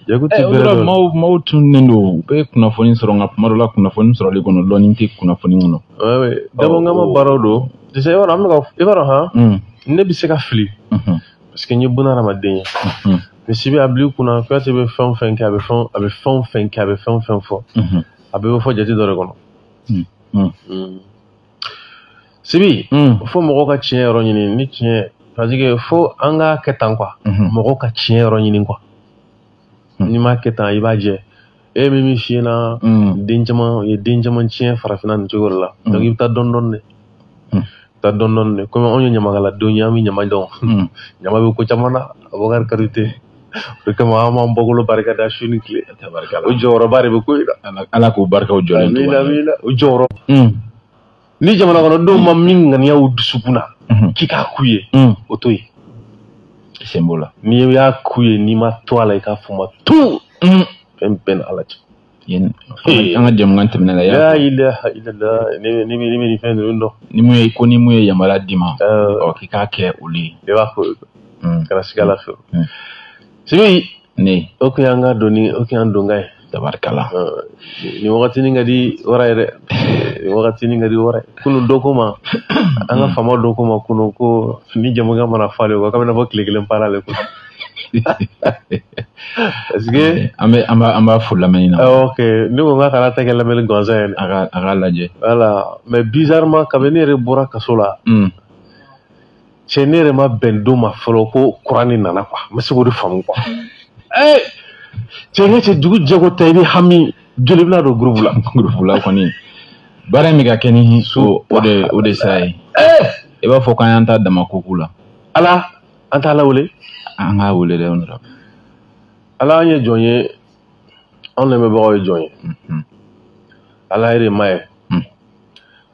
Jago tɛ bɛrɛ dɔn. Maaw tununnen don, u bɛ kunnafoni sɔrɔ, nka kuma dɔ la kunnafoni sɔrɔli kɔnɔ lɔnni tɛ kunnafoni kɔnɔ. Dabɔnkama baaraw don. Tu sais, i b'a dɔn, an bɛ ka, i b'a dɔn han, ne bɛ se ka fili. Parce que n ye bunahadamaden ye. Mais Sibi, a bil'i kunna, Kuyate bɛ fɛn o fɛn kɛ, a bɛ fɛn, a bɛ fɛn o fɛn kɛ, a bɛ fɛn o fɛn fɔ. A bɛɛ bɛ fɔ jate dɔ de kɔnɔ. Sibi, fo mɔgɔw ka tiɲɛ yɔrɔ ɲini, ni tiɲɛ, parce que fo an ka kɛ tan quoi. Mɔgɔw ka tiɲɛ yɔrɔ ɲini quoi. N'i m'a kɛ tan, i b'a jɛ. E min f'i ɲɛna, den caman, u ye den caman tiɲɛ farafinna nin cogo de la. Donc i bɛ taa dɔɔni dɔɔni de. I bɛ taa dɔɔni dɔɔni de. Komi anw ye ɲamakaladenw ye, an bɛ ɲama dɔn. Ɲama bɛ ko caman na, Abubakar Karite. O kama an b'an bɔkolo barika da su ni tile. O jɔyɔrɔba de bɛ ko in na. Ala k'o barikaw jɔlen to. Amina, amina. O jɔyɔrɔ. Ni jamana kɔnɔdenw ma min ŋaniya u dusukun na, k'i k'a k'u ye, o to yen. Sen b'o la. N'i y'a k'u ye, n'i ma to a la, i k'a fɔ ma tu. Fɛn bɛɛ ni Ala cɛ. An ka jamukan tɛmɛnen la. La ilaha illallah, ne bɛ nin fɛn ninnu dɔn. Ni mun ye ko ni mun ye yamaruya d'i ma, ɔ k'i k'a kɛ olu ye. I b'a fɔ kana siga la fewu. Sibi, ne o kun y'an ka doni, o kun y'an donkan ye. Tabarikala. Nin wagatinin ka di wara ye dɛ. Nin wagatinin ka di wara ye. Kunun dɔ ko ma, an ka faama dɔ ko ma kunun ko ni jamukan mana fɔ ale kɔ, k'a bɛna fɔ tile kelen para ale kunna. Parce que an b'a fo lamɛnni na. Ok, ne ko n k'a kana ta kɛ lamɛnni gansan ye. A ka lajɛ. Voilà, mais bizarrement kabini ne yɛrɛ bɔra kaso la. Cɛ, ne yɛrɛ ma bɛn don ma fɔlɔ ko kuran de nana quoi. N bɛ se k'o de faamu quoi. Cɛ, ne cɛ dugu jɛko tɛ, i bɛ hami joli bɛna don groupe la. Groupe la kɔni baara in bɛ ka kɛ ni o de sira ye. I b'a fɔ k'an y'an ta dama koko la. Ala, an t'a lawele. An k'a wele dɛ, honorable. Ala, an ye jɔn ye, anw lamɛnbagaw ye jɔn ye. Ala yɛrɛ ma ye.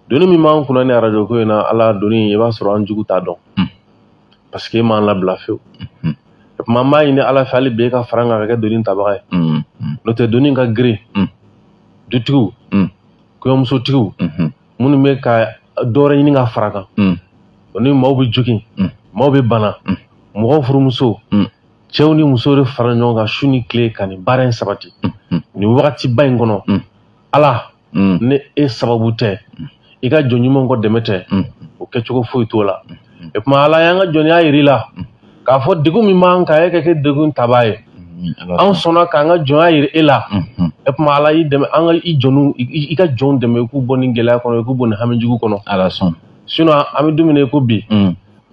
Doni min b'an kunna ni arajo ko in na, Ala, doni i b'a sɔrɔ an jugu t'a dɔn. Parce que e m'an labila fewu. Tuma an b'a ɲini Ala fɛ hali bi e ka fara an kan ka kɛ doni tabaga ye. N'o tɛ doni ka girin. Dutigiw, kɔɲɔmusotigiw, minnu bɛ ka dɔ wɛrɛ ɲini ka fara kan. O ni maaw bɛ jogin, maaw bɛ bana, mɔgɔw furumuso, cɛw ni musow de fara ɲɔgɔn kan su ni tile ka nin baara in sabati. Nin wagatiba in kɔnɔ, Ala, ni e sababu tɛ, i ka jɔn ɲumanw ka dɛmɛ tɛ, o kɛcogo foyi t'o la. O tuma Ala y'an ka jɔnya yir'i la k'a fɔ degun min b'an kan, e ka kɛ degun tabaa ye. Anw sɔnna k'an ka jɔnya yiri e la. O tuma Ala y'i dɛmɛ, an ka i jɔnw, i ka jɔnw dɛmɛ, i k'u bɔ nin gɛlɛya kɔnɔ, i k'u bɔ nin hami jugu kɔnɔ. Ala sɔn. Sinon an bɛ don min na i ko bi,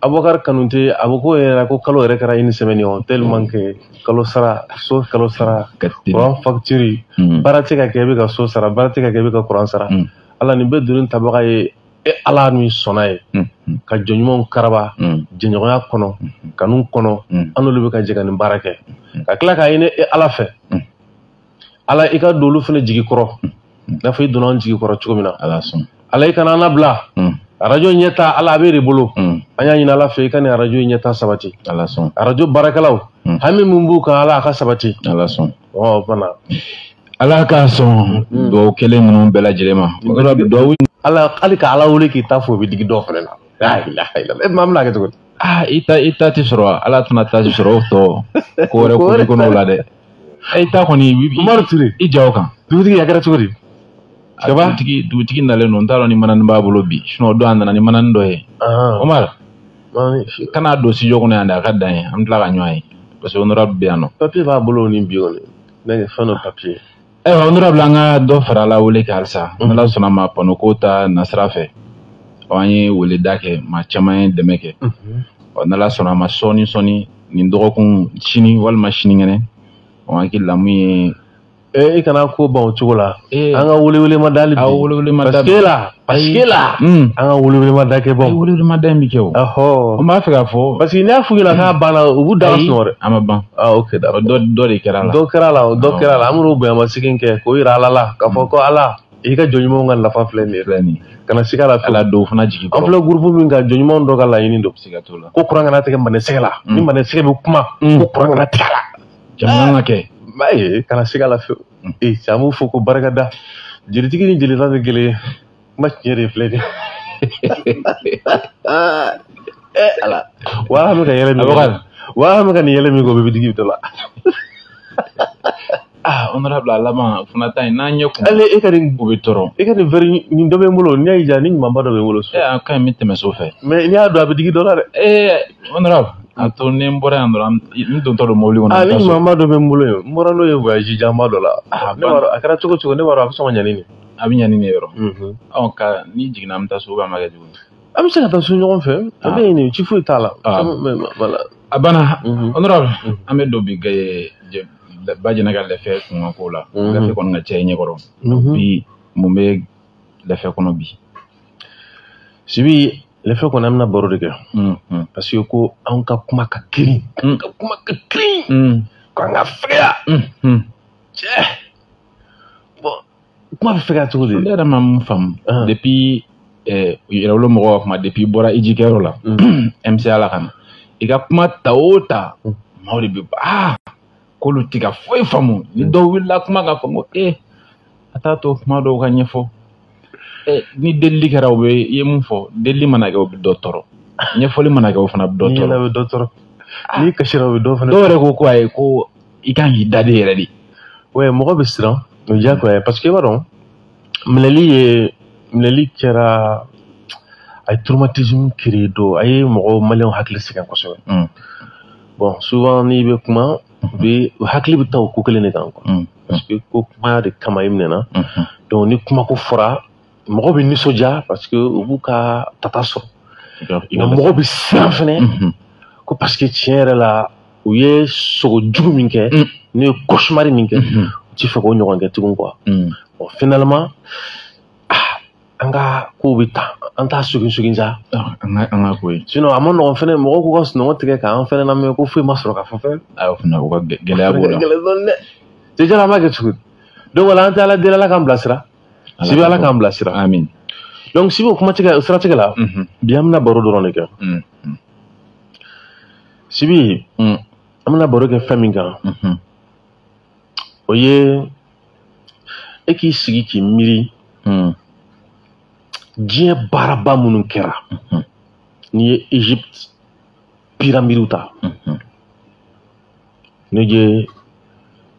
Abubakar Kanute a bɛ ko yɛrɛ ko kalo yɛrɛ kɛra une semaine ye, tellement que kalo sara, so kalo sara, courant facture, baara tɛ ka kɛ i bɛ ka so sara, baara tɛ ka kɛ i bɛ ka courant sara. Ala, nin bɛɛ doni tabaga ye e Ala min sɔnna ye ka jɔn ɲumanw karaba jɛɲɔgɔnya kɔnɔ, kanu kɔnɔ, an n'olu bɛ ka jɛ ka nin baara kɛ, ka tila k'a ɲini e Ala fɛ, Ala i ka don olu fana jigi kɔrɔ, i n'a fɔ i donna an jigi kɔrɔ cogo min na. Ala sɔn. Ala i kana an labila. Arajo ɲɛta Ala a b'e de bolo. An y'a ɲini Ala fɛ i ka nin arajo ɲɛta sabati. Ala sɔn. Arajo baarakɛlaw, hami min b'u kan, Ala a ka sabati. Ala sɔn. Ɔ fana. Ala k'a sɔn duwawu kelen ninnu bɛɛ lajɛlen ma. Duwawu Ala, hali ka Ala wele k'i ta fo, o bɛ digi dɔw fana na. La ilaha illallah. E maa bɛna kɛ cogo di? I ta tɛ sɔrɔ, Ala tɛna ta tɛ sɔrɔ o tɔ ko wɛrɛ ko kɔnɔ o la dɛ. I ta kɔni, Umaru Ture. I ja o kan. Dugutigi a kɛra cogo di? Dugutigi nalen don, n t'a dɔn ni manani b'a bolo bi. Sinon o don a nana ni manani dɔ ye. Omar, kana don studio kɔnɔ yan dɛ, a ka dan ye. An bɛ tila ka ɲɔgɔn ye. Parce que honorable bɛ yan nɔ. Papier b'a bolo ni bi kɔni. Ne ye fɛn dɔ papier. Ayiwa honorable, an ka dɔ fara la wele kan halisa. N'Ala sɔnna ma pano ko ta nasira fɛ. An ye weleda kɛ, maa caman ye dɛmɛ kɛ. Ɔ n'Ala sɔnna ma sɔɔni sɔɔni nin dɔgɔkun sini walima sinikɛnɛ, ɔ hakili la mun ye E kana ko ban o cogo la. An ka welewele ma da hali bi. Aw welewele ma da. Parce que la, an ka welewele ma da kɛ bɔ. Welewele ma da in bɛ kɛ o. Ɔhɔ. N b'a fɛ k'a fɔ. Parce que n'i y'a f'u ɲɛna k'a banna, u b'u da sunɔgɔ dɛ. A ma ban. Ok, d'accord. Dɔ de kɛra la. Dɔ kɛra la, dɔ kɛra la. An bɛn'o bonyamasegin kɛ k'o yira Ala la k'a fɔ ko Ala, i ka jɔn ɲumanw ka nafa filɛ nin ye. Filɛ nin ye. Kana siga la fewu. Ala dɔw fana jigi kɔrɔ. An filɛ groupe min kan, jɔn ɲumanw dɔ ka laɲini don. Siga t'o la. Ko kuran kana tigɛ Manɛsɛgɛ la. Ni Manɛsɛgɛ bɛ kuma, ko kuran kana tigɛ a la. Jamana ka kɛ. Ayi, kana siga la fewu. Cɛ, an b'u fo ko barika da. Jelitigi ni jelita tɛ kelen ye. Kuma tiɲɛ de filɛ nin ye. Ala. Wa bɛ ka yɛlɛ min kɛ. Wa bɛ ka nin yɛlɛ min kɛ, o bɛɛ bɛ digi i la. Ah, honorable, a laban fana ta in n'an ɲɛ kun. Ale e ka nin, u bɛ tɔɔrɔ. E ka nin verre nin dɔ bɛ n bolo, n'i y'a ja ni ɲumanba dɔ bɛ n bolo so. E a ka ɲi, n bɛ tɛmɛ so fɛ. Mais n'i y'a dɔn, a bɛ digi dɔ la dɛ. Ee, honorable, a to ni n bɔra yan dɔrɔn, n dontɔ don mobili kɔnɔ. Ah, ni ɲumanba dɔ bɛ n bolo yen, n bɔra n'o ye voyage janba dɔ la. Ne b'a dɔn a kɛra cogo cogo, ne b'a dɔn a bɛ sɔn ka ɲa ni nin. A bɛ ɲa ni nin yɔrɔ. Ɔ, ka n'i jiginna, an bɛ taa so, an b'a kɛ cogo di? An bɛ se ka taa so ɲɔgɔn fɛ, a bɛ yen, ci foyi t'a la. Voilà. A banna, honorable, an bɛ don bi ba jɛnɛ ka lɛfɛ kunkan ko la. Gafe kɔni ka cɛ i ɲɛkɔrɔ. Bi mun bɛ lɛfɛ kɔnɔ bi? Sibi, lɛfɛ kɔnɔ an bɛna baro de kɛ. Parce que ko anw ka kuma ka girin. An ka kuma ka girin. Ko an ka fɛgɛya. Cɛ. Bon, kuma bɛ fɛgɛya cogo di? Ne yɛrɛ ma mun faamu. Depuis yɛrɛwolo mɔgɔw ka kuma, depuis i bɔra i jikɛyɔrɔ la, MCA la ka na, i ka kuma ta o ta, maaw de bɛ k'olu tɛ ka foyi faamu. Ni dɔw wulila kuma ka fɔ ko a t'a to kuma dɔw ka ɲɛfɔ. Ni delili kɛra, u bɛ i ye mun fɔ, delili mana kɛ, u bɛ dɔ tɔɔrɔ. Ɲɛfɔli mana kɛ, o fana bɛ dɔ tɔɔrɔ. N'i yɛlɛ, bɛ dɔ tɔɔrɔ. N'i kasira, o bɛ dɔ fana. Dɔw yɛrɛ ko ayi, ko i kan k'i da de yɛrɛ de. Ouais, mɔgɔ bɛ siran, o ye diyagoya ye, parce que i b'a dɔn, minɛli kɛra, a ye traumatisme créé dɔw, a ye mɔgɔw maliyɛnw hakili sɛgɛn kosɛbɛ. Bon, souvent n'i bɛ kuma, u hakili bɛ taa o ko kelen de kan quoi. Parce que ko kuma de kama i minɛna. Donc ni kuma ko fɔra, mɔgɔ bɛ nisɔndiya parce que u b'u ka tata sɔrɔ. Nka mɔgɔ bɛ siran fɛnɛ ko parce que tiɲɛ yɛrɛ la, u ye sogo jugu min kɛ, n'u ye cauchemar min kɛ, u ti fɛ k'o ɲɔgɔn kɛ tugun quoi. Bon, finalement, an ka kow bɛ ta, an t'a sogin sogin sa. An ka ko ye. Sinon a ma nɔgɔn fɛnɛ, mɔgɔw k'u ka sunɔgɔ tigɛ k'an fɛnɛ lamɛn ko foyi ma sɔrɔ ka fɔ fɛn. Ayi, o fana o ka gɛlɛya b'o la. Gɛlɛya dɔɔni dɛ. Déjà an b'a kɛ cogo di? Donc voilà, an tɛ Ala deli, Ala k'an bilasira. Sibi, Ala k'an bilasira. Amin. Donc Sibi, o kuma tigɛ, o siratigɛ la, bi an bɛna baro dɔrɔn de kɛ. Sibi, an bɛna baro kɛ fɛn min kan, o ye e k'i sigi k'i miiri diɲɛ baaraba minnu kɛra. N'i ye Égypte pyramides ta, n'i ye,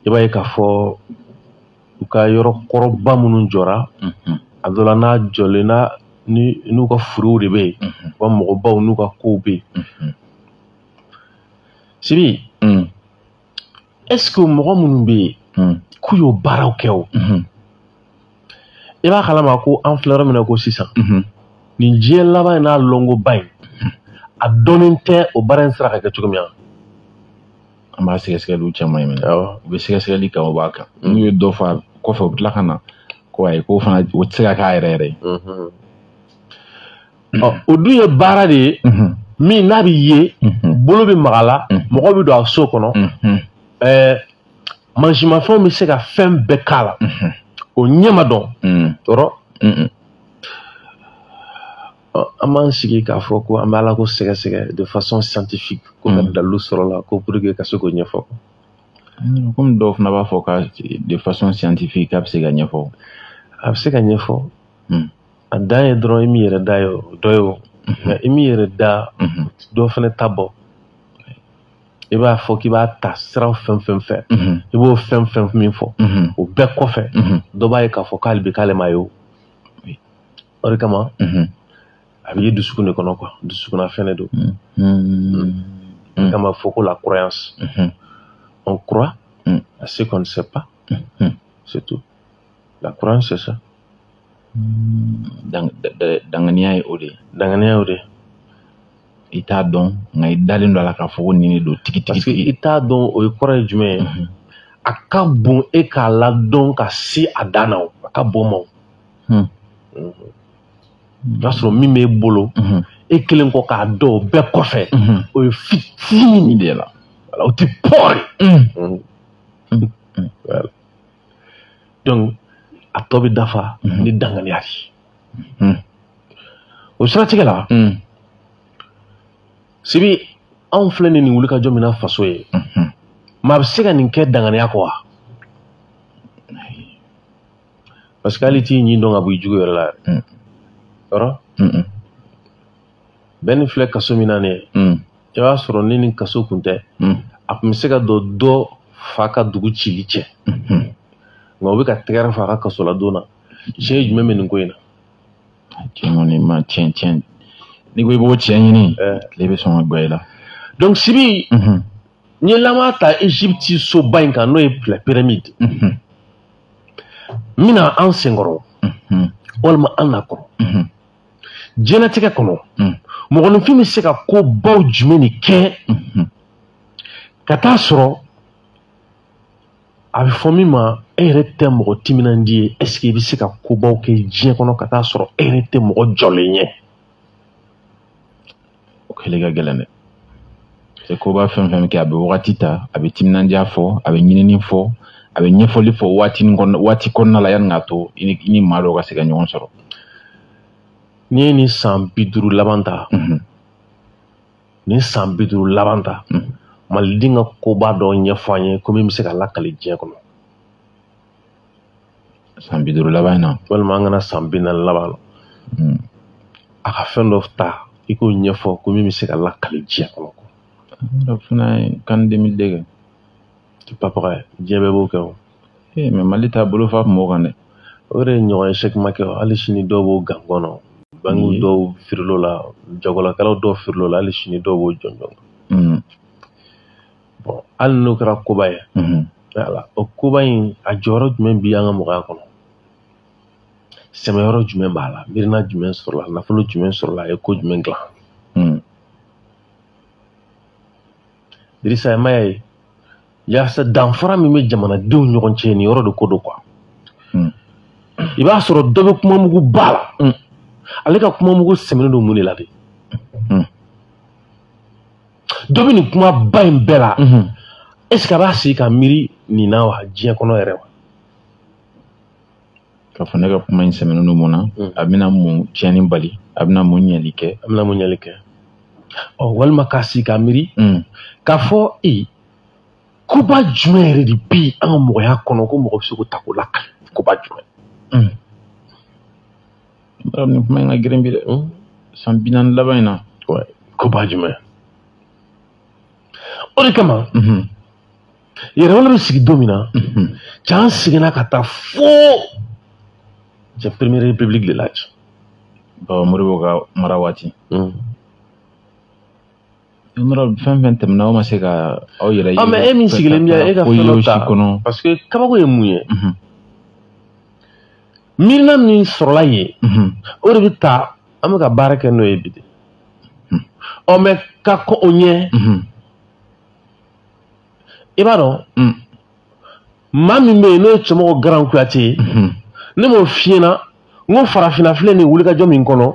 i b'a ye k'a fɔ u ka yɔrɔ kɔrɔba minnu jɔra, a dɔ la n'a jɔlen n'a ni n'u ka furuw de bɛ yen, u ka mɔgɔbaw n'u ka kow bɛ yen. Sibi, est-ce que mɔgɔ minnu bɛ yen k'u y'o baaraw kɛ o, i b'a kalama ko an filɛ yɔrɔ min na ko sisan, nin diɲɛ laban in n'a lɔngoba in, a dɔnnen tɛ o baara in sera ka kɛ cogo min na. An b'a sɛgɛsɛgɛliw caman ye minɛ. U bɛ sɛgɛsɛgɛli kɛ, o b'a kan. N'u ye dɔ fɔ a kɔfɛ, u bɛ tila ka na ko ayi, k'o fana o tɛ se ka k'a yɛrɛ yɛrɛ ye. Ɔ, o dun ye baara de ye min n'a bɛ ye, bolo bɛ maga la, mɔgɔ bɛ don a so kɔnɔ, mansimafɛnw bɛ se ka fɛn bɛɛ k'a la. O ɲɛ ma dɔn tɔɔrɔ. An b'an sigi k'a fɔ ko an bɛ Ala ko sɛgɛsɛgɛ de façon scientifique, ko ka dalilu sɔrɔ la ko pour que ka se k'o ɲɛfɔ. Komi dɔw fana b'a fɔ ka de façon scientifique k'a bɛ se ka ɲɛfɔ. A bɛ se ka ɲɛfɔ. A dan ye dɔrɔn i m'i yɛrɛ da ye o dɔ ye o. Mais i m'i yɛrɛ da, dɔ fana ta bɔ. I b'a fɔ k'i b'a ta sira fɛn fɛn fɛ, i b'o fɛn fɛn min fɔ, o bɛɛ kɔfɛ, dɔ b'a ye k'a fɔ k'ale bɛ k'ale ma ye o. O de kama, a bɛ ye dusukun de kɔnɔ quoi, dusukunna fɛn de don. O de kama fɔ ko la croyance. On croit à ce qu'on ne sait pas. C'est tout. La croyance, c'est ça. Danganiya ye o de ye. Danganiya ye o de ye. I t'a dɔn, nka i dalen don a la k'a fɔ ko nin de don tigi tigi. Parce que i t'a dɔn, o ye kɔrɔ ye jumɛn ye? A ka bon e k'a ladɔn ka se a dan na o, a ka bon ma o. O y'a sɔrɔ min b'e bolo, e kelen kɔ k'a dɔn o bɛɛ kɔfɛ, o ye fitinin de la. Voilà, o tɛ pɔri. Voilà. Donc a tɔ bɛ dafa ni danganiya de ye. O siratigɛ la, Sibi, anw filɛ nin wulikajɔ min na faso ye, maa bɛ se ka nin kɛ danganiya kɔ wa? Parce que hali t'i ɲin dɔn ka bɔ i jugu yɛrɛ la yɛrɛ. Yɔrɔ? Bɛɛ ni filɛ kaso min na nin ye, i b'a sɔrɔ ni nin kaso kun tɛ, a tun bɛ se ka don dɔ fa ka dugu cili cɛ. Nka u bɛ ka tɛgɛrɛ fɔ a ka kasoladon na. Tiɲɛ jumɛn bɛ nin ko in na? Tiɲɛ kɔni ma tiɲɛ. N'i ko i b'o tiɲɛ ɲini, tile bɛ sɔn ka gɔ i la. Donc Sibi, n ye laban ta Égypte soba in kan n'o ye la pyramide. N bɛna an senkɔrɔ walima an nakɔrɔ. Diɲɛlatigɛ kɔnɔ, mɔgɔninfin bɛ se ka kobaw jumɛn de kɛ ka taa sɔrɔ a bɛ fɔ min ma e yɛrɛ tɛ mɔgɔ timinandi ye, est ce que i bɛ se ka kobaw kɛ diɲɛ kɔnɔ ka taa sɔrɔ e yɛrɛ tɛ mɔgɔ jɔlen ye? O kɛlen ka gɛlɛn dɛ. Koba fɛn fɛn kɛ a bɛ wagati ta, a bɛ timinandiya fɔ, a bɛ ɲinini fɔ, a bɛ ɲɛfɔli fɔ waati kɔnɔna la yanni k'a to i ni maa dɔw ka se ka ɲɔgɔn sɔrɔ. N'i ye nin san 50 laban ta, nin san 50 laban ta, Maliden ka koba dɔ ɲɛfɔ an ye ko min bɛ se ka lakali diɲɛ kɔnɔ. San 50 laban in na. Walima an kana san 40 laban na. A ka fɛn dɔ ta i k'o ɲɛfɔ ko min bɛ se ka lakali diɲɛ kɔnɔ. Fana ye CAN 2002 kɛ. C'est pas pareil, diɲɛ bɛɛ b'o kɛ o. Mais Mali ta bolo fa tun b'o kan dɛ. O de ye ɲɔgɔn échec ma kɛ o, hali sini dɔw b'o gan kɔnɔ. Banque dɔw firil'o la, jagolakɛlaw dɔw firil'o la, hali sini dɔw b'o jɔnjɔn. Bon, hali n'o kɛra koba ye. Voilà, o koba in a jɔyɔrɔ jumɛn bi an ka mɔgɔya kɔnɔ? Sɛmɛyɔrɔ jumɛn b'a la? Miirina jumɛn sɔrɔla? Nafolo jumɛn sɔrɔla? A ye ko jumɛn dilan? Dirisa, ma ye yaasa danfara min bɛ jamanadenw ɲɔgɔn cɛ nin yɔrɔ de ko don quoi. I b'a sɔrɔ dɔ bɛ kumamugu ba la, ale ka kumamugu sɛmɛnen don mun de la de? Dɔ bɛ nin kuma ba in bɛɛ la, est ce que a b'a sigi ka miiri nin na wa diɲɛ kɔnɔ yɛrɛ wa? K'a fɔ ne ka kuma in sɛmɛnen don mun na, a bɛna mun tiɲɛni bali, a bɛna mun ɲɛli kɛ? A bɛna mun ɲɛli kɛ? Ɔ walima k'a sigi ka miiri k'a fɔ koba jumɛn yɛrɛ de bɛ yen an ka mɔgɔya kɔnɔ ko mɔgɔ bɛ se k'o ta k'o lakali, koba jumɛn? Nin kuma in ka girin bi dɛ. San 40 laban in na. Koba jumɛn? O de kama yɛrɛwolo bɛ sigi don min na, cɛ an seginna ka taa fo cɛ première république de la cɛ. Baba Modibo ka mara waati. Fɛn fɛn tɛmɛna aw ma se ka aw yɛrɛ ye. Mais e min sigilen bɛ e ka fɛn dɔ ta parce que kabako ye mun ye? Miirina min sɔrɔla yen, o de bɛ ta an bɛ ka baara kɛ n'o ye bi de. Ɔ mais ka kɔn o ɲɛ, i b'a dɔn maa min bɛ yen n'o ye Cɛmɔgɔ Garan Kuyate ye, ne m'o f'i ɲɛna n ko farafinna filɛ nin wulikajɔ min kɔnɔ,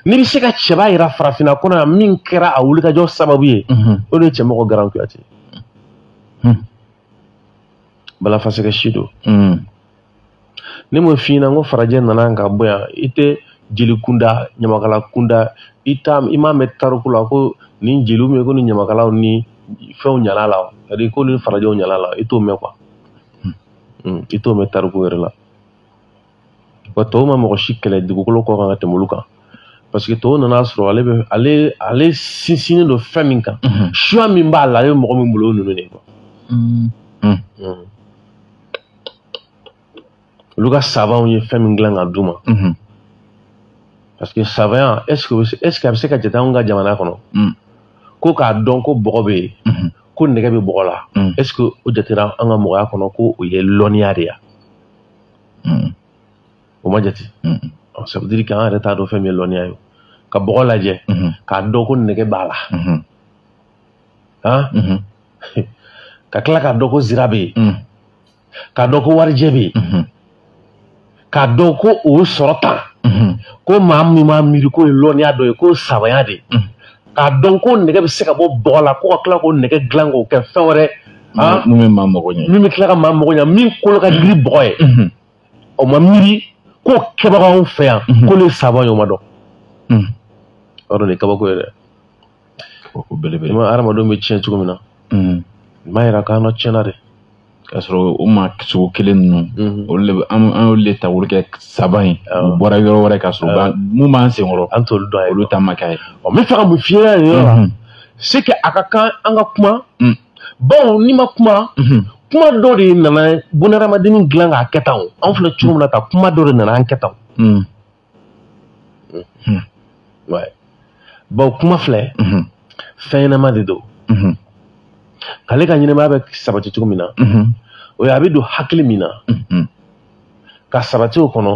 n'i bɛ se ka cɛba yira farafinna kɔnɔ yan min kɛra a wulikajɔ sababu ye, o de ye Cɛmɔgɔ Garan Kuyate ye. Balafasɛgɛ si don. Ne m'o f'i ɲɛna n ko farajɛ nana ka bɔ yan, i tɛ jeli kunda, ɲamakala kunda, i m'a mɛn tariku la ko nin jeliw min ko ni ɲamakalaw ni fɛnw ɲala la, c'est à dire ko ni farajɛw ɲala la, i t'o mɛn quoi. I t'o mɛn tariku yɛrɛ la. Wa tɔw ma mɔgɔ si kɛlɛ dugukolo kɔ kan ka tɛmɛ olu kan, parce que tɔw nana sɔrɔ ale bɛ ale sinsinnen don fɛn min kan, suya min b'a la, ale bɛ mɔgɔ min bolo o ninnu de ye quoi. Olu ka savanw ye fɛn min dilan ka d'u ma. Parce que savant, est-ce que a bɛ se ka jate anw ka jamana kɔnɔ? Ko k'a dɔn ko bɔgɔ bɛ yen, ko nɛgɛ bɛ bɔgɔ la, est-ce que o jatera an ka mɔgɔya kɔnɔ ko o ye lɔnniya de ye? O ma jate. Ça veut dire qu'an yɛrɛ t'a dɔn fɛn min ye lɔnniya ye. Ka bɔgɔ lajɛ, k'a dɔn ko nɛgɛ b'a la, han, ka tila k'a dɔn ko zira bɛ yen, k'a dɔn ko warijɛ bɛ yen, k'a dɔn ko o sɔrɔ tan, ko maa min m'a miiri k'o ye lɔnniya dɔ ye, k'o savanya de ye, k'a dɔn ko nɛgɛ bɛ se ka bɔ bɔgɔ la, ko ka tila k'o nɛgɛ dilan k'o kɛ fɛn wɛrɛ, min bɛ maa mago ɲɛ, min bɛ tila ka maa mago ɲɛ, min kolo ka girin bɔgɔ ye, o ma miiri k'o kɛbagaw anw fɛ yan, k'olu ye savant ye, o ma dɔn. O yɔrɔ de ye kabako ye dɛ. Kabako belebele. I ma hadamadenw bɛ tiɲɛ cogo min na, i m'a yira k'an tiɲɛna dɛ. K'a sɔrɔ o maa sugu kelen ninnu, olu de bɛ an y'olu de ta k'olu kɛ saba ye, u bɔra yɔrɔ wɛrɛ ka sɔrɔ mun b'an senkɔrɔ, an t'olu dɔn, olu ta ma k'a ye. Ɔ n bɛ fɛ ka mun f'i ɲɛna nin yɔrɔ la, c'est que a ka kan an ka kuma, bawo n'i ma kuma, Kuma dɔ de nana bunahadamaden dilan k'a kɛ tan o. Anw filɛ cogo min na tan, kuma dɔ de nana an kɛ tan. Ouais. Bon, kuma filɛ, fɛn ɲɛnama de don. K'ale ka ɲɛnamaya bɛ sabati cogo min na, o ye a bɛ don hakili min na, ka sabati o kɔnɔ,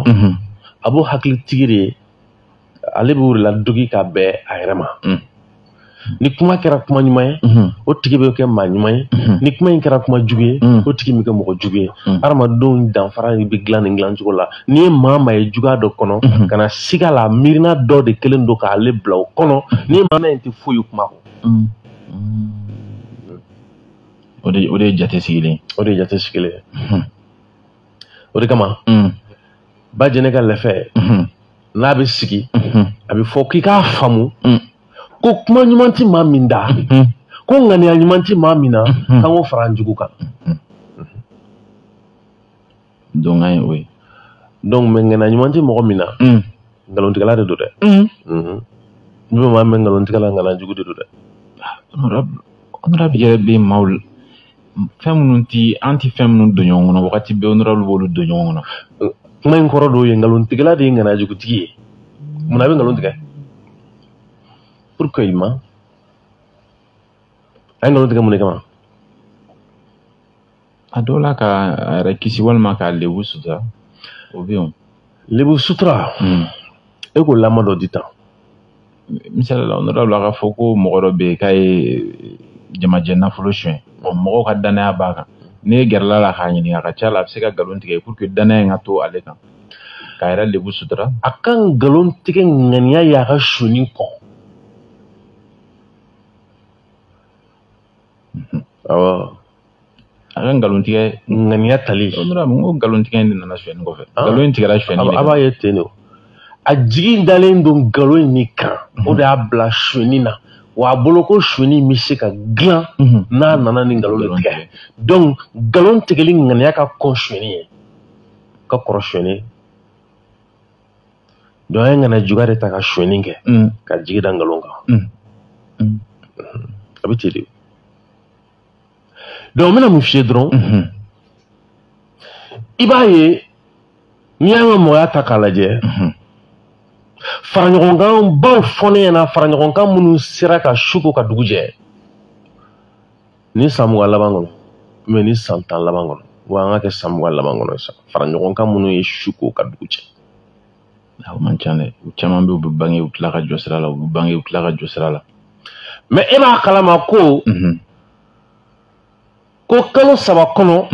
a b'o hakilitigi de ye, ale b'o de ladogi ka bɛn a yɛrɛ ma. Ni kuma kɛra kuma ɲuman ye, o tigi bɛ kɛ maa ɲuman ye. Ni kuma in kɛra kuma jugu ye, o tigi bɛ kɛ mɔgɔ jugu ye. Hadamadenw danfara bɛ dilan nin dilancogo la. N'i ye maa maa ye juguya dɔ kɔnɔ, ka na siga la, miirina dɔ de kɛlen don k'ale bila o kɔnɔ. Ni maa in tɛ foyi kuma kɔ. O de ye jate sigilen ye. O de ye jate sigilen ye. O de kama, ba jɛnɛ ka lɛfɛ, n'a bɛ sigi, a bɛ fɔ k'i k'a faamu ko kuma ɲuman tɛ maa min da, ko ŋaniya ɲuman tɛ maa min na, k'an k'o fara an jugu kan. Donc an ye o ye. Donc mais ŋaniya ɲuman tɛ mɔgɔ min na, nkalontigɛla de don dɛ. N'i bɛ maa min nkalontigɛ la, ŋaniya jugu de don dɛ. Honorable yɛrɛ bɛ maaw fɛn minnu ti an ti fɛn minnu don ɲɔgɔn kɔnɔ wagati bɛɛ, honorable b'olu don ɲɔgɔn kɔnɔ. Kuma in kɔrɔ dɔw ye nkalontigɛla de ye ŋaniya jugutigi ye. Munna a bɛ nkalon tigɛ? Pourquoi il ment? A ye nkalon tigɛ mun de kama? A dɔw la k'a yɛrɛ kisi walima k'a lebu sutura, o bɛ yen. Lebu sutura, e k'o lamɔ dɔ di tan. Misali la, honorable a ka fɔ ko mɔgɔ dɔ bɛ yen k'a ye jamajɛ nafolo suɲɛ, mɔgɔw ka danaya b'a kan. N'e gɛrɛla la k'a ɲininka, a ka ca la a bɛ se ka nkalon tigɛ pour que danaya in ka to ale kan, k'a yɛrɛ lebu sutura. A ka nkalon tigɛ ŋaniya y'a ka soni kɔ. Awɔ. A ka nkalon tigɛ ŋaniya tali. Honorable, n ko nkalon tigɛ in de nana sonyɛni kɔfɛ. Nkalon in tigɛra sonyɛni de kan. A b'a ye ten de. A jigi dalen don nkalon in de kan. O de y'a bila sonyɛni na. Wa a bolo ko sonyɛni bɛ se ka dilan n'a nana ni nkalon de tigɛ. Donc nkalon tigɛli ŋaniya ka kɔn sonyɛni ye, ka kɔrɔ sonyɛni ye. Donc an ye ŋaniya juguya de ta ka sonyɛni kɛ, ka jigi da nkalon kan. A bɛ ten de. Donc n bɛna mun f'i ye dɔrɔn, i b'a ye n'i y'an ka mɔgɔya ta k'a lajɛ, faraɲɔgɔnkan baw fɔ ne ɲɛna, faraɲɔgɔnkan minnu sera ka su ko ka dugu jɛ ni san 20 laban kɔnɔ, mais ni san 10 laban kɔnɔ, wa an ka kɛ san 20 laban kɔnɔ sisan, faraɲɔgɔnkan minnu ye su ko ka dugu jɛ. O man ca dɛ. U caman bɛ yen, u bɛ bange u tila ka jɔ sira la, u bɛ bange u tila ka jɔ sira la. Mais e b'a kalama ko ko kalo 3 kɔnɔ,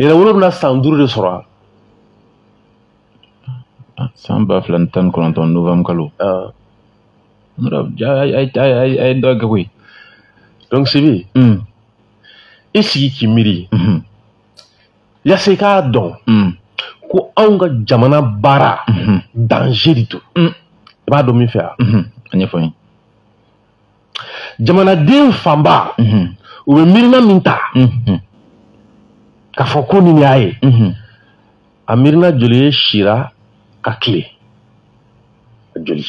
yɛrɛwolo bɛna san 5 de sɔrɔ. San 2019 novembre kalo. A ye dɔ kɛ koyi. Donc Sibi, i sigi k'i miiri, yaasa i k'a dɔn ko anw ka jamana baara danger de don. I b'a dɔn min fɛ wa? A ɲɛfɔ n ye. Jamanaden fanba, u bɛ miirina min ta k'a fɔ ko nin y'a ye, a miirina joli ye sira ka tile a joli?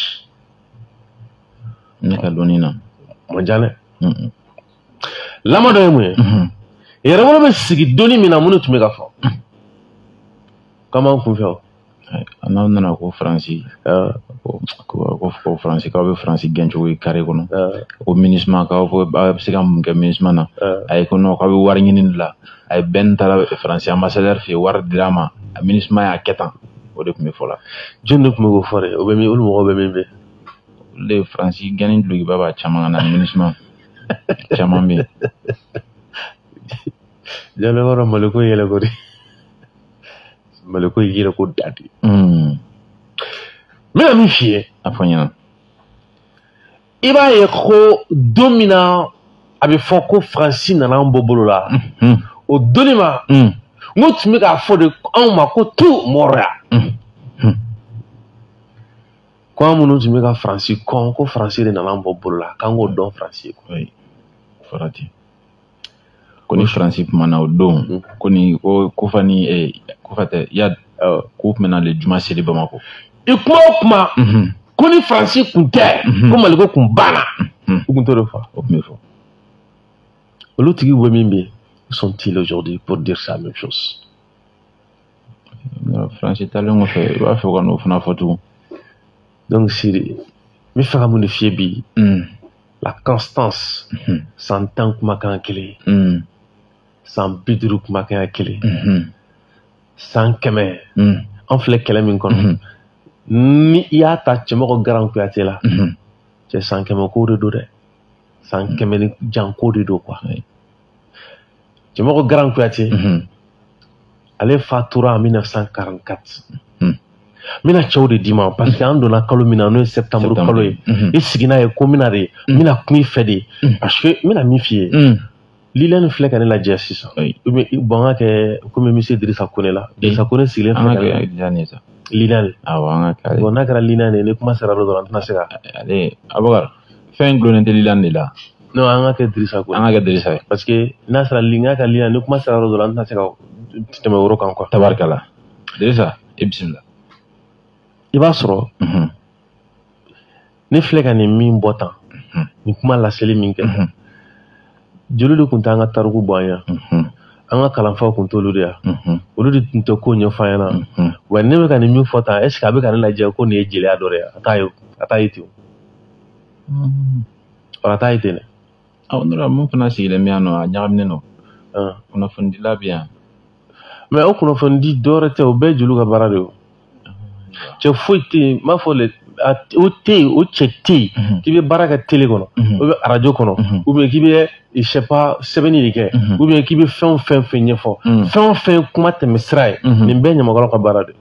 Ne ka dɔnni na man ca dɛ. Lamɔ dɔ ye mun ye? Yɛrɛwolo bɛ sigi donni min na, mun de tun bɛ ka fɔ? K'an b'an kun fɛ o. N'aw nana ko Faransi, ko Faransi k'aw bɛ Faransi gɛn cogo ye kare kɔnɔ, ko MINUSMA k'aw bɛ se ka mun kɛ MINUSMA na, a ye ko non k'aw bɛ wari ɲini de la, a ye bɛn taara Faransi ambassadeur fɛ yen, wari dira a ma, a MINUSMA y'a kɛ tan, o de tun bɛ fɔ la. Jɔn de tun bɛ k'o fɔ dɛ? O bɛ min? Olu mɔgɔw bɛ min bɛ? Olu de ye Faransi gɛnni dulokiba b'a caman kan na, MINUSMA caman bɛ yen. Jalo yɔrɔ Maliko yɛlɛ ko de. Maliko yɛlɛ ko da de. N bɛna min f'i ye. A fɔ n ɲɛna. I b'a ye ko don min na a bɛ fɔ ko Faransi nana an bɔ bolo la, o donni ma, n ko tun bɛ k'a fɔ de anw ma ko tu mɔrɔya. Ko an minnu tun bɛ ka Faransi kɔn, ko Faransi de nana an bɔ bolo la, k'an k'o dɔn Faransi ye. Oui, fɔra ten. Ko ni Faransi kumana o don, ko ni ko Kofa ni Kofa tɛ Iyad, k'u tun bɛ n'ale juma seli Bamakɔ. I kuma o kuma, ko ni Faransi kun tɛ, ko Maliko kun banna. U kun t'o de fɔ. O tun bɛ fɔ. Olu tigiw bɛ min bɛ yen? Où sont-ils aujourd'hui pour dire ça même chose? Faransi taalen kɔfɛ, i b'a fɛ ka n'o fana fɔ tugun. Donc Siri, n bɛ fɛ ka mun de f'i ye bi? La constance. San 10 kumakan kelen, san 50 kumakan kelen, san 100. An filɛ kɛlɛ min kɔnɔ, ni i y'a ta Cɛmɔgɔ Garan Kuyate la, cɛ, san 100 ko de don dɛ, san 100 ni jan ko de don quoi. Cɛmɔgɔ Garan Kuyate, ale fatura en 1944. N bɛna cɛw de d'i ma parce que an donna kalo min na, n'o ye septembre kalo ye, i sigi n'a ye ko n bɛna de, n bɛna kuma i fɛ de, parce que n bɛna min f'i ye. Liliane filɛ ka ne lajɛ sisan, ou bien bon, an ka kɛ komi monsieur Dirisa Kone la. Dirisa Kone sigilen An filɛ ka ka ne kɛ Liliane ye sa. Liliane. Awɔ, an ka kɛ ale. Bon, n'a kɛra Liliane ye, ni kuma sera dɔ dɔrɔn, an tɛna se ka Ale Abubakar, fɛn gulonnen tɛ Liliane de la. Non, an ka kɛ Dirisa Kone. An ka kɛ Dirisa ye. Parce que n'a sera n'a ka Liliane, ni kuma sera dɔ dɔrɔn, an tɛna se ka tɛmɛ o yɔrɔ kan quoi. Tabarikala, Dirisa, i bisimila. I b'a sɔrɔ ne filɛ ka nin min bɔ tan, nin kuma laseli min kɛ, joli de tun t'an ka tariku bɔ an ye, an ka kalanfaw tun t'olu de yan, olu de tun tɛ ko ɲɛfɔ an ɲɛna wa. Ne bɛ ka nin min fɔ tan, est ce que a bɛ ka ne lajɛ ko nin ye jeliya dɔ de ye? A t'a ye, a t'a ye ten o, a t'a ye ten dɛ. Awɔ, n'o mun fana sigilen bɛ yan nɔ, a ɲagaminen don. Kunnafonidila bɛ yan. Mais o kunnafoni di dɔwɛrɛ tɛ, o bɛɛ ye jeliw ka baara de ye o. Cɛ foyi tɛ yen, n b'a fɔ le o tɛ yen, o cɛ tɛ yen k'i bɛ baara kɛ télé kɔnɔ ou bien arajo kɔnɔ, ou bien k'i bɛ, je sais pas, sɛbɛnni de kɛ, ou bien k'i bɛ fɛn o fɛn fɛn ɲɛfɔ, fɛn o fɛn kuma tɛmɛ sira ye, nin bɛɛ ye ɲamakalaw ka baara de ye.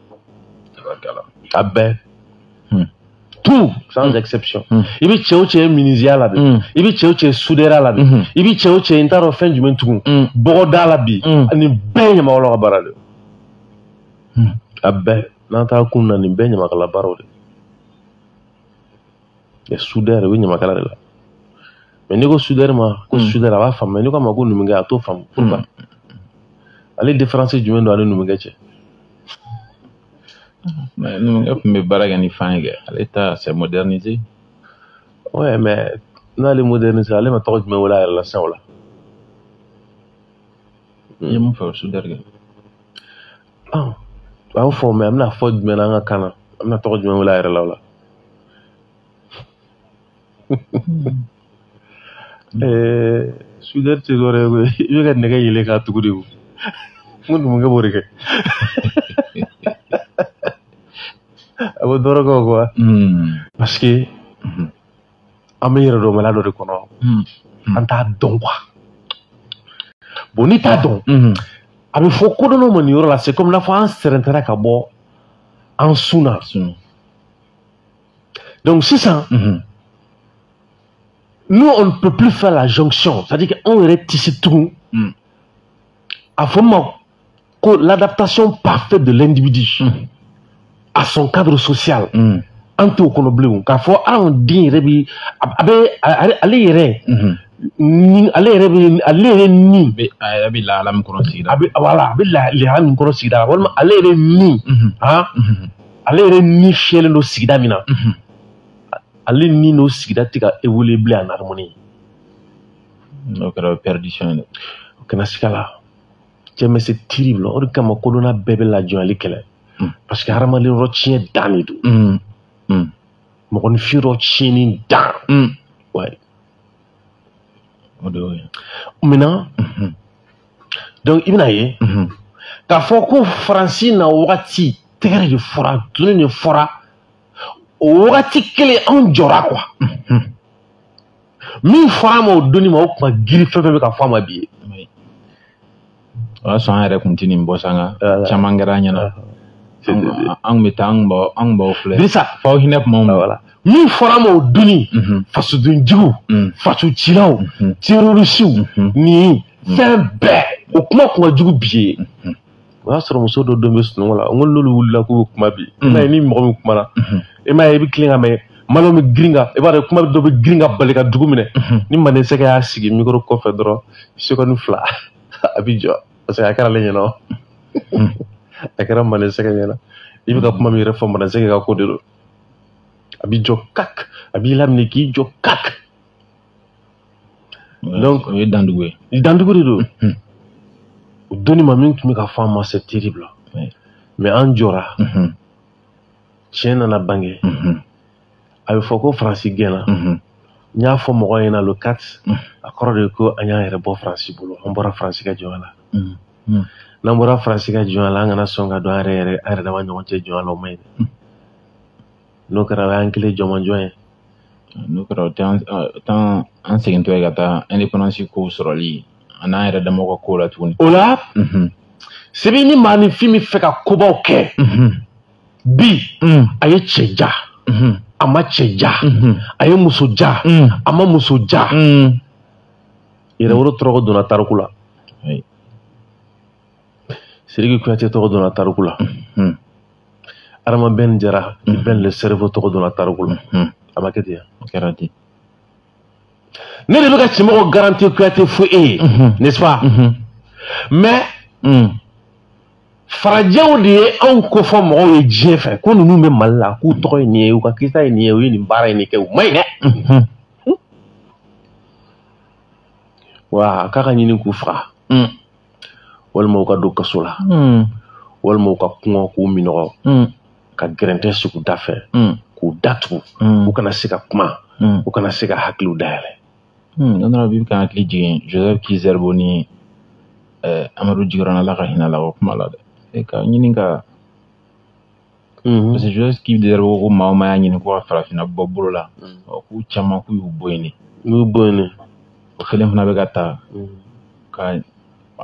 A bɛɛ, tout sans exception. I bɛ cɛ o cɛ ye minisiya la bi, i bɛ cɛ o cɛ ye soudeur la bi, i bɛ cɛ o cɛ ye, n t'a dɔn fɛn jumɛn tugun, bɔgɔda la bi, nin bɛɛ ye ɲamakalaw ka baara de ye. A bɛɛ, n'an taara kun na, nin bɛɛ ye ɲamakala baaraw de ye. Les soudeurs, u bɛ ɲamakala de la. Mais n'i ko soudeur ma ko soudeur, a b'a faamu. Mais n'i ko a ma ko numukɛ, a t'o faamu. Pourquoi? Ale différence jumɛn don ale numukɛ cɛ? Mais numukɛ tun bɛ baara kɛ ni fan ye kɛ, ale ta c'est modernisé. Ouais, mais n'ale modernisé, ale ma tɔgɔ jumɛn wele a yɛrɛ la sisan o la? I ye mun fɔ soudeur kɛ? Ah, a y'o fɔ, mais a bɛna fɔ jumɛn na an ka kan na? A bɛna tɔgɔ jumɛn wele a yɛrɛ la o la? Soudeur tɛ dɔwɛrɛ ye koyi, i bɛ ka nɛgɛ yɛlɛ k'a tugu de o. N ko numukɛ b'o de kɛ. A bɛ dɔ wɛrɛ kɛ o quoi. Parce que an bɛ yɛrɛdɔnbaliya dɔ de kɔnɔ. An t'a dɔn quoi. Bon, n'i t'a dɔn, a bɛ fɔ kodɔnnaw ma nin yɔrɔ la, c'est comme n'a fɔ an sɛrɛntɛra ka bɔ an sun na. Donc sisan, nous, on ne peut plus faire la jonction. C'est-à-dire qu'on yɛrɛ tɛ se tugun. A fɔ min ma ko l'adaptation parfaite de l'individu à son cadre social. An t'o kɔnɔ bilen k'a fɔ anw den yɛrɛ bi a bɛ ale yɛrɛ ni ale yɛrɛ bɛ ale yɛrɛ ni A yɛrɛ bɛ lahala min kɔnɔ sigida. A bɛ, voilà, a bɛ lahala min kɔnɔ sigida la, walima ale yɛrɛ ni han ale yɛrɛ ni fiyɛlen don sigida min na, ale ni n'o sigida tɛ ka évoluer bilen en harmonie. N'o kɛra, o ye perdition ye dɛ. O kana siga la cɛ, mais c'est terrible. O de kama kodɔnna bɛɛ bɛ lajɔnyali kɛlɛ, parce que hadamaden yɔrɔ tiɲɛ dan de don, mɔgɔninfin yɔrɔ tiɲɛni dan. Ouais. O de y'o ye. Maintenant, donc i bɛna ye k'a fɔ ko Faransi na wagati tɛgɛrɛ de fɔra, tunu de fɔra, o wagati kelen anw jɔra quoi. Min fɔra a ma o donni ma, o kuma girin fɛn fɛn bɛ ka fɔ a ma bi ye. O y'a sɔrɔ an yɛrɛ kun tɛ nin bɔ sanga caman kɛra an ɲɛna. An kun bɛ taa, an kun b'aw filɛ. Dirisa. F'aw hinɛ kuma ma. Voilà. Min fɔra a ma o donni, fasodenjugu, fasocilaw, terrorisiw, nin fɛn bɛɛ, o kuma kun ka jugu bi ye. O y'a sɔrɔ muso dɔ don bɛ sunɔgɔ la, n ko n'olu wulila k'u bɛ kuma bi, i m'a ye ni mɔgɔ min kumana, i m'a ye i bɛ tilen ka mɛn malo bɛ girin ka, i b'a dɔn kuma dɔ bɛ girin ka bali ka dugu minɛ. Ni manden sɛgɛ y'a sigi micro kɔfɛ dɔrɔn, seconde 2 a bɛ jɔ, parce que a kɛra ale ɲɛna, a kɛra manden sɛgɛ ɲɛna. I bɛ ka kuma min yɛrɛ fɔ, manden sɛgɛ ka ko de don. A b'i jɔ kak, a b'i laminɛ k'i jɔ kak. Donc o ye dandugu ye. Dandugu de don. O donni ma min tun bɛ ka fɔ an ma, c'est terrible. Mais an jɔra, tiɲɛ nana bange. A bɛ fɔ ko Faransi gɛnna. N y'a fɔ mɔgɔw ɲɛna le 4, a kɔrɔ de ye ko an y'an yɛrɛ bɔ Faransi bolo, an bɔra Faransi ka jɔnya la. N'an bɔra Faransi ka jɔnya la, an kana sɔn ka don an yɛrɛ an yɛrɛ dama ɲɔgɔn cɛ jɔnya la, o man ɲi dɛ. N'o kɛra, o y'an kelen jɔnmajɔn ye. N'o kɛra, o tɛ an segintɔ ye ka taa indépendance kow sɔrɔli an n'an yɛrɛ damaw ka kow la tuguni. O la, Sibi, ni maaninfin bɛ fɛ ka kobaw kɛ bi, a ye cɛ ja, a ma cɛ ja, a ye muso ja, a ma muso ja, Yɛrɛwolo tɔgɔ donna tariku la, Sidiki Kuyate tɔgɔ donna tariku la, Adama Ben Jara, Ben le cerveau tɔgɔ donna tariku la. A ma kɛ ten? O kɛra ten. Ne de bɛ ka Cɛmɔgɔ garanti Kuyate fo e ye, n'est-ce pas? Mais farajɛw de ye anw kofɔ mɔgɔw ye diɲɛ fɛ ko ninnu bɛ Mali la, k'u tɔgɔ ye nin ye, u ka kita ye nin ye, u ye nin baara in de kɛ, u ma ɲi dɛ. Wa a k'a ka ɲini k'u faga, walima u ka don kaso la, walima u ka kɔngɔ k'u minɔgɔ, ka gɛrɛntɛ sigi u da fɛ, k'u datugu, u kana se ka kuma, u kana se ka hakiliw dayɛlɛ. Honorable, bi ka hakili jigin Joseph Ki-Zerbo ni Amadu Jikɔrɔni, Ala ka hinɛ la, o kuma la dɛ. E ka ɲini ka, parce que Joseph Ki-Zerbo ko maa o maa y'a ɲini ko ka farafinna bɔ bolo la, k'u caman k'u y'u bɔ yen de. U y'u bɔ yen de. O kelen fana bɛ ka ta ka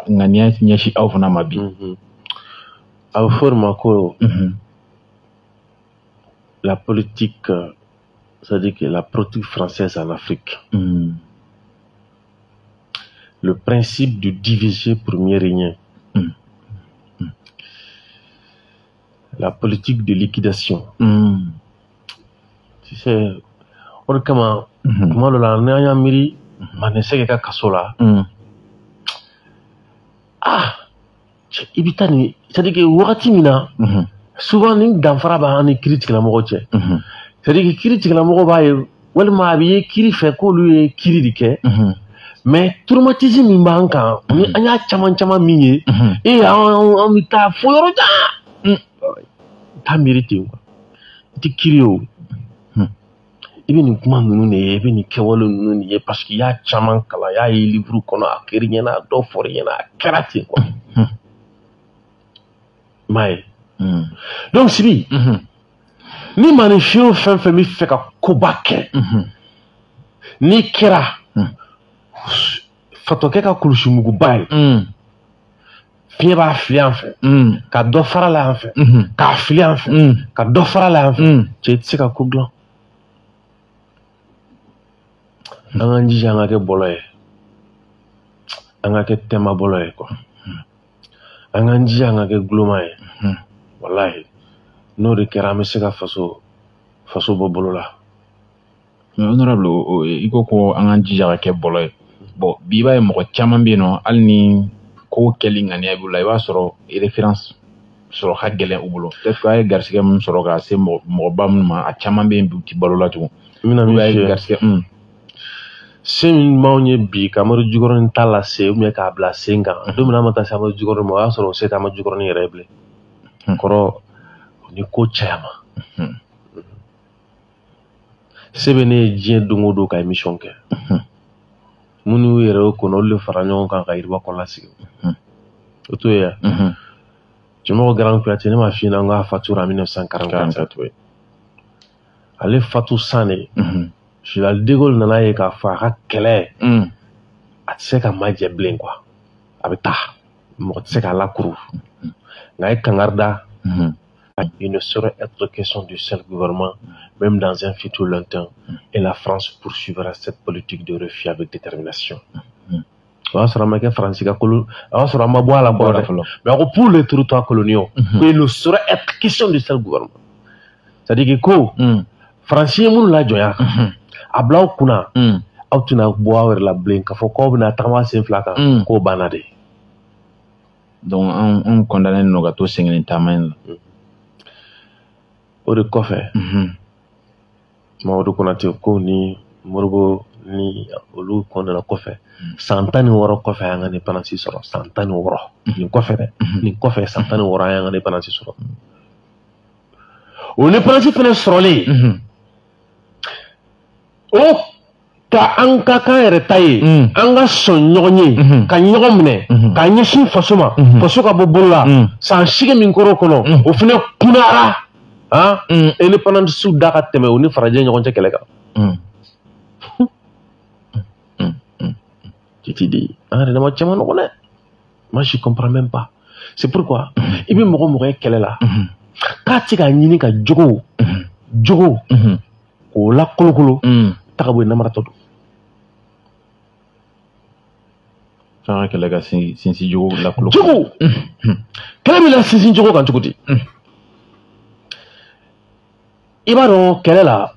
ŋaniya ɲɛsin aw fana ma bi. A bɛ fɔ o de ma ko la politique, c'est-à-dire que la politique française en Afrique, le principe du diviser pour mieux régner, la politique de liquidation. Tu sais, o de kama tuma dɔ la, n'an y'an miiri Manɛsɛ ka kaso la, ah, i bɛ taa nin, c'est-à-dire que wagati min na, souvent ni danfara b'an ni kiiri tigilamɔgɔw cɛ, c'est-à-dire que kiiri tigilamɔgɔw b'a ye, walima a bɛ ye kiiri fɛ k'olu ye kiiri de kɛ, mais traumatisme min b'an kan ni an y'a caman caman min ye, e an bɛ taa fo yɔrɔ jan, taa miiri ten quoi. I tɛ kiiri ye o, i bɛ nin kuma ninnu de ye, i bɛ nin kɛwale ninnu de ye, parce que i y'a caman kalan, i y'a ye livre kɔnɔ, a kɛr'i ɲɛna, a dɔw fɔr'i ɲɛna, a kɛra ten quoi. I m'a ye? Donc Sibi, ni maaninfin fɛn fɛn bɛ fɛ ka koba kɛ, n'i kɛra fatɔkɛ ka kulusimuguba ye, fiɲɛ b'a fili an fɛ, ka dɔ fara la yan fɛ, k'a fili an fɛ, ka dɔ fara la yan fɛ, cɛ, i tɛ se ka ko dilan. An k'an jija an ka kɛ bɔlɔ ye, an ka kɛ tɛma bɔlɔ ye quoi. An k'an jija an ka kɛ guloma ye. Walahi, n'o de kɛra, an bɛ se ka faso bɔ bolo la. Mais honorable, i ko ko an k'an jija ka kɛ bɔlɔ ye. Bon, bi i b'a ye mɔgɔ caman bɛ yen nɔ, hali ni ko kɛli ŋaniya b'u la, i b'a sɔrɔ référence sɔrɔ ka gɛlɛn u bolo. Peut-être que a ye garisɛgɛ min sɔrɔ ka se mɔgɔba minnu ma, a caman bɛ yen bi, u ti balo la tugun. N bɛna min f'i ye, garisɛgɛ se min b'anw ye bi ka Amadu Jikɔrɔni ta lase ou bien k'a bila sen kan, don min na an ma taa se Amadu Jikɔrɔni ma, o y'a sɔrɔ o se tɛ Amadu Jikɔrɔni yɛrɛ ye bilen. Kɔrɔ ni ko caya ma, se bɛ ne ye diɲɛ don o don ka émission kɛ. Minnu y'u yɛrɛ kɔnɔ, olu de fara ɲɔgɔn kan ka yiriba kɔnɔna sigi, o t'o ye wa? Cɛmɔgɔ Garan Kuyate, ne m'a f'i ɲɛna n k'a fatura en 1944? Ale fatu san de, Général de Gaulle nana ye k'a fɔ a ka kɛlɛ a tɛ se ka majɛ bilen quoi, a bɛ taa, mɔgɔ tɛ se k'a lakuru, nka a ye kangari da: il ne saurait être question du seul gouvernement, même dans un futur lointain, et la France poursuivra cette politique de refus avec détermination. O y'a sɔrɔ a ma kɛ Faransi ka kolo, o y'a sɔrɔ a ma bɔ a la kɔrɔ dɛ, mais a ko pour les territoires coloniaux, il ne saurait être question du seul gouvernement, c'est-à-dire que ko Faransi ye minnu lajɔnya, a bila aw kunna, aw tɛna bɔ aw yɛrɛ la bilen k'a fɔ k'aw bɛna tagama sen fila kan, k'o banna de. Donc anw condamné don ka to sen taama in la. O de kɔfɛ, Mamadu Konate ko ni Modibo Ni olu kɔnɔna kɔfɛ san 16 kɔfɛ an ka indépendance sɔrɔ san 16 nin kɔfɛ dɛ nin kɔfɛ san 16 an y'an ka indépendance sɔrɔ o indépendance fɛnɛ sɔrɔlen o ka an ka kan yɛrɛ ta ye an ka sɔn ɲɔgɔn ye ka ɲɔgɔn minɛ ka ɲɛsin faso ma faso ka bɔ bolo la san 8 min kɔrɔ kɔnɔ o fɛnɛ kunnara indépendance da ka tɛmɛ o ni farajɛ ɲɔgɔn cɛ kɛlɛ kan. Tu te dis, ah, moi je comprends même pas. C'est pourquoi il veut me kɛlɛ la. K'a tɛ ka ɲini ka jogo jogo k'o lakolokolo ta ka bɔ yen namaratɔ don. Fɛn ka kɛlɛ ka sinsin jogo lakolokolo. Jogo kɛlɛ bɛ la sinsin jogo kan cogo di? I b'a dɔn kɛlɛ la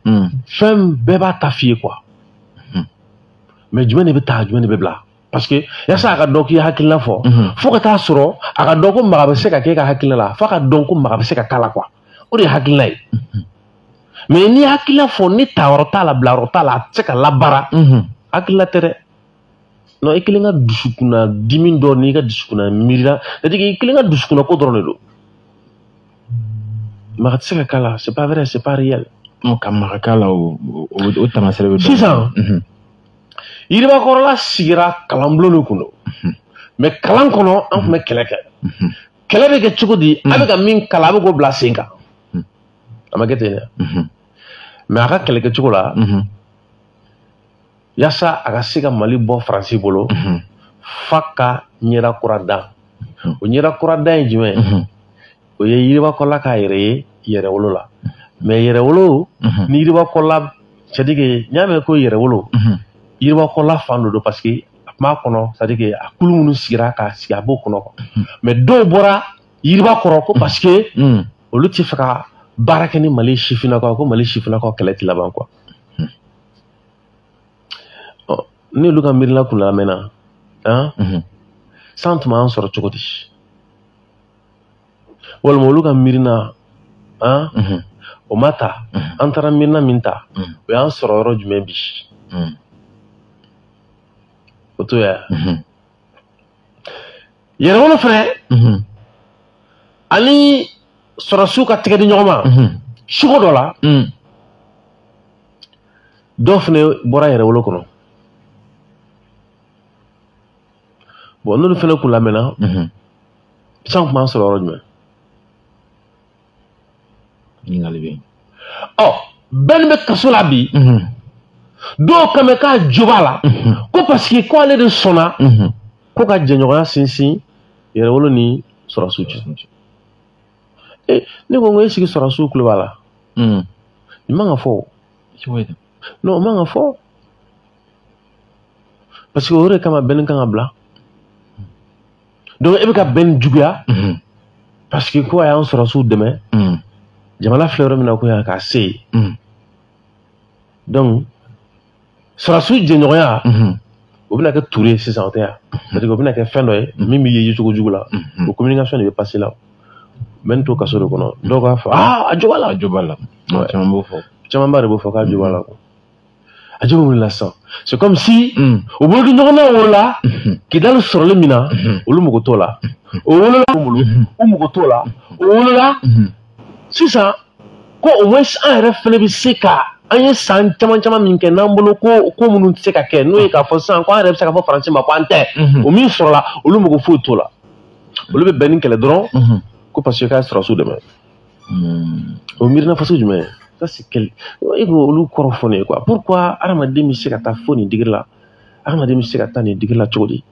fɛn bɛɛ b'a ta f'i ye quoi. Mais jumɛn de bɛ taa jumɛn de bɛ bila parce que yasa a ka dɔn k'i hakilina fɔ fo ka taa sɔrɔ a ka dɔn ko maga bɛ se ka k'e ka hakilina la fo a ka dɔn ko maga bɛ se ka k'a la quoi o de ye hakilina ye mais n'i hakilina fɔ ni tayɔrɔ t'a la bilayɔrɔ t'a la a tɛ se ka labaara hakilina tɛ dɛ non i kelen ka dusukunna dimi dɔ n'i ka dusukunna miirina c'est à dire i kelen ka dusukunna ko dɔrɔn de don maga tɛ se ka k'a la c'est pas vrai c'est pas réel. Ka maga k'a la o taamasiyɛn bɛ dɔn sisan. Yiribakɔrɔla sigira kalanbulon de kun don mais kalan kɔnɔ an tun bɛ kɛlɛ kɛ kɛlɛ bɛ kɛ cogo di a bɛ ka min kalan a bɛ k'o bila sen kan a ma kɛ ten dɛ mais a ka kɛlɛ kɛcogo la yaasa a ka se ka Mali bɔ Faransi bolo f'a ka ɲɛda kura dan o ɲɛda kura dan ye jumɛn ye o ye Yiribakɔrɔla k'a yɛrɛ ye yɛrɛwolo la mais yɛrɛwolo ni Yiribakɔrɔla c'est à dire que n'i y'a mɛn ko yɛrɛwolo Yiribakɔrɔla fan dɔ don parce que a tun b'a kɔnɔ c'est à dire que a kulu minnu sigira ka sigi a b'o kɔnɔ quoi mais dɔw bɔra Yiribakɔrɔ ko parce que olu tɛ fɛ ka baara kɛ ni Mali sifinnakaw ko Mali sifinnakaw kɛlɛ tɛ laban quoi ɔ ni olu ka miirina kun lamɛnna han san tun b'an sɔrɔ cogo di walima olu ka miirina han o ma ta an taara miirina min ta o y'an sɔrɔ yɔrɔ jumɛn bi. O to ya yɛrɛwolo fɛnɛ ani sɔrɔsiw ka tɛgɛ di ɲɔgɔn ma cogo dɔ la dɔw fɛnɛ bɔra yɛrɛwolo kɔnɔ bon n'olu fɛnɛ kun lamɛnna san tun b'an sɔrɔ yɔrɔ jumɛn ɲininkali bɛ yen ɔ bɛɛ ni bɛ kaso la bi dɔw kan bɛ k'a jo b'a la ko parce que ko ale de sɔnna ko ka jɛɲɔgɔnya sinsin yɛrɛwolo ni sɔrɔsiw cɛ ne ko n ko e sigi sɔrɔsiw kulo b'a la nin man ka fɔ o non o man ka fɔ parce que o de kama bɛn kan ka bila donc e bɛ ka bɛn juguya parce que ko a y'an sɔrɔsiw dɛmɛ jamana filɛ yɔrɔ min na ko yan k'a se yen donc sɔrɔsiw jɛɲɔgɔnya o bɛna kɛ ture ye sisan o tɛ yan c'est à dire o bɛna kɛ fɛn dɔ ye min bɛ ye cogo jugu la o communication de bɛ passer la n bɛ n to kaso de kɔnɔ dɔw k'a fɔ aa a jo b'a la a jo b'a la caman b'o fɔ camanba de b'o fɔ k'a jo b'a la quoi a jo bɛ la sisan c'est comme si o bolo di ɲɔgɔn ma wolola Kidali sɔrɔli min na olu mago t'o la o wolola u mago t'o la o wolola sisan ko au moins an yɛrɛ fɛnɛ bɛ se ka an ye san caman caman min kɛ n'an bolo ko ko minnu tɛ se ka kɛ n'o ye k'a fɔ sisan ko an yɛrɛ bɛ se k'a fɔ Faransi ma ko an tɛ o min sɔrɔla olu mago foyi t'o la olu bɛ bɛn ni kɛlɛ dɔrɔn ko parce que k'a sɔrɔsiw dɛmɛ o miirina faso jumɛn ye ça c'est quel e ko olu kɔrɔ fɔ ne ye quoi pourquoi hadamaden bɛ se ka taa fo nin digiri la hadamaden bɛ se ka taa nin digiri la cogo di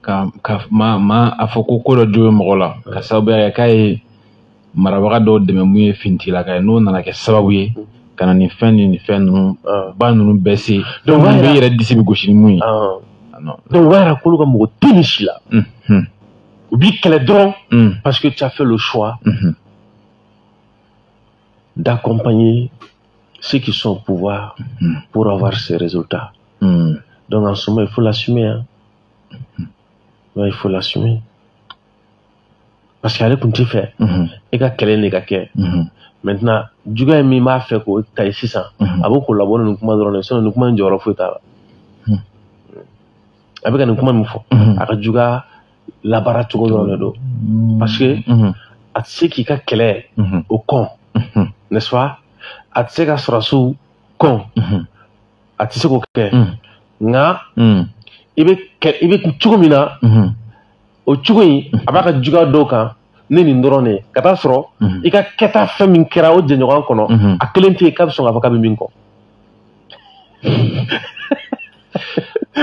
ka ma a fɔ ko ko dɔ jo bɛ mɔgɔ la ka sababuya kɛ k'a ye marabaga dɔw dɛmɛ mun ye finitigilaka ye n'o nana kɛ sababu ye ka na nin fɛn ni nin fɛn ninnu ba ninnu bɛɛ se donc bɛɛ yɛrɛ disi bɛ gosi ni mun ye donc o b'a yira k'olu ka mɔgɔ tɛ nin si la u b'i kɛlɛ dɔrɔn parce que tu as fait le choix d'accompagner ceux qui sont au pouvoir pour avoir ces résultats. Donc en ce moment, il faut l'assumer. Hein. Ouais, il faut l'assumer. Parce que ale kun t'i fɛ e ka kɛlɛ de ka kɛ. Maintenant juguya min b'a fɛ k'o ta ye sisan, a b'o k'o labɔ nin kuma dɔrɔn de, sinon nin kuma in jɔyɔrɔ foyi t'a la. A bɛ ka nin kuma min fɔ, a ka juguya labaara cogo dɔrɔn de don. Parce que a tɛ se k'i ka kɛlɛ o kɔn, n'est-ce pas? A tɛ se ka sɔrɔdasiw kɔn, a tɛ se k'o kɛ. Nka i bɛ cogo min na, o cogo in a b'a ka juguya dɔw kan ne nin dɔrɔn de ye, ka taa sɔrɔ i ka kɛta fɛn min kɛra o jɛɲɔgɔn kɔnɔ, a kelen tɛ yen k'a bɛ sɔn k'a fɔ k'a bɛ min kɔ.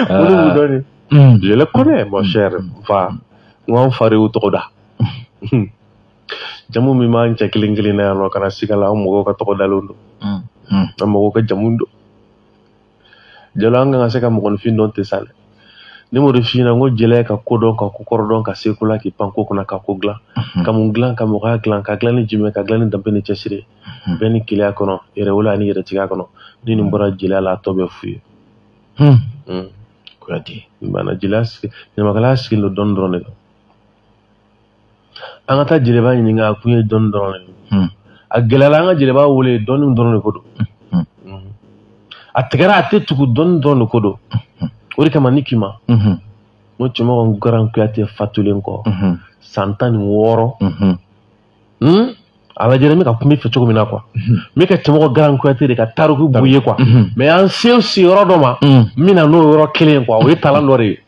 Olu b'u dɔn de. Je le connais, mon cher fa. N ko an fa de y'u tɔgɔ da. Jamu min b'an cɛ kelen kelen na yan nɔ, ka na siga la, an mɔgɔw ka tɔgɔ dalen don. An mɔgɔw ka jamu don. Jalo, an kan ka se ka mɔgɔninfin dɔn ten sa dɛ. Ne m'o de f'i ɲɛna, n ko jeliya ka ko dɔn, ka ko kɔrɔ dɔn, ka se ko la, k'i pan ko kunna, ka ko dilan. Ka mun dilan, ka mɔgɔya dilan, ka dilan ni jumɛn, ka dilan ni danbe ni cɛsiri. Bɛɛ ni keleya kɔnɔ, yɛrɛwolo ani yɛrɛtigiya kɔnɔ. Ni nin bɔra jeliya la, a tɔ bɛ f'u ye. Kuyate. Bana jeliya sigi, ɲamakalaya sigilen don dɔɔni dɔrɔn de kan. An ka taa jeliba ɲininka, a kun ye dɔɔni dɔrɔn de ye. A gɛlɛyara an ka jeliba wele, dɔɔni dɔrɔn de ko don. A tigɛra, a tɛ tugu, dɔɔni dɔrɔn de ko don. O de kama ni k'i ma, n ko Cɛmɔgɔ Garan Kuyate fatulen kɔ san 16, a lajɛ n bɛ ka kuma i fɛ cogo min na quoi. N bɛ ka Cɛmɔgɔ Garan Kuyate de ka tariku b'u ye quoi. Mais an se yɔrɔ dɔ ma, n bɛ na n'o yɔrɔ kelen ye quoi, o ye talan dɔ de ye.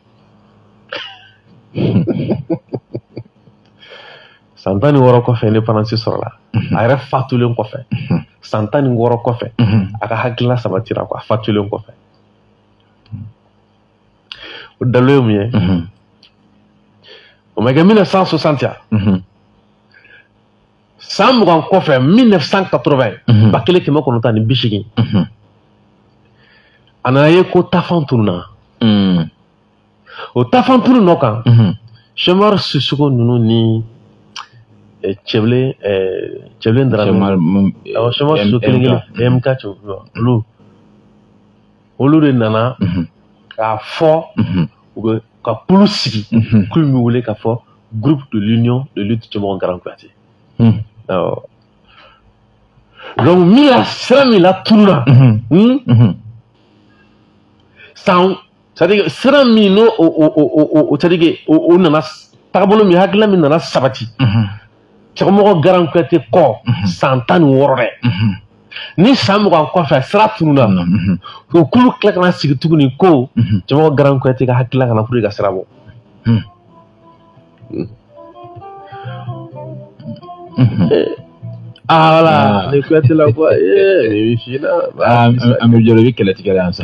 San 16 kɔfɛ, indépendance sɔrɔla. A yɛrɛ fatulen kɔfɛ, san 16 kɔfɛ, a ka hakilina sabatira quoi, a fatulen kɔfɛ. O dalo ye mun ye? O ma kɛ 1960 yan. San 20 kɔfɛ, 1980, 1980, a nana ye ko tafan tununna. O tafan tunu nɔ kan, Chemar Sissoko ninnu ni Cɛbilen Darame, awɔ, Chemar Sissoko kelen kelen, MK olu, olu de nana k'a fɔ u bɛ ka kulu sigi, kulu min bɛ wele k'a fɔ groupe de l'union de lutte Cɛmɔgɔ Garan Kuyate. Awɔ. Donc min la sira min la tununa, san, c'est-à-dire sira min n'o o c'est-à-dire que o nana tagabolo min, hakilina min nana sabati Cɛmɔgɔ Garan Kuyate kɔ san 16 dɛ. Ni san 20 kɔfɛ sira tununa, o kulu tila ka na sigi tuguni ko Cɛmɔgɔ Garan Kuyate ka hakilina kana pour ka sira bɔ. Ah voilà, ne Kuyate la quoi, eh ni f'i ɲɛna. Amiru Jalo, i bɛ kɛlɛtigɛ la yan sa.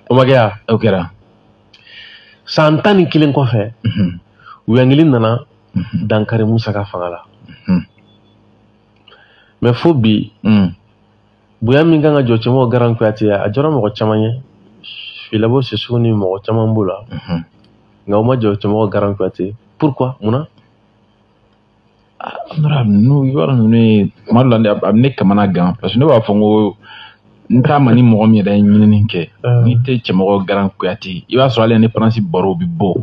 O ma kɛ yan? O kɛra. San 11 kɔfɛ, Wuyangili nana dankari Musa ka fanga la. Mais fo bi, bonya min kan ka jɔ Cɛmɔgɔ Garan Kuyate, a jɔra mɔgɔ caman ye. Filabo Sissoko ni mɔgɔ caman b'o la. Nka o ma jɔ Cɛmɔgɔ Garan Kuyate. Pourquoi? Munna? Ninnu, i b'a dɔn ninnu ye kuma dɔ la, a bɛ ne kamana gan, parce que ne b'a fɔ n ko n t'a ma ni mɔgɔ min yɛrɛ ye ɲinini kɛ, n'i tɛ Cɛmɔgɔ Garan Kuyate, i b'a sɔrɔ hali indépendance baro bɛ bɔ,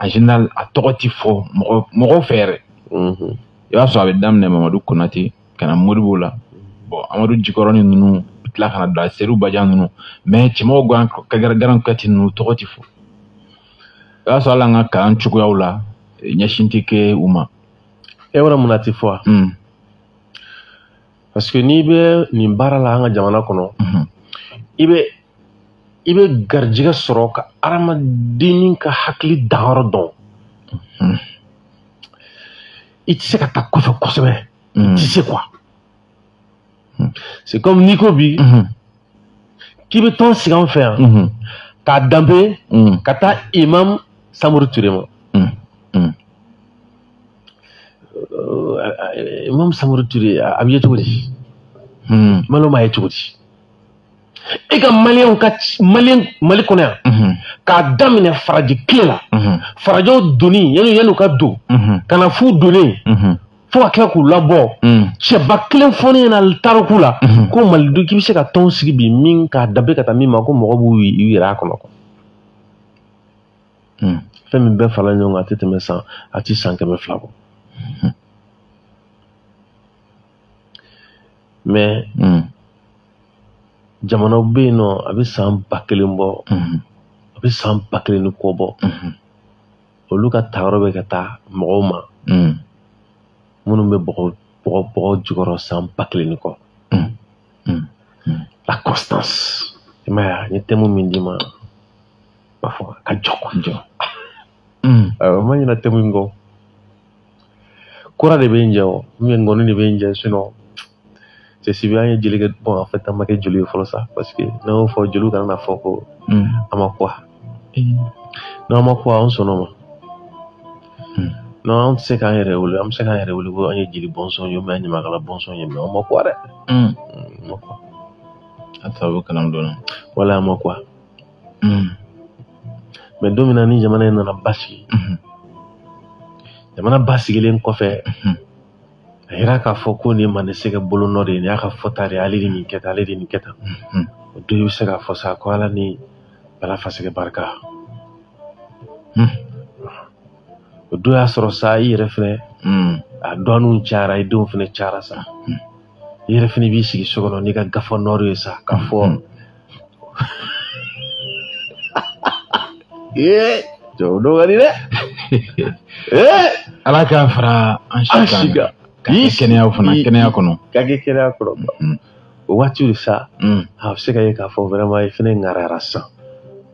en général a tɔgɔ ti fɔ mɔgɔw fɛ yɛrɛ. I b'a sɔrɔ a bɛ daminɛ Mamadu Konate ka na Modibo la, bon Amadu Jikɔrɔni ninnu bɛ tila ka na don a Seru Bajan ninnu, mais Cɛmɔgɔ Garan Kuyate ninnu tɔgɔ ti fɔ. I b'a sɔrɔ hali an ka kalan cogoyaw la, ɲɛsin tɛ kɛ u ma. E b'a dɔn mun na a ti fɔ wa? Parce que n'i bɛ nin baara la an ka jamana kɔnɔ, i bɛ garijɛgɛ sɔrɔ ka hadamaden ka hakili danyɔrɔ dɔn. I tɛ se ka taa kɔfɛ kosɛbɛ. I tɛ se quoi. C'est comme n'i ko bi k'i bɛ tɔn sigi an fɛ yan, k'a danbe ka taa Imam Samori Ture ma. Imam Samori Ture a bɛ ye cogo di? Maliyɛnw b'a ye cogo di? E ka maliyɛnw ka maliyɛn Mali kɔnɔ yan, k'a daminɛ farajɛ tile la, farajɛw donni yanni u ka don, ka na f'u donnen, fo ka tila k'u labɔ, cɛba kelen fɔ ne ɲɛna tariku la, ko Malidenw k'i bɛ se ka tɔn sigi bi min k'a danbe ka taa min ma, ko mɔgɔ b'u yɛrɛ a kɔnɔ. Fɛn min bɛɛ farala ɲɔgɔn kan a tɛ tɛmɛ san a ti san 200 bɔ. Mais jamanaw bɛ yen nɔ a bɛ san 1000 bɔ, a bɛ san 1000 ni kɔ bɔ. Olu ka taayɔrɔ bɛ ka taa mɔgɔw ma minnu bɛ bɔgɔ jukɔrɔ san 1000 ni kɔ. La constance. I m'a ye wa, n ye thème min d'i ma, n b'a fɔ a ka jɔ quoi. Jɔ. Awɔ, n ma ɲinɛ thème in kɔ. Kura de bɛ n jɛ o, ou bien ŋɔni de bɛ n jɛ, sinon c'est si bien an ye jeli kɛ. Bon, en fait an ma kɛ jeli ye fɔlɔ sa, parce que n'an y'o fɔ jeliw kana na fɔ ko an ma kuwa. N'an ma kuwa, an sɔnn'o ma. Non, an tɛ se k'an yɛrɛ wele, an bɛ se k'an yɛrɛ wele ko an ye jeli bɔnsɔn ye ou bien an ye ɲamakala bɔnsɔn ye, mais an ma kuwa dɛ. An ma kuwa. A sababu kalan donna. Wala an ma kuwa. Mais don min na ni jamana in nana basigi, jamana basigilen kɔfɛ, a yira k'a fɔ ko nin ye Mande Sɛgɛ bolonɔ de ye, nin y'a ka fɔta de ye, ale de nin kɛ tan, ale de nin kɛ tan. O don i bɛ se k'a fɔ sa ko Ala ni Bala Fasɛgɛ barika. O don y'a sɔrɔ sa i yɛrɛ fɛnɛ a dɔɔninw cayara, i denw fɛnɛ cayara sa. I yɛrɛ fɛnɛ b'i sigi so kɔnɔ n'i ka gafa nɔrɔ ye sa k'a fɔ ee jɔ o don ka di dɛ. Ee Ala k'a fara an si kan. Ka kɛ kɛnɛya fana, kɛnɛya kɔnɔ. Ka kɛ kɛnɛya kɔnɔ. O waati de sa, a bɛ se ka ye k'a fɔ vraiment i fɛnɛ ŋariyara sisan.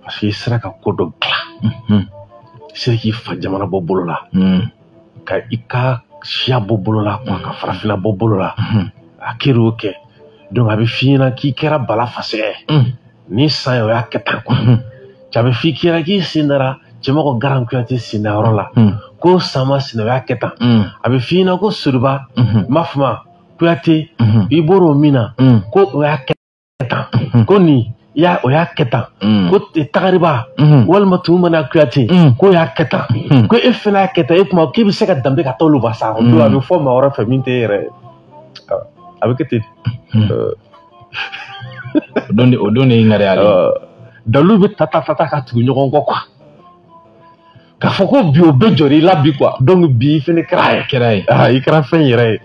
Parce que i sera ka ko dɔ dilan. I sera k'i fa jamana bɔ bolo la. Ka i ka siya bɔ bolo la, ka farafinna bɔ bolo la. A kɛra o kɛ. Donc a bɛ f'i ɲɛna k'i kɛra Bala Fasɛgɛ ye. Ni san ye o y'a kɛ tan quoi. A bɛ f'i ɲɛna k'i sen dara Cɛmɔgɔ Garan Kuyate sen da yɔrɔ la. Ko Sama Sina o y'a kɛ tan. A bɛ f'i ɲɛna ko Soriba Mafuma Kuyate i bɔr'o min na ko o y'a kɛ tan. Ko nin o y'a kɛ tan. Ko Tagariba walima Tumana Kuyate k'o y'a kɛ tan. Ko e fana y'a kɛ tan, e kuma k'e bɛ se ka danbe ka taa olu ba sa. O don a bɛ fɔ maa wɛrɛ fɛ min t'e yɛrɛ ye. A bɛ kɛ ten. O don de ye ŋariya ye. Dalu bɛ ta ka tugu ɲɔgɔn kɔ quoi. K'a fɔ ko bi o bɛɛ jɔr'i la bi quoi. Donc bi i fɛnɛ kɛra ye. Kɛra ye. I kɛra fɛn yɛrɛ ye.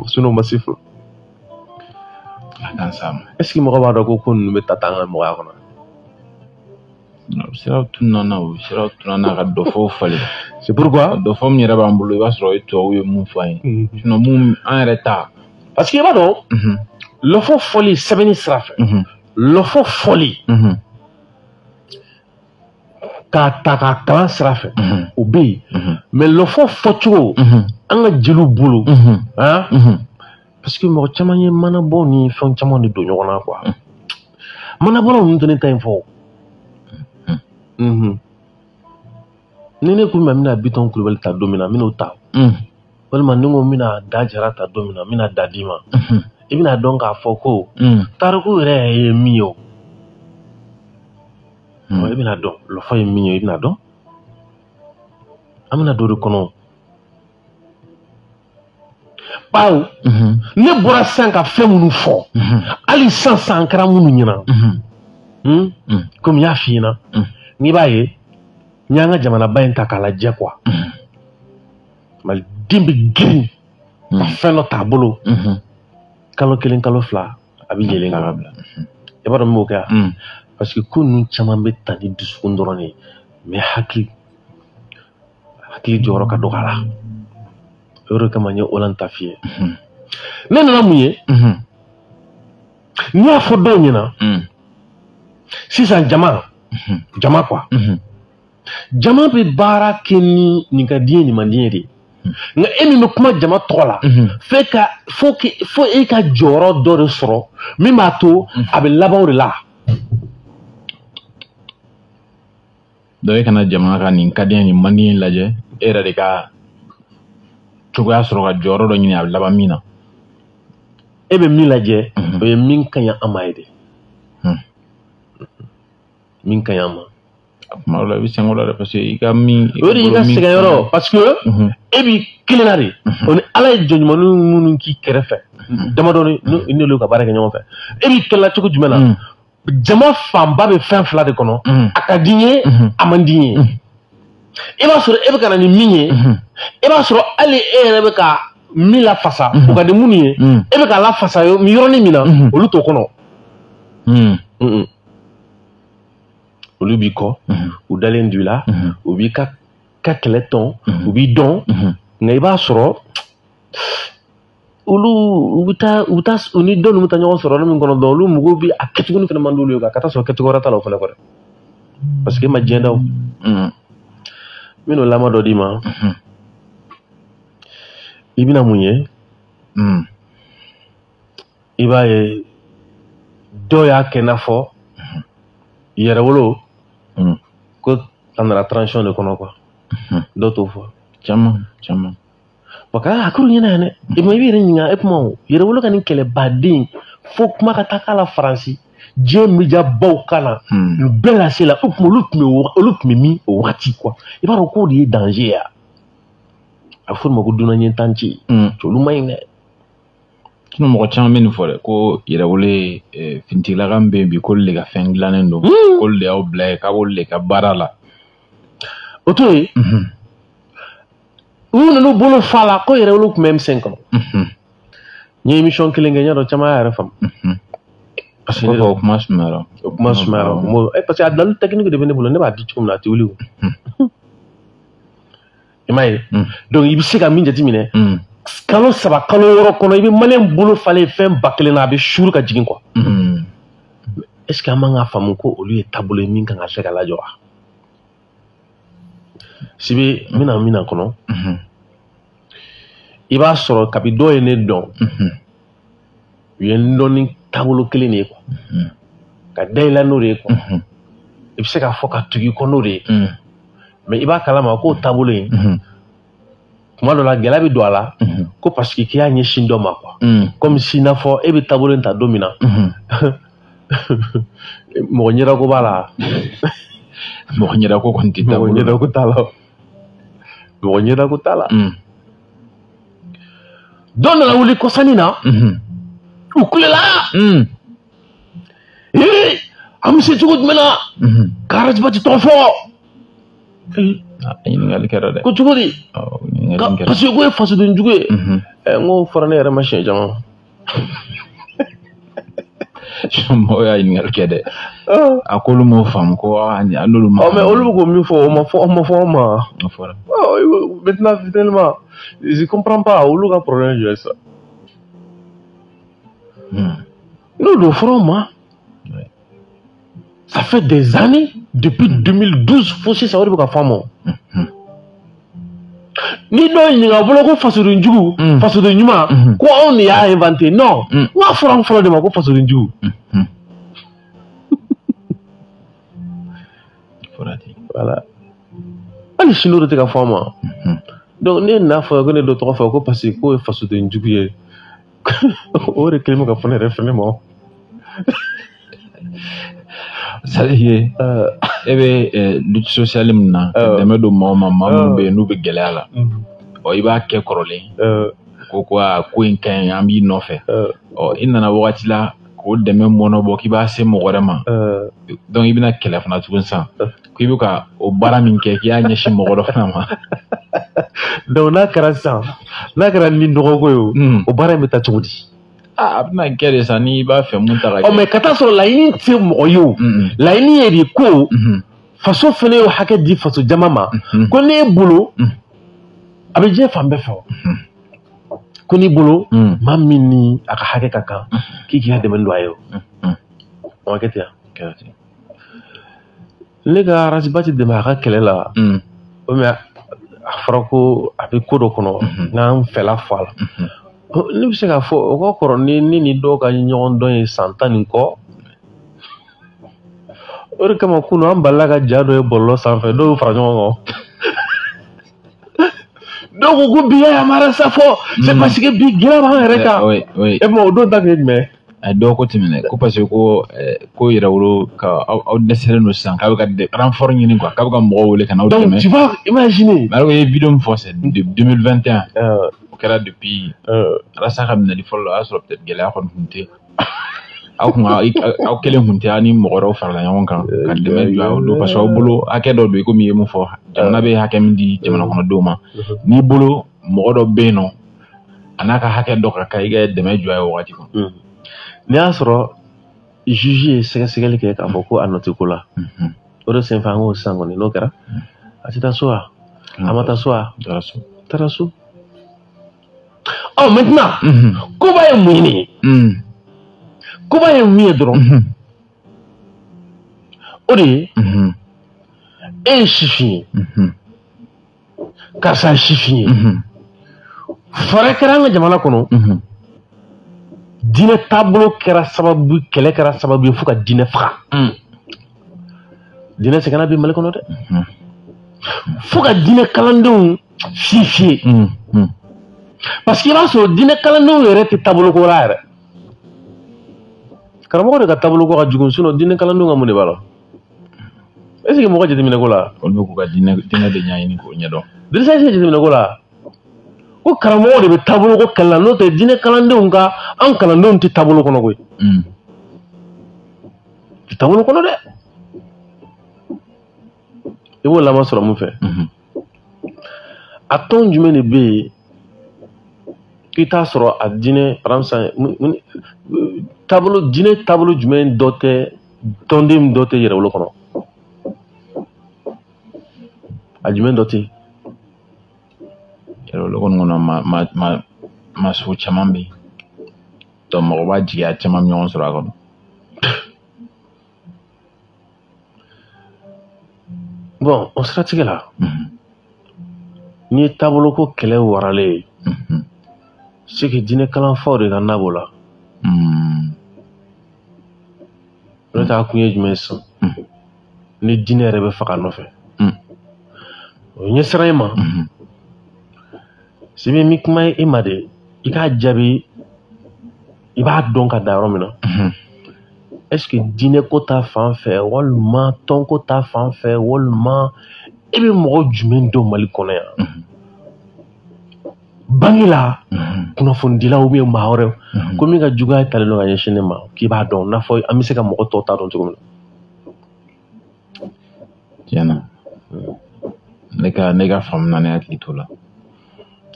Sinon ma se fɔlɔ. A kan s'a ma. Est ce que mɔgɔ b'a dɔn ko ninnu bɛ ta an ka mɔgɔya kɔnɔ? Siraw tununna o, siraw tununna ka dɔfɔw falen. C'est pourquoi dɔfɔ min yɛrɛ b'an bolo, i b'a sɔrɔ o ye tubabuw ye mun fɔ an ye. Sinon mun an yɛrɛ ta. Parce que i b'a dɔn, lɔfɔ fɔli sɛbɛnni sira fɛ, lɔfɔ fɔli k'a ta k'a kalan sira fɛ, o bɛ yen. Mais lɔfɔ fɔcogo an ka jeliw bolo, parce que mɔgɔ caman ye manabɔ ni fɛn caman de don ɲɔgɔn na quoi. Manabɔlaw ninnu tɛ ne ta in fɔ. Ni ne ko n bɛna Bitɔn Kulubali ta don min na, n bɛn'o ta. Walima ni n ko n bɛna Da Jara ta don min na, n bɛna da d'i ma. I bɛna dɔn k'a fɔ ko tariku yɛrɛ ye min ye o. I bɛna dɔn lɔfɔ ye min ye, i bɛna dɔn. An bɛna don o de kɔnɔ. Bawo ne bɔra sisan ka fɛn minnu fɔ, hali sisan san kɛra minnu ɲɛna, komi n y'a f'i ɲɛna, n'i b'a ye n y'an ka jamanaba in ta k'a lajɛ quoi. Maliden bɛ girin ka fɛn dɔ t'a bolo, kalo 1 kalo 2 a bɛ yɛlɛn ka bila. I b'a dɔn min b'o kɛ wa? Parce que ko ninnu caman bɛ ta ni dusukun dɔrɔn de ye, mais hakili jɔyɔrɔ ka dɔgɔ a la. O de kama n ye Hollande ta f'i ye. Ne nana mun ye? N'i y'a fɔ dɔw ɲɛna sisan, jama quoi, jama bɛ baara kɛ ni nin ka di ye nin man di ye de. Nka e min bɛ kuma jama tɔgɔ la, fo e ka jɔyɔrɔ dɔ de sɔrɔ min b'a to a bɛ laban o de la. Donc e kana jama ka nin ka di ye nin man di ye lajɛ, e yɛrɛ de ka cogoya sɔrɔ ka jɔyɔrɔ dɔ ɲini a bɛ laban min na. E bɛ min lajɛ, o ye min ka ɲi an ma ye de. Min ka ɲi an ma. Kuma dɔ la i bɛ sɛgɛn o la dɛ, parce que i ka min. O de y'i ka sɛgɛn yɔrɔ, parce que e b'i kelen na de. O ni Ala ye jɔnɲumannin minnu k'i kɛrɛfɛ, damadɔni n'olu ka baara kɛ ɲɔgɔn fɛ, e b'i kelen na cogo jumɛn na? Jama fanba bɛ fɛn fila de kɔnɔ. A ka di n ye, a man di n ye. I b'a sɔrɔ e bɛ ka na ni min ye, i b'a sɔrɔ hali e yɛrɛ bɛ ka min lafasa, o ka di minnu ye, e bɛ k'a lafasa yɔrɔnin min na, olu t'o kɔnɔ. Olu b'i kɔ, u dalen don i la, u b'i ka kɛlɛ tɔn, u b'i dɔn, nka i b'a sɔrɔ olu u bɛ taa u ni dɔ ninnu bɛ taa ɲɔgɔn sɔrɔ yɔrɔ min kɔnɔ dɔrɔn, olu mɔgɔw bɛ a kɛcogo fana man d'olu ye ka taa sɔrɔ kɛcogo wɛrɛ t'a la o fana kɔrɔ, parce que e ma diɲɛ da o. N bɛn'o lamɔ dɔ d'i ma, i bɛna mun ye? I b'a ye dɔw y'a kɛ i n'a fɔ yɛrɛwolo ko a nana transition de kɔnɔ quoi, dɔw t'o fɔ. Caman caman. Wa a k'olu ɲɛna yan dɛ, i b'i yɛrɛ ɲininka e kuma o yɛrɛwolo ka nin kɛlɛbaden fo kuma ka taa k'a la Faransi diɲɛ médiabaw ka na nin bɛɛ lase la, o tuma olu tun bɛ min o wagati quoi, i b'a dɔn k'o de ye danger ye. A bɛ f'o de ma ko dunan ɲɛtan ci, olu man ɲi dɛ. Sinon mɔgɔ caman bɛ nin fɔ dɛ, ko yɛrɛwolo ye finitigilaka min bɛ yen bi, k'olu de ka fɛn dilannen don, k'olu de y'aw bila yen, k'a b'olu de ka baara la. O to yen, u nan'u bolo fa la ko yɛrɛwolo tun bɛ M5 kɔnɔ. N ye émission kelen kɛ, n y'a dɔn caman y'a yɛrɛ faamu. Parce que o kuma sumayara. O kuma sumayara. Parce que a dalilu technique de bɛ ne bolo, ne b'a di cogo min na a tɛ wuli o. I m'a ye? Donc i bɛ se ka min jateminɛ, kalo 3 kalo 6 kɔnɔ, i bɛ maliyɛn bolo falen fɛn 1000 na, a bɛ suru ka jigin quoi. Est ce que an man ka faamu ko olu ye taabolo ye min kan ka se ka lajɔ wa? Sibi n bɛna min na kɔnɔ, i b'a sɔrɔ kabi dɔw ye ne dɔn, u ye n dɔn ni taabolo kelen de ye quoi, ka da i la n'o de ye quoi, i bɛ se k'a fɔ ka tugu i kɔ n'o de ye, mais i b'a kalama k'o taabolo in kuma dɔ la gɛlɛya bɛ don a la, ko parce que k'i y'a ɲɛsin dɔ ma quoi, comme si n'a fɔ e bɛ taabolo in ta don min na, mɔgɔ ɲɛdako b'a la. Mɔgɔ ɲɛdako kɔni tɛ taabolo la. Mɔgɔ ɲɛdako t'a la. Mɔgɔ ɲɛdako t'a la. Dɔw nana wuli kɔsani na, u kulela. Ee, an bɛ se cogo jumɛn na ka Ras Bath tɔgɔ fɔ? Ɲininkali kɛra dɛ. Ko cogo di? Parce que ko ye fasoden jugu ye. N k'o fɔra ne yɛrɛ ma siɲɛ caman. Mɔgɔw y'a ɲininkali kɛ dɛ. A k'olu m'o faamu ko an n'olu ma. Mais olu bɛ k'o min fɔ, o ma fɔ, o ma fɔ anw ma. O fɔra. Maintenant finalement, je comprends pas olu ka problème jumɛn sisan. N'o don fɔra anw ma. Ça fait des années, depuis 2012, fo sisan o de bɛ ka fɔ an ma. Ni dɔw ɲininka a bolo ko fasoden jugu, fasoden ɲuman, ko anw de y'a inventé. Non, n k'a fɔra anw fɔlɔ de ma ko fasoden jugu. Voilà. Hali sini o de tɛ ka fɔ an ma. Donc ne n'a fɔ ko ne dɔ tɔgɔ fɔ ko parce que k'o ye fasoden jugu ye, o de kɛlen bɛ ka fɔ ne yɛrɛ fɛnɛ ma. C'est-à-dire e bɛ lutte sociale min na, ka dɛmɛ don maaw ma, maa minnu bɛ yen n'u bɛ gɛlɛya la, ɔ i b'a kɛ kɔrɔlen ko aa ko in ka ɲi, an b'i nɔfɛ, ɔ i nana wagati la k'o dɛmɛ mɔnɔbɔ k'i b'a se mɔgɔ wɛrɛ ma, donc i bɛna kɛlɛ fana tugun sisan k'i bɛ ka o baara min kɛ k'i y'a ɲɛsin mɔgɔ dɔ fana ma. Donc n'a kɛra sisan, n'a kɛra ni dɔgɔko ye o baara in bɛ taa cogo di? A bɛna kɛ de sa n'i b'a fɛ mun ta ka kɛ. Ɔ mais ka taa sɔrɔ laɲini tɛ mɔgɔ ye o. Laɲini ye de ko faso fana y'o hakɛ di faso jama ma, ko n'e bolo a bɛ diɲɛ fan bɛɛ fɛ o. Ko n'i bolo maa min ni a ka hakɛ ka kan k'i k'i ka dɛmɛ don a ye o. O ma kɛ ten wa? Ne ka Ras Bath dɛmɛ a ka kɛlɛ la, o mais a fɔra ko a bɛ ko dɔ kɔnɔ n'an fɛla fɔ a la. Ne bɛ se k'a fɔ o ka kɔrɔ ni ne ni dɔw ka ɲɔgɔn dɔn ye san 10 ni kɔ. O de kama kunun an balila ka ja dɔ ye bɔlɔlɔ sanfɛ, dɔw y'u fara ɲɔgɔn kan. Dɔw ko ko bi y'a yamaruya sa fɔ, c'est parce que bi gɛlɛya b'an yɛrɛ kan. E ma o don ta kun ye jumɛn ye? A dɔw ko ten minɛ ko parce que ko ko yɛrɛwolo ka aw dɛsɛlen don sisan k'a bɛ ka renfort ɲini quoi, k'a bɛ ka mɔgɔw wele ka n'aw dɛmɛ. Donc tu vas imaginer. Mais alors i ye vidéo min fɔ c'est de 2021. O kɛra depuis Arasa ka minɛli fɔlɔ la, o y'a sɔrɔ peut-être gɛlɛya kɔni tun tɛ. Aw kun aw kelen kun tɛ aw ni mɔgɔ wɛrɛw farala ɲɔgɔn kan ka dɛmɛ jɔ aw don parce que aw bolo hakɛ dɔ don i komi i ye mun fɔ jamana bɛ hakɛ min di jamana kɔnɔdenw ma n'i bolo mɔgɔ dɔ bɛ yen nɔ a n'a ka hakɛ dɔ ka kan i ka dɛmɛ jɔ a ye o wagati kɔnɔ. N'i y'a sɔrɔ juge ye sɛgɛsɛgɛli kɛ k'a fɔ ko a nɔ tɛ ko la o de senfɛ an ko sisan kɔni n'o kɛra a tɛ taa so wa a ma taa so wa taara so. Ɔ maintenant koba ye mun ye nin ye koba ye mun ye dɔrɔn o de ye e ye sifin ye karisa ye sifin ye fɛɛrɛ kɛra an ka jamana kɔnɔ diinɛ taabolo kɛra sababu kɛlɛ kɛra sababu ye fo ka diinɛ faga diinɛ sɛgɛnna bi Mali kɔnɔ dɛ fo ka diinɛ kalandenw fiye parce que i b'a sɔrɔ diinɛ kalandenw yɛrɛ tɛ taabolo ko la yɛrɛ karamɔgɔ de ka taabolo ko ka jugu sinon diinɛ kalandenw ka mun de b'a la est ce que mɔgɔ jateminɛ ko la olu bɛ k'u ka diinɛ de ɲɛɲini k'o ɲɛdɔn Dirisa est ce que jateminɛ ko la ko karamɔgɔ de bɛ taabolo ko kɛlɛ la n'o tɛ diinɛ kalandenw ka an kalandenw tɛ taabolo kɔnɔ koyi tɛ taabolo kɔnɔ dɛ i b'o laban sɔrɔ mun fɛ a tɔn jumɛn de bɛ yen k'i t'a sɔrɔ a diinɛ par exemple taabolo diinɛ taabolo jumɛn dɔ tɛ tɔnden dɔ tɛ yɛrɛwolo kɔnɔ a jumɛn dɔ tɛ yen yɛrɛwolo kɔni kɔnɔ ma sugu caman bɛ yen donc mɔgɔ b'a jigiya caman bɛ ɲɔgɔn sɔrɔ a kɔnɔ. Bon o siratigɛ la n'i ye taabolo ko kɛlɛ waralen ye c'est que diinɛ kalanfaw de ka na b'o la n'o tɛ a kun ye jumɛn ye sisan ni diinɛ yɛrɛ bɛ faga nɔfɛ o ye ɲɛsiran i ma Sibi n bɛ kuma e ma de i k'a jaabi i b'a dɔn ka da yɔrɔ min na est ce que diinɛ ko ta fan fɛ walima tɔn ko ta fan fɛ walima e bɛ mɔgɔ jumɛn dɔn Mali kɔnɔ yan bange la kunnafonidilaw ou bien maa wɛrɛw ko min ka juguya talen don ka ɲɛsin ne ma k'i b'a dɔn n'a fɔ an bɛ se ka mɔgɔ tɔw ta dɔn cogo min na. Tiɲɛ na ne ka faamu na ne hakili t'o la.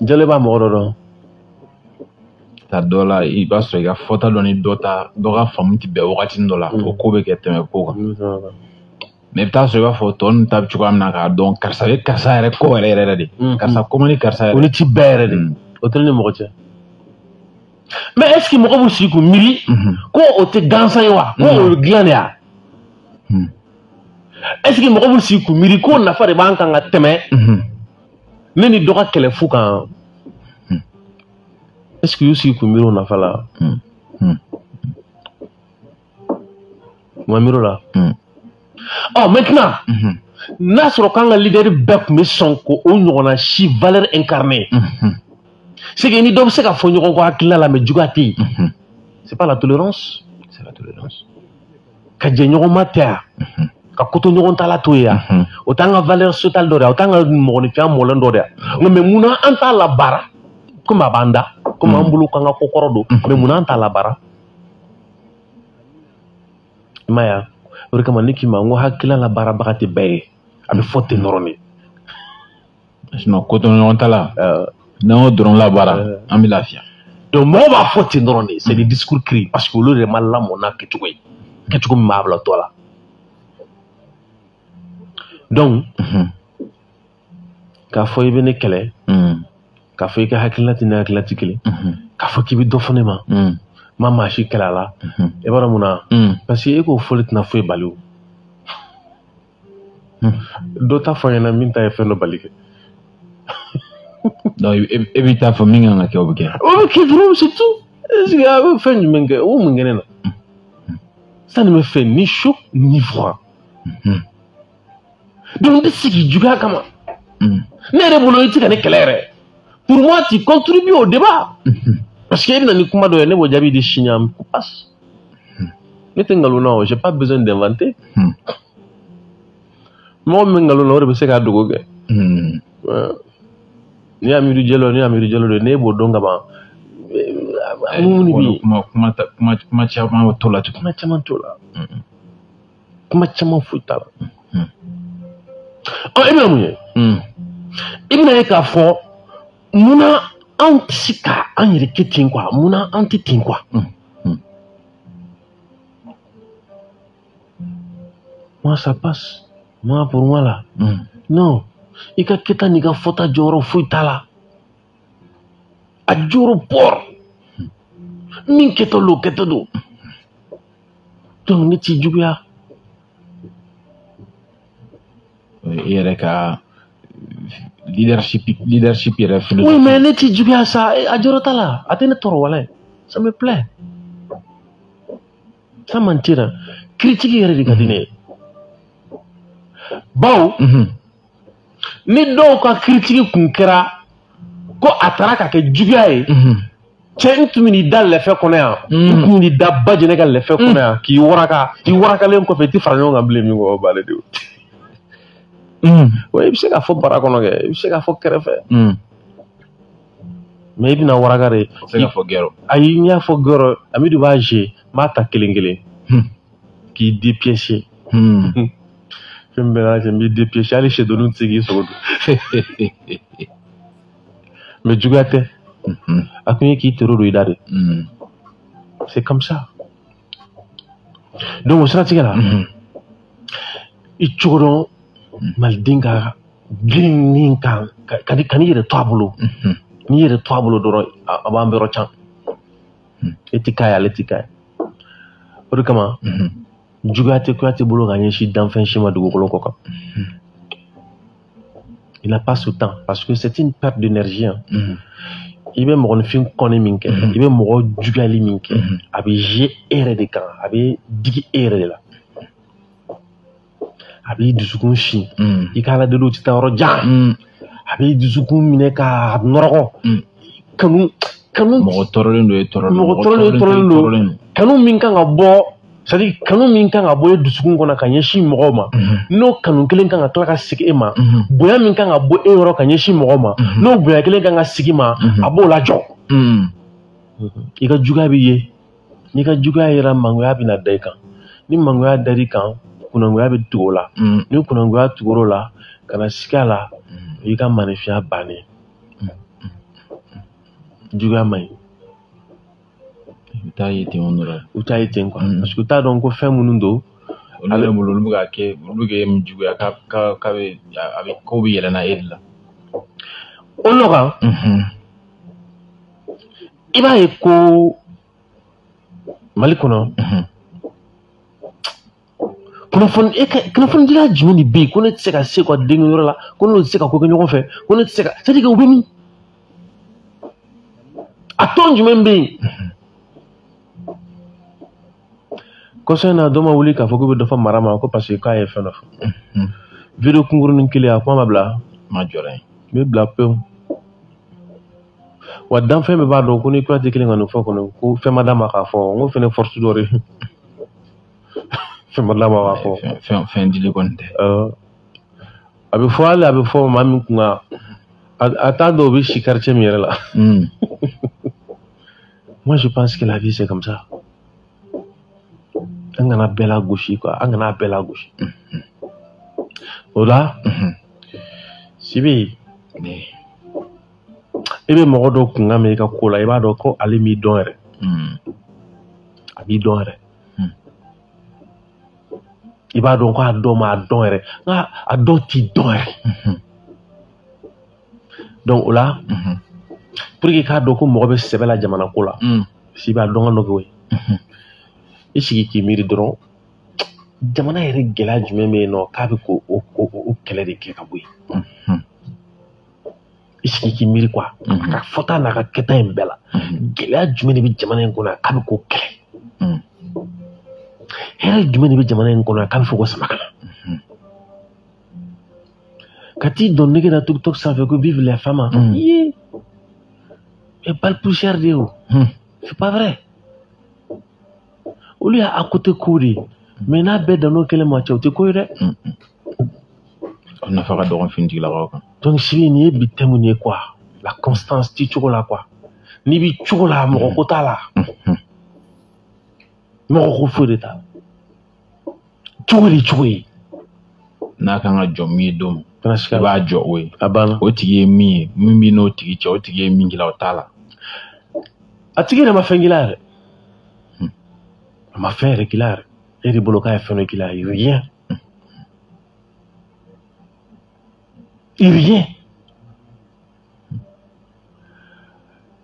Jalo b'a mɔgɔ dɔ dɔn. Ta dɔ la i b'a sɔrɔ i ka fɔta dɔ ni dɔ ta dɔ ka faamu ti bɛn wagati dɔ la o ko bɛ kɛ tɛmɛ ko kan mais i bɛ taa sɔrɔ i b'a fɔ tɔ ninnu ta bɛ cogoya min na k'a dɔn karisa bɛ karisa yɛrɛ kɔ yɛrɛ yɛrɛ de karisa ko man di karisa yɛrɛ o ni ti bɛɛ yɛrɛ de o tɛ ne ni mɔgɔ cɛ mais est ce que mɔgɔ b'u sigi k'u miiri ko o tɛ gansan ye wa ko o ye dilan de ya est ce que mɔgɔ b'u sigi k'u miiri ko nafa de b'an kan ka tɛmɛ ne ni dɔ ka kɛlɛ fu kan est ce que y'u sigi k'u miiri o nafa la u ma miiri o la ɔ maintenant n'a sɔrɔ k'an ka leader bɛɛ tun bɛ sɔn k'o ɲɔgɔnna si valeur incarnée c'est que ni dɔ bɛ se ka fɔ ɲɔgɔn kɔ hakilila la mais juguya tɛ yen c'est pas la tolérance c'est la tolérance ka jɛ ɲɔgɔn ma tɛ yan ka koto ɲɔgɔn ta la to yen yan o t'an ka valeur sociale dɔ de ye o t'an ka mɔgɔninfinya mɔlɛn dɔ de ye nka mais munna an t'a labaara komi a b'an da komi an bolo k'an ka ko kɔrɔ don mais munna an t'a labaara i m'a ye o de kama ne k'i ma n ko hakilila labaarabaga tɛ bɛɛ ye a bɛ fɔ ten dɔrɔn de sinon koto ɲɔgɔn ta la n'an y'o dɔrɔn labaara an bɛ lafiya donc mɔgɔw b'a fɔ ten dɔrɔn de c'est des discours crus parce que olu de ma lamɔ n'a kɛcogo ye kɛcogo min b'a bila tɔ la donc k'a fɔ i bɛ ne kɛlɛ k'a fɔ i ka hakilina tɛ ne hakilina tɛ kelen k'a fɔ k'i bɛ dɔ fɔ ne ma n ma maa si kɛlɛ a la i b'a dɔn mun na parce que e k'o fɔli tɛna foyi bali o dɔ ta fɔ n ɲɛna min ta ye fɛn dɔ bali kɛ donc e b'i ta fɔ min kan ka kɛ o bɛ kɛ o bɛ kɛ dɔrɔn c'est tout est ce que a bɛ fɛn jumɛn kɛ o mun kɛ ne na ça ne me fait ni chaud ni froid donc n tɛ sigi juguya kama ne yɛrɛ bolo i tɛ ka ne kɛlɛ yɛrɛ pour moi tu contribues au débat parce que e bɛna ni kuma dɔ ye ne b'o jaabi di sini an passe ne tɛ nkalon na o j'ai pas besoin d'inventer mɔgɔ min bɛ nkalon na o de bɛ se k'a dogo kɛ ni Amidu Jalo ni Amidu Jalo de ne b'o dɔn ka ban Mun de bɛ yen? Kuma caman t'o la tugun. Kuma caman t'o la. Kuma caman foyi t'a la. Ɔ, i bɛna mun ye? I bɛna ye k'a fɔ munna anw tɛ se ka an yɛrɛ kɛ ten quoi, munna an tɛ ten quoi. Moi ça passe. Moi pour moi là. Non. I ka kɛta n'i ka fɔta jɔyɔrɔ foyi t'a la. A jɔyɔrɔ pɔr. Min kɛtɔ don, kɛtɔ don. Donc ne t'i juguya. I yɛrɛ ka leadership yɛrɛ philosophie. Oui, mais ne t'i juguya sa, a jɔyɔrɔ t'a la. A tɛ ne tɔɔrɔ walayi. Ça me plaît. Sans mentir, critique yɛrɛ de ka di ne ye. Bawo, ni dɔw ka critique kun kɛra ko a taara ka kɛ juguya ye, cɛ n tun bɛ n'i da lɛfɛ kɔnɔ yan, n tun bɛ n'i da Bajɛnɛ ka lɛfɛ kɔnɔ yan, k'i waraka, i warakalen kɔfɛ i tɛ fara ɲɔgɔn kan bilen min kɔ b'ale de. I bɛ se k'a fɔ bara kɔnɔ kɛ, i bɛ se k'a fɔ kɛrɛfɛ. Mais i bɛna waraka de. I se k'a fɔ gɛrɛ. Ayi, n y'a fɔ gɛrɛ, Amidu b'a jouer, n b'a ta kelen kelen. K'i dépiécer. Fɛn bɛɛ n'a cɛ, n b'i dépiécer, hali sɛdonni tɛ se k'i sogo dun. Mais juguya tɛ. A kun ye k'i toro don i da de. C'est comme ça. Donc o siratigɛ la, i cogo dɔn maliden ka girin kan ka n'i yɛrɛ to a bolo. N'i yɛrɛ to a bolo dɔrɔn, a b'an bɛrɔ can. E ti k'a ye, ale ti k'a ye. O de kama, juguya tɛ Kuyate bolo ka ɲɛsin danfɛn si ma dugukolo kɔ kan. Il n'a pas ce temps parce que c'est une perte d'énergie. I bɛ mɔgɔninfin kɔni min kɛ, i bɛ mɔgɔ juguyali min kɛ, a bɛ jouer e yɛrɛ de kan, a bɛ digi e yɛrɛ de la. A b'i dusukun sin, i ka ala deliw tɛ taa yɔrɔ jan. A b'i dusukun minɛ k'a nɔrɔgɔ. Kanu mɔgɔ tɔɔrɔlen don, e tɔɔrɔlen don. Mɔgɔ tɔɔrɔlen don. Kanu min kan ka bɔ, c'est à dire kanu min kan ka bɔ e dusukun kɔnɔ ka ɲɛsin mɔgɔw ma, n'o kanu kelen kan ka tila ka segin e ma, bonya min kan ka bɔ e yɔrɔ ka ɲɛsin mɔgɔw ma, n'o bonya kelen kan ka segin ma, a b'o lajɔ. I ka juguya bɛ ye. N'i ka juguya yera, mangoya bɛna da i kan. Ni mangoya dar'i kan, kunangoya bɛ tugu o la. Ni kunangoya tugur'o la, ka na sigi a la, o y'i ka maninfinya bannen. Juguya man ɲi. U t'a ye ten o nɔrɔ. U t'a ye ten quoi. Parce que u t'a dɔn ko fɛn minnu don. Olu yɛrɛ bolo, olu bɛ k'a kɛ, olu bɛ kɛ juguya k'a bɛ a bɛ ko bɛ yɛlɛnna e de la. O nɔ kan. I b'a ye ko Mali kɔnɔ. Kunnafonidila jumɛn de bɛ yen ko ne tɛ se ka se u ka denkɛyɔrɔ la, ko ne tɛ se ka ko kɛ ɲɔgɔn fɛ, ko ne tɛ se ka, c'est à dire que u bɛ min? A tɔn jumɛn bɛ yen? Kɔsɔ in na, dɔ ma wuli k'a fɔ k'u bɛ dɔ fɔ mara ma ko parce que k'a ye fɛn dɔ fɔ. Vidéo kunkurunin kelen, a kuma ma bila. Ma jɔra yen. N bɛ bila pewu. Wa danfɛn bɛɛ b'a dɔn ko ni Kuyate kelen ka nin fɔ kɔni, ko fɛn ma d'a ma k'a fɔ, n ko fɛnɛ force dɔ de ye. Fɛn ma d'a ma k'a fɔ. Fɛn dili kɔni tɛ. A bɛ fɔ, hali a bɛ fɔ maa min kunna, a t'a dɔn o bɛ si quartier min yɛrɛ la. Moi je pense que la vie c'est comme ça. An kana bɛɛ lagosi quoi, an kana bɛɛ lagosi. O la, Sibi, i bɛ mɔgɔ dɔ kunkan mɛn i ka ko la, i b'a dɔn ko ale m'i dɔn yɛrɛ. A b'i dɔn yɛrɛ. I b'a dɔn ko a dɔn ma a dɔn yɛrɛ, nka a dɔw t'i dɔn yɛrɛ. Donc o la, pour que k'a dɔn ko mɔgɔ bɛ sɛbɛ la jamana ko la, Sibi, a dɔn ka nɔgɔn o ye. I sigi k'i miiri dɔrɔn, jamana yɛrɛ gɛlɛya jumɛn bɛ yen nɔ k'a bɛ k'o o kɛlɛ de kɛ ka bɔ yen. I sigi k'i miiri quoi, a ka fɔta n'a ka kɛta in bɛɛ la, gɛlɛya jumɛn de bɛ jamana in kɔnɔ k'a bɛ k'o kɛlɛ? Hɛrɛ jumɛn de bɛ jamana in kɔnɔ k'a bɛ fɔ ko sama ka na? Ka t'i dɔn nege la TikTok sanfɛ ko vive les femmes. Iye, mais balle poussière de ye o. C'est pas vrai. Olu y'a à côté ko de ye, mais n'a bɛɛ dan'o kelen ma, cɛ, o tɛ ko ye dɛ. O nafa ka dɔgɔ finitigilakaw kan. Donc Sibi, nin ye bi thème ye quoi, la constance ci cogo la quoi. N'i b'i cogo la mɔgɔ ko t'a la. Mɔgɔ ko foyi de t'a la. Cogo de cogo ye. N'a kan ka jɔ min ye don min, i b'a jɔ o ye. A banna. O tigi ye min ye, min b'i n'o tigi cɛ, o tigi ye min k'i la, o t'a la. A tigi yɛrɛ ma fɛn k'i la yɛrɛ. A ma fɛn yɛrɛ k'i la yɛrɛ. E de bolo k'a ye fɛn dɔ k'i la, rien. Rien.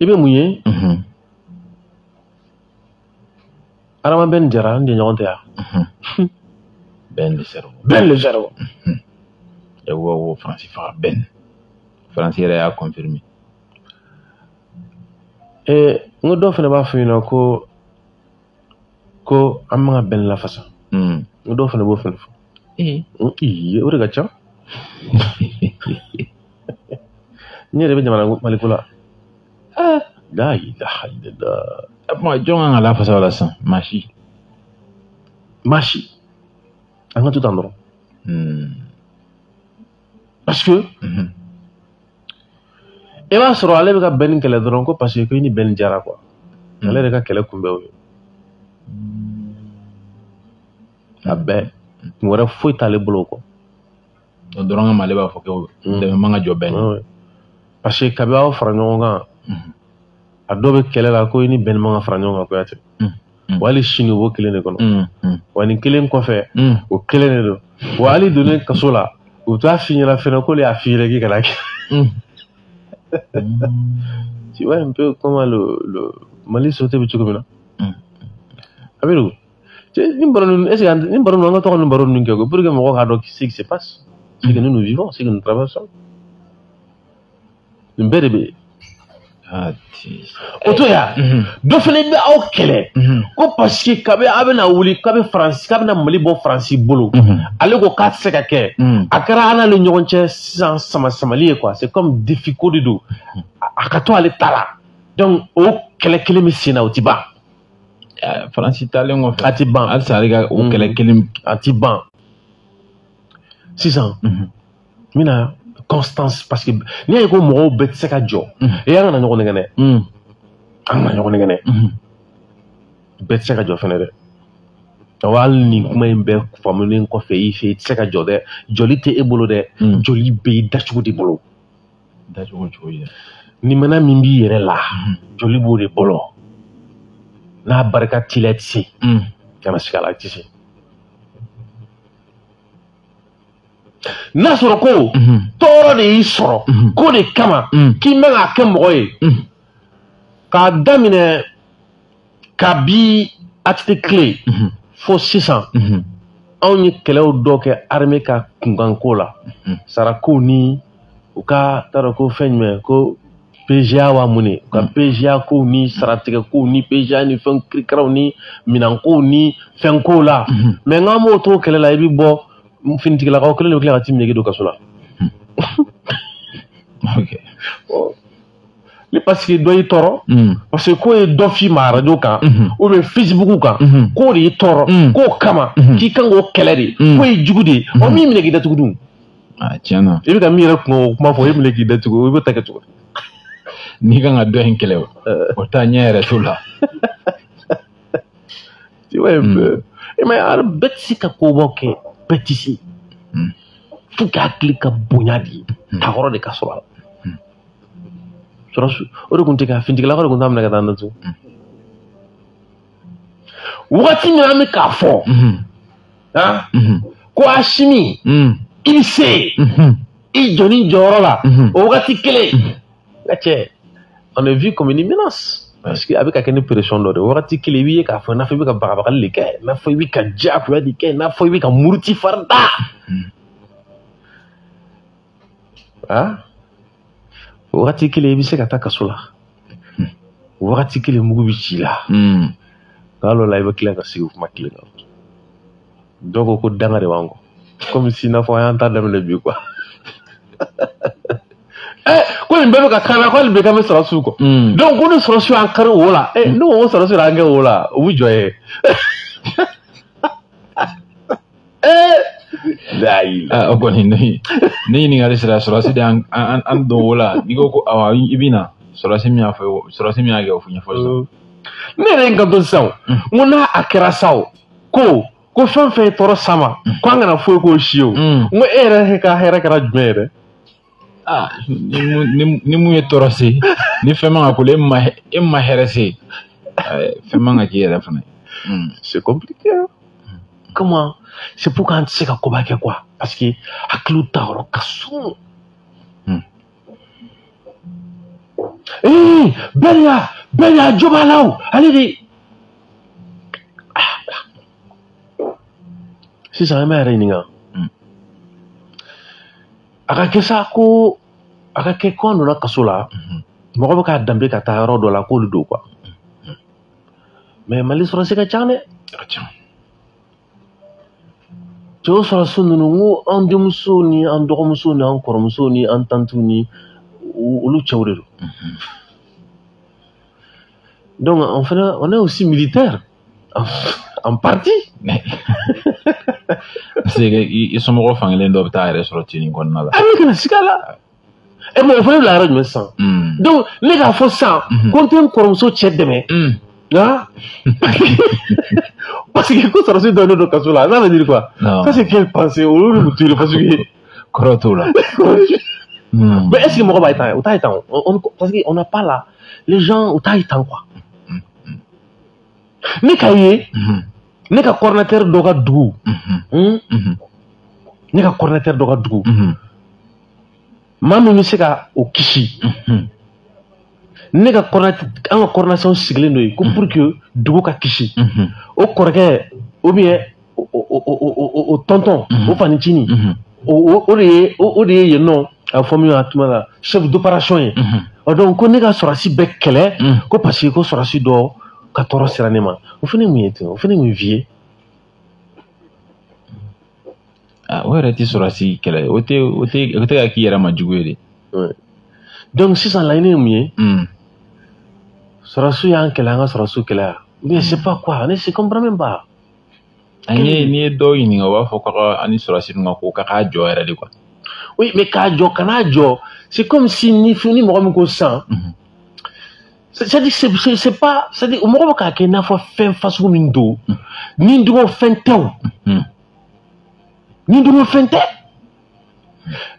I bɛ mun ye? Adama Ben Jara, an de ɲɔgɔn tɛ yan. Ben le cerveau. Ben le cerveau. Wo Faransi faga Ben. Faransi yɛrɛ y'a confirmé. N ko dɔw fana b'a fɔ ɲɛna ko an man ka Ben lafasa. N ko dɔw fana b'o fana fɔ. O de ka ca. N yɛrɛ bɛ jamana Maliko la. La ilaha illallah. Jɔn kan ka lafasa o la sisan? Maa si. Maa si. An ka to tan dɔrɔn. Parce que i b'a sɔrɔ ale bɛ ka Ben kɛlɛ dɔrɔn ko parce que ko i ni Ben jara quoi. Ale yɛrɛ ka kɛlɛ kun bɛ o ye. A bɛɛ kun wɛrɛ foyi t'ale bolo o kɔ. O dɔrɔn kama ale b'a fɔ ko dɛmɛ man ka jɔ Ben. Parce que kabi aw fara ɲɔgɔn kan, a dɔw bɛ kɛlɛ la ko i ni Ben man ka fara ɲɔgɔn kan Kuyate. Wa hali sini u b'o kelen de kɔnɔ. Wa nin kelen kɔfɛ o kelen de don. Wa hali donnen kaso la, u t'a f'i ɲɛna fɛnɛ k'olu y'a f'i ɲɛna k'i kana kɛ. Tu vois un peu comment le Mali sauté bɛ cogo min na. A bɛ don. Nin baro ninnu, est-ce que nin baro ninnu an ka to ka nin baro ninnu kɛ pour que mɔgɔw k'a dɔn ce qui se passe, ce que nous nous vivons, ce que nous traversons. Nin bɛɛ de bɛ yen. O to yan, dɔ fana bɛ aw kɛlɛ ko parce que kabi a bɛna wuli k'a bɛ Faransi, k'a bɛna Mali bɔ Faransi bolo, ale ko k'a tɛ se ka kɛ. A kɛra an n'ale ɲɔgɔn cɛ sisan sama samali ye quoi, c'est comme défi ko de don, a ka to ale ta la. Donc o kɛlɛ kelen bɛ sen na, o ti ban. Faransi taalen kɔfɛ a ti ban halisa, ale ka o kɛlɛ kelen a ti ban. Sisan n bɛna constance, parce que n'i y'a ye ko mɔgɔw bɛɛ tɛ se ka jɔ, e an kana ɲɔgɔn nɛgɛn dɛ, an kana ɲɔgɔn nɛgɛn dɛ, bɛɛ tɛ se ka jɔ fɛnɛ dɛ. Wa hali nin kuma in bɛɛ faamulen kɔfɛ i fɛ, i tɛ se ka jɔ dɛ, jɔli tɛ e bolo dɛ, jɔli bɛ i dacogo de bolo. Dacogo cogo di? Nimana min b'i yɛrɛ la, jɔli b'o de bolo. N'a barika t'i la, i tɛ se. Kana sigi a la, i tɛ se. N'a sɔrɔ ko tɔɔrɔ de y'i sɔrɔ ko de kama k'i man k'a kɛ mɔgɔ ye, k'a daminɛ kabi ATT tile fo sisan, anw ye kɛlɛw dɔ kɛ armée ka kunkanko la, sarakow ni u ka t'a dɔn ko fɛn jumɛn ko PGA wa mun de, u ka PGA kow ni saratigɛ kow ni PGA ni fɛn kirikaraw ni minɛnkow ni fɛnkow la. Mais n'an m'o to kɛlɛ la, i bɛ bɔ finitigilakaw kelen de bɛ tila ka t'i minɛ k'i don kaso la. Ni parce que dɔ y'i tɔɔrɔ, parce que ko ye dɔ f'i ma arajo kan ou bien Facebook kan, k'o de y'i tɔɔrɔ, k'o kama k'i kan k'o kɛlɛ de, k'o ye jugu de ye, o min minɛ k'i datugu dun. Tiɲɛ na. I bɛ ka min yɛrɛ kun o kuma fɔ, e minɛ k'i datugu, i bɛ ta kɛ cogo di? N'i kan ka dɔ in kɛlɛ, o t'a ɲɛ yɛrɛ t'o la. Tu vois un peu. Mais bɛɛ tɛ se ka kobaw kɛ. Bɛɛ tɛ se. Fo k'a hakili ka bonya de, takɔrɔ de ka sɔrɔ a la. Sɔrɔ o de tun tɛ ka finitigilakaw de tun t'a minɛ ka taa datugu. Wagati min an bɛ k'a fɔ, ko Asimi i bɛ se i jɔ ni jɔyɔrɔ la, o wagati kelen, n ka cɛ, on est vu comme une menace. Parce que a bɛ ka kɛ ni pression dɔ de ye. Wagati kelen i b'i ye k'a fɔ i n'a fɔ i bɛ ka bagabagali de kɛ, i n'a fɔ i bɛ ka diyagoya de kɛ, i n'a fɔ i bɛ ka muruti fari da. Wagati kelen i bɛ se ka taa kaso la, wagati kelen mugu bɛ ci i la, nka hali o la i bɛ tila ka sigi o kuma kelen kan. Dɔw ko danga de b'an kɔ, comme si n'a fɔ an y'an ta daminɛ bi quoi. Ko nin bɛɛ bɛ ka kari, ko hali bi k'an bɛ sɔrɔsiw kɔ. Donc ko ni sɔrɔsiw y'an kari o la, n'u ko sɔrɔsiw y'an kɛ o la, u bɛ jɔ ye. O kɔni ne ɲininkali sera sɔrɔsi de an don o la, n'i ko ko awɔ i bɛ na Sɔrɔdasi min y'a fɔ, sɔrɔdasi min y'a kɛ, o ɲɛfɔ sisan. Ne yɛrɛ ye n kanto sisan, n ko n'a a kɛra sa o, ko fɛn fɛn ye tɔɔrɔ s'a ma, ko an kana foyi k'o si o. N ko e yɛrɛ ka hɛrɛ kɛra jumɛn ye dɛ? Ah, ni mun ye tɔɔrɔ se, ni fɛn man ka ko la, e ma hɛrɛ se, fɛn man ka k'i yɛrɛ fana ye. C'est compliqué, hein? Comment? C'est pourquoi an tɛ se ka koba kɛ quoi, parce que hakiliw ta yɔrɔ ka surun. Ee, bɛɛ jo b'a la o, ale de. Sisan an b'a yɛrɛ ɲininka. A ka kɛ sa ko a ka kɛ ko an donna kaso la, mɔgɔ bɛ k'a danbe ka taa yɔrɔ dɔ la k'olu don quoi. Mais Mali sɔrɔsi ka ca dɛ. A ka ca. Cɛw sɔrɔsi ninnu, n ko an denmusow ni an dɔgɔmusow ni an kɔrɔmusow ni an tantiw ni olu cɛw de don. Donc on fait, on est aussi militaire en partie. Parce que i somɔgɔw fankelen dɔ bɛ taa yɛrɛ sɔrɔ tin kɔnɔna la. A bɛ kana siga la. E mɔgɔ fana bila yɔrɔ jumɛn sisan? Donc ne k'a fɔ sisan ko n tɛ n kɔrɔmuso cɛ dɛmɛ. Ah, parce que ko sɔrɔsi dɔ don kaso la, ça veut dire quoi? Ça c'est quelle pensée? Olu de b'u parce que kɔrɔ t'o la. Mais est-ce que mɔgɔ b'a ye o t'a ye tan o? Parce que on n'a pas là les gens o t'a ye tan quoi. Ne ka ye ne ka coordinateur dɔ ka dugu, ne ka coordinateur dɔ ka dugu, maa min bɛ se ka o kisi, ne ka an ka coordination sigilen dɔ ye ko pour que dugu ka kisi, o kɔrɔkɛ ou bien o tonton o fanicinin, o de ye yen nɔ a fɔ min ma tuma la chef d'opération ye. Donc ko ne ka sɔrɔsi bɛɛ kɛlɛ ko parce que ko sɔrɔsi dɔ ka tɔɔrɔ sera ne ma, o fana ye mun ye ten? O fana ye mun vie ye? Ah, o yɛrɛ tɛ sɔrɔsi kɛlɛ, o tɛ ka k'i yɛrɛ ma jugu ye de. Donc sisan laɲini ye mun ye? Sɔrɔsiw y'an kɛlɛ, an ka sɔrɔsiw kɛlɛ yan. Ou bien c'est pas quoi, ne se comprend même pas. N'i ye dɔw ɲininka, u b'a fɔ k'a ni sɔrɔsi ninnu ka ko k'a jɔ yɛrɛ de quoi. Oui, mais k'a jɔ, kan'a jɔ, c'est comme si ni mɔgɔ min ko sisan, c'est-à-dire c'est pas, c'est-à-dire mɔgɔ bɛ k'a kɛ i n'a fɔ fɛn fasugu min don, ni dogo fɛn tɛ o, ni dogo fɛn tɛ,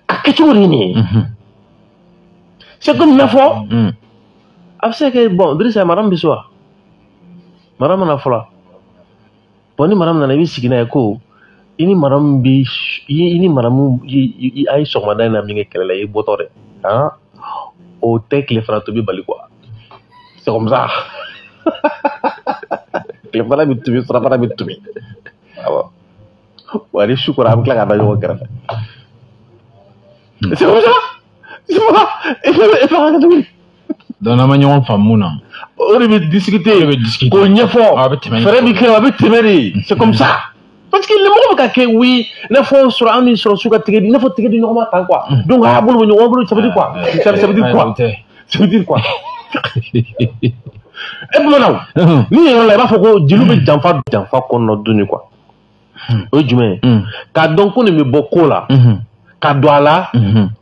a kɛcogo de ye nin ye. C'est comme i n'a fɔ a bɛ se ka kɛ bon Dirisa, madame bɛ so wa? Madame nana fɔlɔ. Bon ni madame nana, i bɛ sigi n'a ye ko i ni madame bi, i ni madame a ye sɔgɔmada in na min kɛ kɛlɛ la, i bɔtɔ dɛ, han, o tɛ tile fana tobi bali quoi. C'est comme ça. Tile fana bɛ tobi, surafana bɛ tobi. Awɔ. Wa ni su kora, an bɛ tila k'a da ɲɔgɔn kɛrɛfɛ. C'est comme ça. C'est pas, e fɛ ka tuguni. Donc n'an ma ɲɔgɔn faamu na, o de bɛ discuter, k'o ɲɛfɔ, fɛɛrɛ bɛ kɛ, a bɛ tɛmɛ de. C'est comme ça. Parce que mɔgɔ bɛ ka kɛ oui, n'a fɔ sɔrɔ an ni sɔrɔsiw ka tigɛ di, n'a fɔ tigɛ di ɲɔgɔn ma tan quoi. Donc a bolo bɛ ɲɔgɔn bolo, ça veut dire quoi? Ça veut dire quoi? Ça veut dire quoi? E bamananw, ni yɔrɔ la i b'a fɔ ko jeliw bɛ janfa janfa kɔnɔna donni quoi. O ye jumɛn ye? K'a dɔn ko nin bɛ bɔ ko la, ka don a la,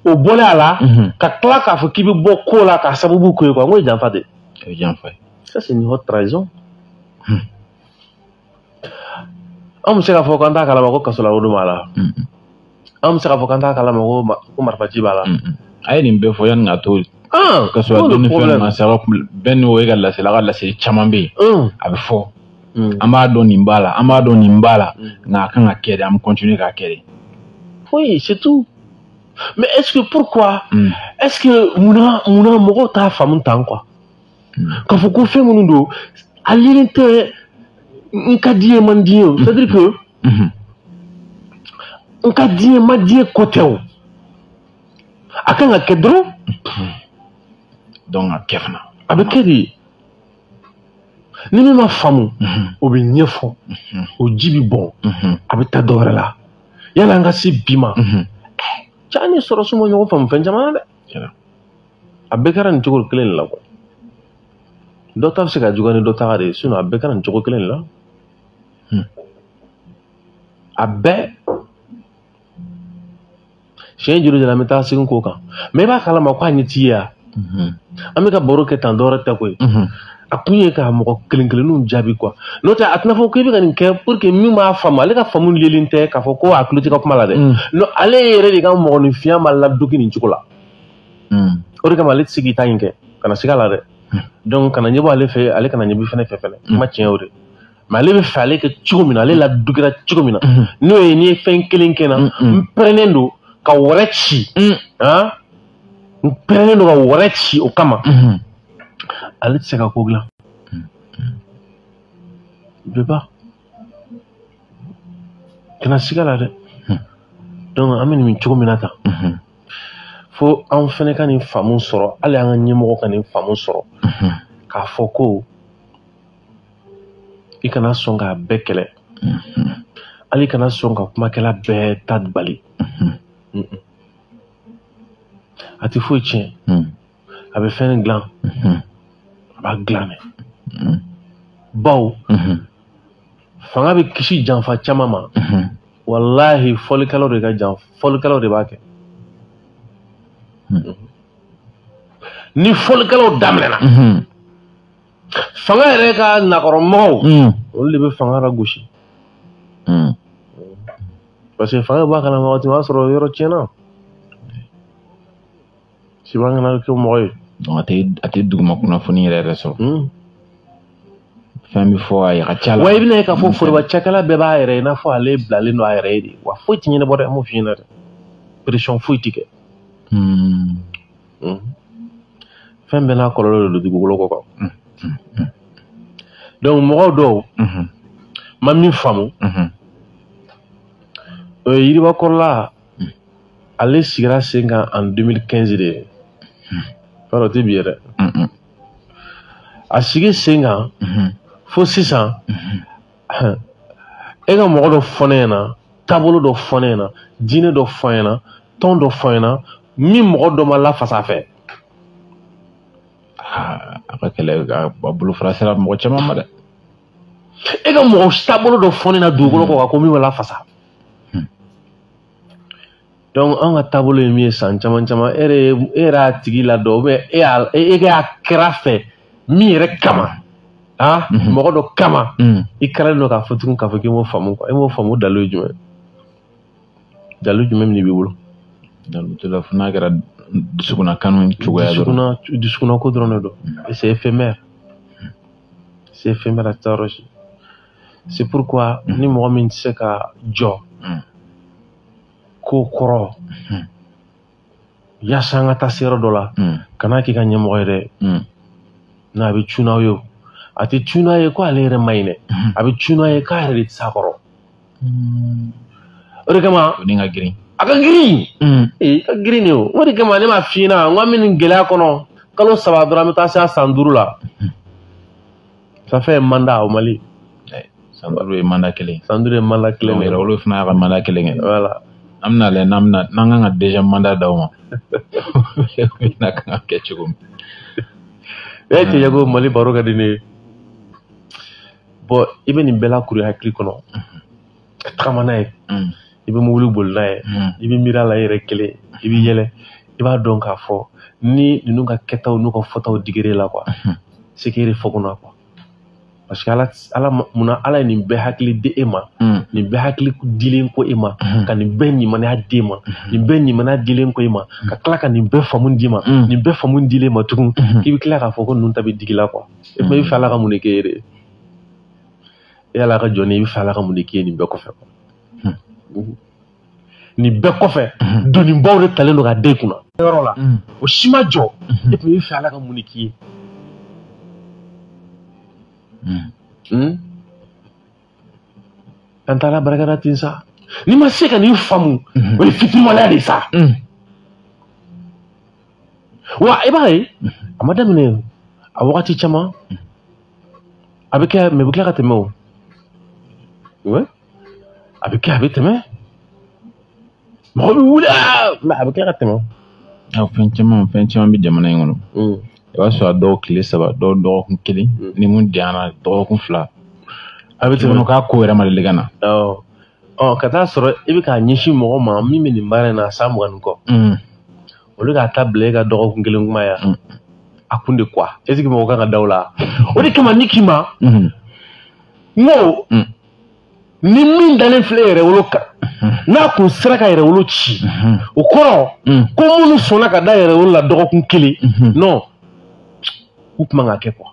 o bɔlen a la, ka tila k'a fɔ k'i bɛ bɔ ko la k'a sababu ko ye quoi. N ko ye janfa de. O ye janfa ye. Ça c'est une haute trahison. An bɛ se k'a fɔ k'an t'a kalama ko kasola wolo b'a la. An bɛ se k'a fɔ k'an t'a kalama ko marifaci b'a la. A ye nin bɛɛ fɔ yanni k'a to. Kasola donni fɛn na saba bɛɛ n'o ye ka laseli, a ka laseli caman bɛ yen. A bɛ fɔ. An b'a dɔn nin b'a la, an b'a dɔn nin b'a la, nka a kan ka kɛ de, an bɛ continuer k'a kɛ de. Oui, c'est tout. Mais est-ce que pourquoi? Est-ce que munna mɔgɔw t'a faamu tan quoi? K'a fɔ ko fɛn minnu don, a yelen tɛ n ka di ye man di ye o. C'est-à-dire que n ka di ye man di ye ko tɛ o. A kan ka kɛ dɔrɔn. Donc a kɛ fana. A bɛ kɛ de. Ni min ma faamu, o bɛ ɲɛfɔ, o ji bɛ bɔn, a bɛ taa dɔ wɛrɛ la. Yanni an ka se bi ma, cɛ an ni sɔrɔsiw ma ɲɔgɔn faamu fɛn caman na dɛ. A bɛɛ kɛra nin cogo kelen de la quoi. Dɔ ta bɛ se ka juguya ni dɔ ta de ye, sinon a bɛɛ kɛra nin cogo kelen de la. A bɛɛ siɲɛ joli joli an bɛ taa segin k'o kan, mais i b'a kalama k'a ɲɛ t'i ye wa? An bɛ ka baro kɛ tan dɔwɛrɛ tɛ koyi. A kun ye ka mɔgɔ kelen kelenninw jaabi quoi. N'o tɛ a tɛna fɔ k'i bɛ ka nin kɛ pour que min b'a faamu, ale ka faamu yelen tɛ k'a fɔ ko a tulo tɛ ka kuma la dɛ. Non, ale yɛrɛ de ka mɔgɔninfinya ma ladoki nin cogo la. O de kama ale tɛ se k'i ta in kɛ, kana siga la dɛ. Donc kana ɲɛbɔ ale fɛ, ale kana ɲɛbɔ fɛnɛ fɛ fɛnɛ. Kuma tiɲɛ o de. Mais ale bɛ fɛ ale kɛ cogo min na, ale ladogera cogo min na, n'o ye n'i ye fɛn kelen kɛ n na, n pɛrɛnnen don ka wɛrɛ ci. Han, n pɛrɛnnen don ka wɛrɛ ci o kama. Ale tɛ se ka ko dilan. Il peut pas. Kana siga la dɛ. Donc an bɛ nin cogo min na tan, fo an fɛnɛ ka nin faamu sɔrɔ, hali an ka ɲɛmɔgɔ ka nin faamu sɔrɔ, k'a fɔ ko i kana sɔn k'a bɛɛ kɛlɛ, hali i kana sɔn ka kumakɛla bɛɛ ta bali. A tɛ foyi tiɲɛ, a bɛ fɛn dilan, a b'a dilan dɛ. Bawo fanga bɛ kisi janfa caman ma. Walahi fɔlikɛlaw de ka jan, fɔlikɛlaw de b'a kɛ. Ni fɔlikɛlaw daminɛna, fanga yɛrɛ ka nakɔrɔmɔgɔw, olu de bɛ fanga lagosi. Parce que fanga b'a kalama waati, o b'a sɔrɔ yɔrɔ tiɲɛna. Siban kana kɛ mɔgɔ ye. Donc a tɛ duguma kunnafoni yɛrɛ yɛrɛ sɔrɔ. Fɛn bɛ fɔ a ye a ka ca la. Wa i bɛna ye k'a fɔ foroba cakɛla bɛɛ b'a yɛrɛ ye, i n'a fɔ ale bilalen don a yɛrɛ ye de. Wa foyi tɛ ɲɛnabɔ dɛ, an m'o f'i ɲɛna dɛ. Pression foyi tɛ kɛ. Fɛn bɛɛ n'a kɔlɔlɔ de don dugukolo kɔ kan. Donc mɔgɔw dɔw ma min faamu, o ye yiribakɔrɔla, ale sigira sen kan en 2015 de ye. Fɛn dɔ tɛ bi ye dɛ. A sigi sen kan fo sisan, e ka mɔgɔ dɔ fɔ ne ɲɛna, taabolo dɔ fɔ ne ɲɛna, diinɛ dɔ fɔ n ɲɛna, tɔn dɔ fɔ n ɲɛna, min mɔgɔ dɔ ma lafasa a fɛ. A ka kɛlɛ a bolofara sera mɔgɔ caman ma dɛ. E ka mɔgɔ taabolo dɔ fɔ ne ɲɛna dugukolo kɔ kan ko min ma lafasa. Donc an ka taabolo ye min ye san caman caman, e yɛrɛ y'a tigi ladɔn, ou bien e y'a kɛra fɛ min yɛrɛ kama, ah, mɔgɔ dɔ kama, i kɛlen don k'a fɔ tugun k'a fɔ k'i m'o faamu quoi. E m'o faamu, dalu ye jumɛn? Dalu jumɛn min b'i bolo? Dalu tɛ la, fo n'a kɛra dusukunna kanu cogoya dɔrɔn. Dusukunna ko dɔrɔn de don. Et c'est éphémère. C'est éphémère a tɛ yɔrɔ si. C'est pourquoi ni mɔgɔ min tɛ se ka jɔ ko kɔrɔ yaasa an ka taa se yɔrɔ dɔ la, kana k'i ka ɲɛmɔgɔ ye dɛ. N'a bɛ cun n'aw ye, a tɛ cun n'a ye ko ale yɛrɛ ma ɲi dɛ, a bɛ cun n'a ye k'a yɛrɛ de tɛ s'a kɔrɔ. O de kama o ni ka girin. A ka girin. Ee, ka girin de o. O de kama ne m'a f'i ɲɛna, n ko an bɛ nin gɛlɛya kɔnɔ kalo 3 dɔrɔn, an bɛ taa se a san 5 la. Ça fait un mandat au Mali. San 5 ye mandat kelen. San 5 ye mandat kelen. Yɛrɛ olu fana y'a ka mandat kelen kɛ. Voilà. An bɛna lajɛ n'an bɛna n'an kan ka deuxième mandat d'aw ma. O bɛna kan ka kɛ cogo min. E cɛ Yago, Mali baro ka di ne ye. Bon, i bɛ nin bɛɛ lakuru i hakili kɔnɔ, ka tagama n'a ye, i bɛ mobili boli n'a ye, i bɛ miiri a la i yɛrɛ kelen, i bɛ yɛlɛ, i b'a dɔn k'a fɔ ni ninnu ka kɛtaw n'u ka fɔtaw digir'e la quoi, c'est que e de fɔkɔnɔ quoi. Parce que ala munna ala ye nin bɛɛ hakili di e ma, nin bɛɛ hakili dilen ko e ma, ka nin bɛɛ ɲumanya di e ma, nin bɛɛ ɲumanya dilen ko e ma, ka tila ka nin bɛɛ faamu d'i ma, nin bɛɛ faamu dilen ma tugun, k'i bɛ tila k'a fɔ ko ninnu ta bɛ digi la quoi. E kuma i bɛ fɛ ala ka mun de k'e ye de? E ala ka jɔn i bɛ fɛ ala ka mun de k'e ye nin bɛɛ kɔfɛ? Nin bɛɛ kɔfɛ, donibaw de talen don ka den kunna yɔrɔ la, o si ma jɔ, e kuma i bɛ fɛ ala ka mun de k'i ye? An taara barikada ten sa. N'i ma se ka nin faamu, o ye fitiriwaleya de ye sa. Wa i b'a ye a ma daminɛ a wagati caman a bɛ kɛ, mɛ a bɛ tila ka tɛmɛ o. Ouais, a bɛ kɛ, a bɛ tɛmɛ, mɔgɔ bɛ wuli, mɛ a bɛ tila ka tɛmɛ o. Fɛn caman bɛ jamana in kɔnɔ. I b'a sɔrɔ a dɔw tile 3, dɔw dɔgɔkun 1, ni mun janyana dɔgɔkun 2. A bɛ tɛmɛ. K'a ko yɛrɛ ma deli ka na. Ɔ, ka taa sɔrɔ i bɛ k'a ɲɛsin mɔgɔ ma min bɛ nin baara in na san 20 ni kɔ. Olu k'a ta bila e ka dɔgɔkun kelen kuma ya. A kun de quoi? Est-ce que mɔgɔ kan ka da o la? O de kama ni k'i ma. N ko ni min dalen filɛ yɛrɛwolo kan, n'a kun sera ka yɛrɛwolo ci, o kɔrɔ ko minnu sɔnna ka da yɛrɛwolo la dɔgɔkun kelen, non, u tun man ka kɛ quoi.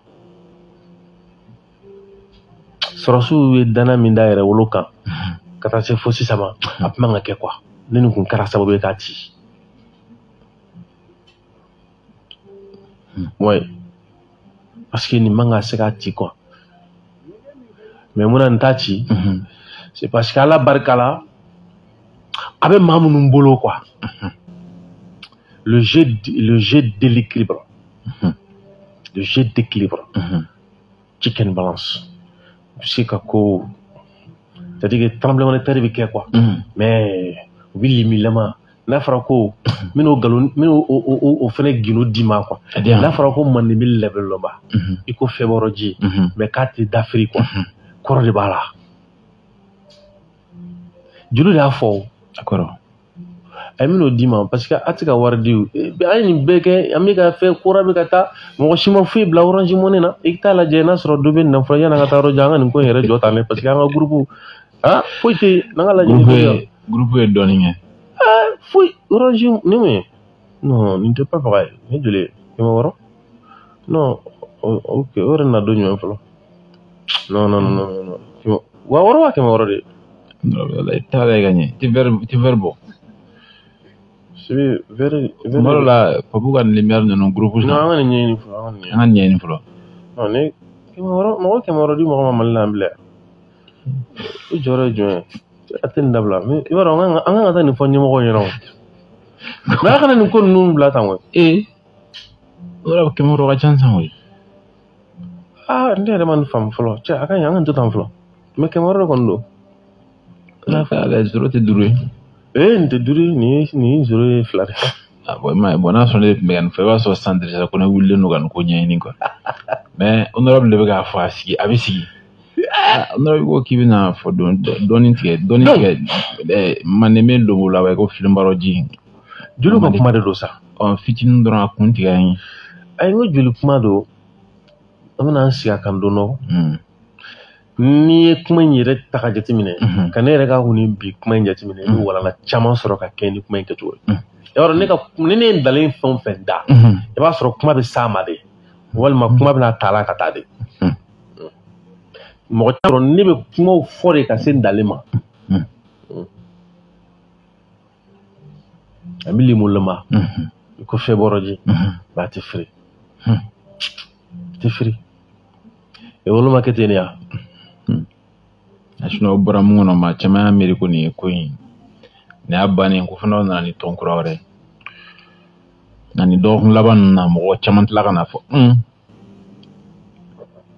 Sɔrɔsiw ye danna min da yɛrɛwolo kan ka taa se fo sisan ma, a tun man ka kɛ quoi. Ne nin kun kɛra sababu ye k'a ci. Ouais. Parce que nin man ka se k'a ci quoi. Mais mun na nin t'a ci? C'est parce que Ala barika la, a bɛ maa minnu bolo quoi. Le jeu d'équilibre. Le jeu d'équilibre. Check and balance. Se ka ko, c'est-à-dire que tremblement de terre bɛ kɛ quoi. Mais u bɛ limilama. N'a fɔra ko n bɛn'o nkalon, n bɛn'o o fɛnɛ gindo d'i ma quoi. N'a fɔra ko manden bɛ lɛbɛlɔba, i ko fɛnbɔrɔ ji, mais k'a tɛ dafiri quoi. Kɔrɔ de b'a la. Joli de y'a fɔ o. A kɔrɔ. A ye min'o d'i ma parce que a tɛ ka wari di o. An ye nin bɛɛ kɛ, an bɛ ka fɛn kura bɛ ka taa, mɔgɔ si ma foyi bila Orange Money na. I t'a lajɛ n'a sɔrɔ dɔ bɛ nin na fɔlɔ yanni an ka taa yɔrɔ jan, an ka nin ko in yɛrɛ jɔ tan dɛ, parce que an ka groupe foyi tɛ yen, n'an ka lajɛ. Groupe ye dɔɔnin kɛ. Foyi Orange ni mun ye? Non, nin tɛ papaga ye. Nin ye joli ye? 600? Non, ok, o yɛrɛ nana don jumɛn fɔlɔ? Non, non, non, non, non. 6000 wa 600 de? I t'a lajɛ ka ɲɛ. I tɛ verre bɔ. Sibi verre. Kuma dɔ la, Papu ka lumière ninnu groupe. Non, an ka nin ɲɛɲini fɔlɔ. An ka nin ɲɛɲini fɔlɔ. Non, ne 600, mɔgɔ 600 di mɔgɔ ma Mali la yan bilen. I jɔyɔrɔ ye jumɛn ye? A tɛ nin dabila. I b'a dɔn an kan ka taa nin fɔ ɲɛmɔgɔw ɲɛna o. Mais a kana nin ko ninnu bila tan koyi. Ee, o yɛrɛ 600 ka ca sisan koyi. Aa, ne yɛrɛ ma nin faamu fɔlɔ. Cɛ, a ka ɲi, an ka nin to tan fɔlɔ. Mais 600 de kɔni don. Ale zéro tɛ 5 ye. Ee, nin tɛ 5 ye, nin ye 0 ye 2 de. Ah bon, i m'a ye, bon n'a sɔrɔ ne tun bɛ ka nin fɔ, i b'a sɔrɔ sisan Dirisa ko ne wulilen don ka nin ko ɲɛɲini quoi. Mais honorable de bɛ k'a fɔ a sigi, a bɛ sigi. Honorable ko k'i bɛna fɔ dɔɔnin tigɛ, dɔɔnin tigɛ, manden bɛ lobo la wa ko filenbarɔ ji. Joli ka kuma de don sa. Ɔ fitinin dɔrɔn a kun tigɛ an ye. Ayi, n ko joli kuma don, an bɛna an sigi a kan don dɔ. N'i ye kuma in yɛrɛ ta ka jateminɛ, ka ne yɛrɛ ka kun ni bi kuma in jateminɛ, i bɛ walanda caman sɔrɔ ka kɛ ni kuma in kɛcogo ye. I b'a dɔn ne ka ni ne ye dalen fɛn o fɛn da, i b'a sɔrɔ kuma bɛ s'a ma de, walima kuma bɛna taa la ka taa de. Mɔgɔ caman ne bɛ kumaw fɔ de ka se dalen ma. A bɛ lemolama, i ko fɛnbɔrɔ ji, mais a tɛ feere. A tɛ feere. Olu ma kɛ ten de ya. Sinon o bɔra mun kɔnɔ, maa caman y'a miiri ko nin ye ko in nin y'a bannen ko fana nana ni tɔn kura wɛrɛ ye. Nka nin dɔgɔkun laban ninnu na, mɔgɔ caman tila ka na fɔ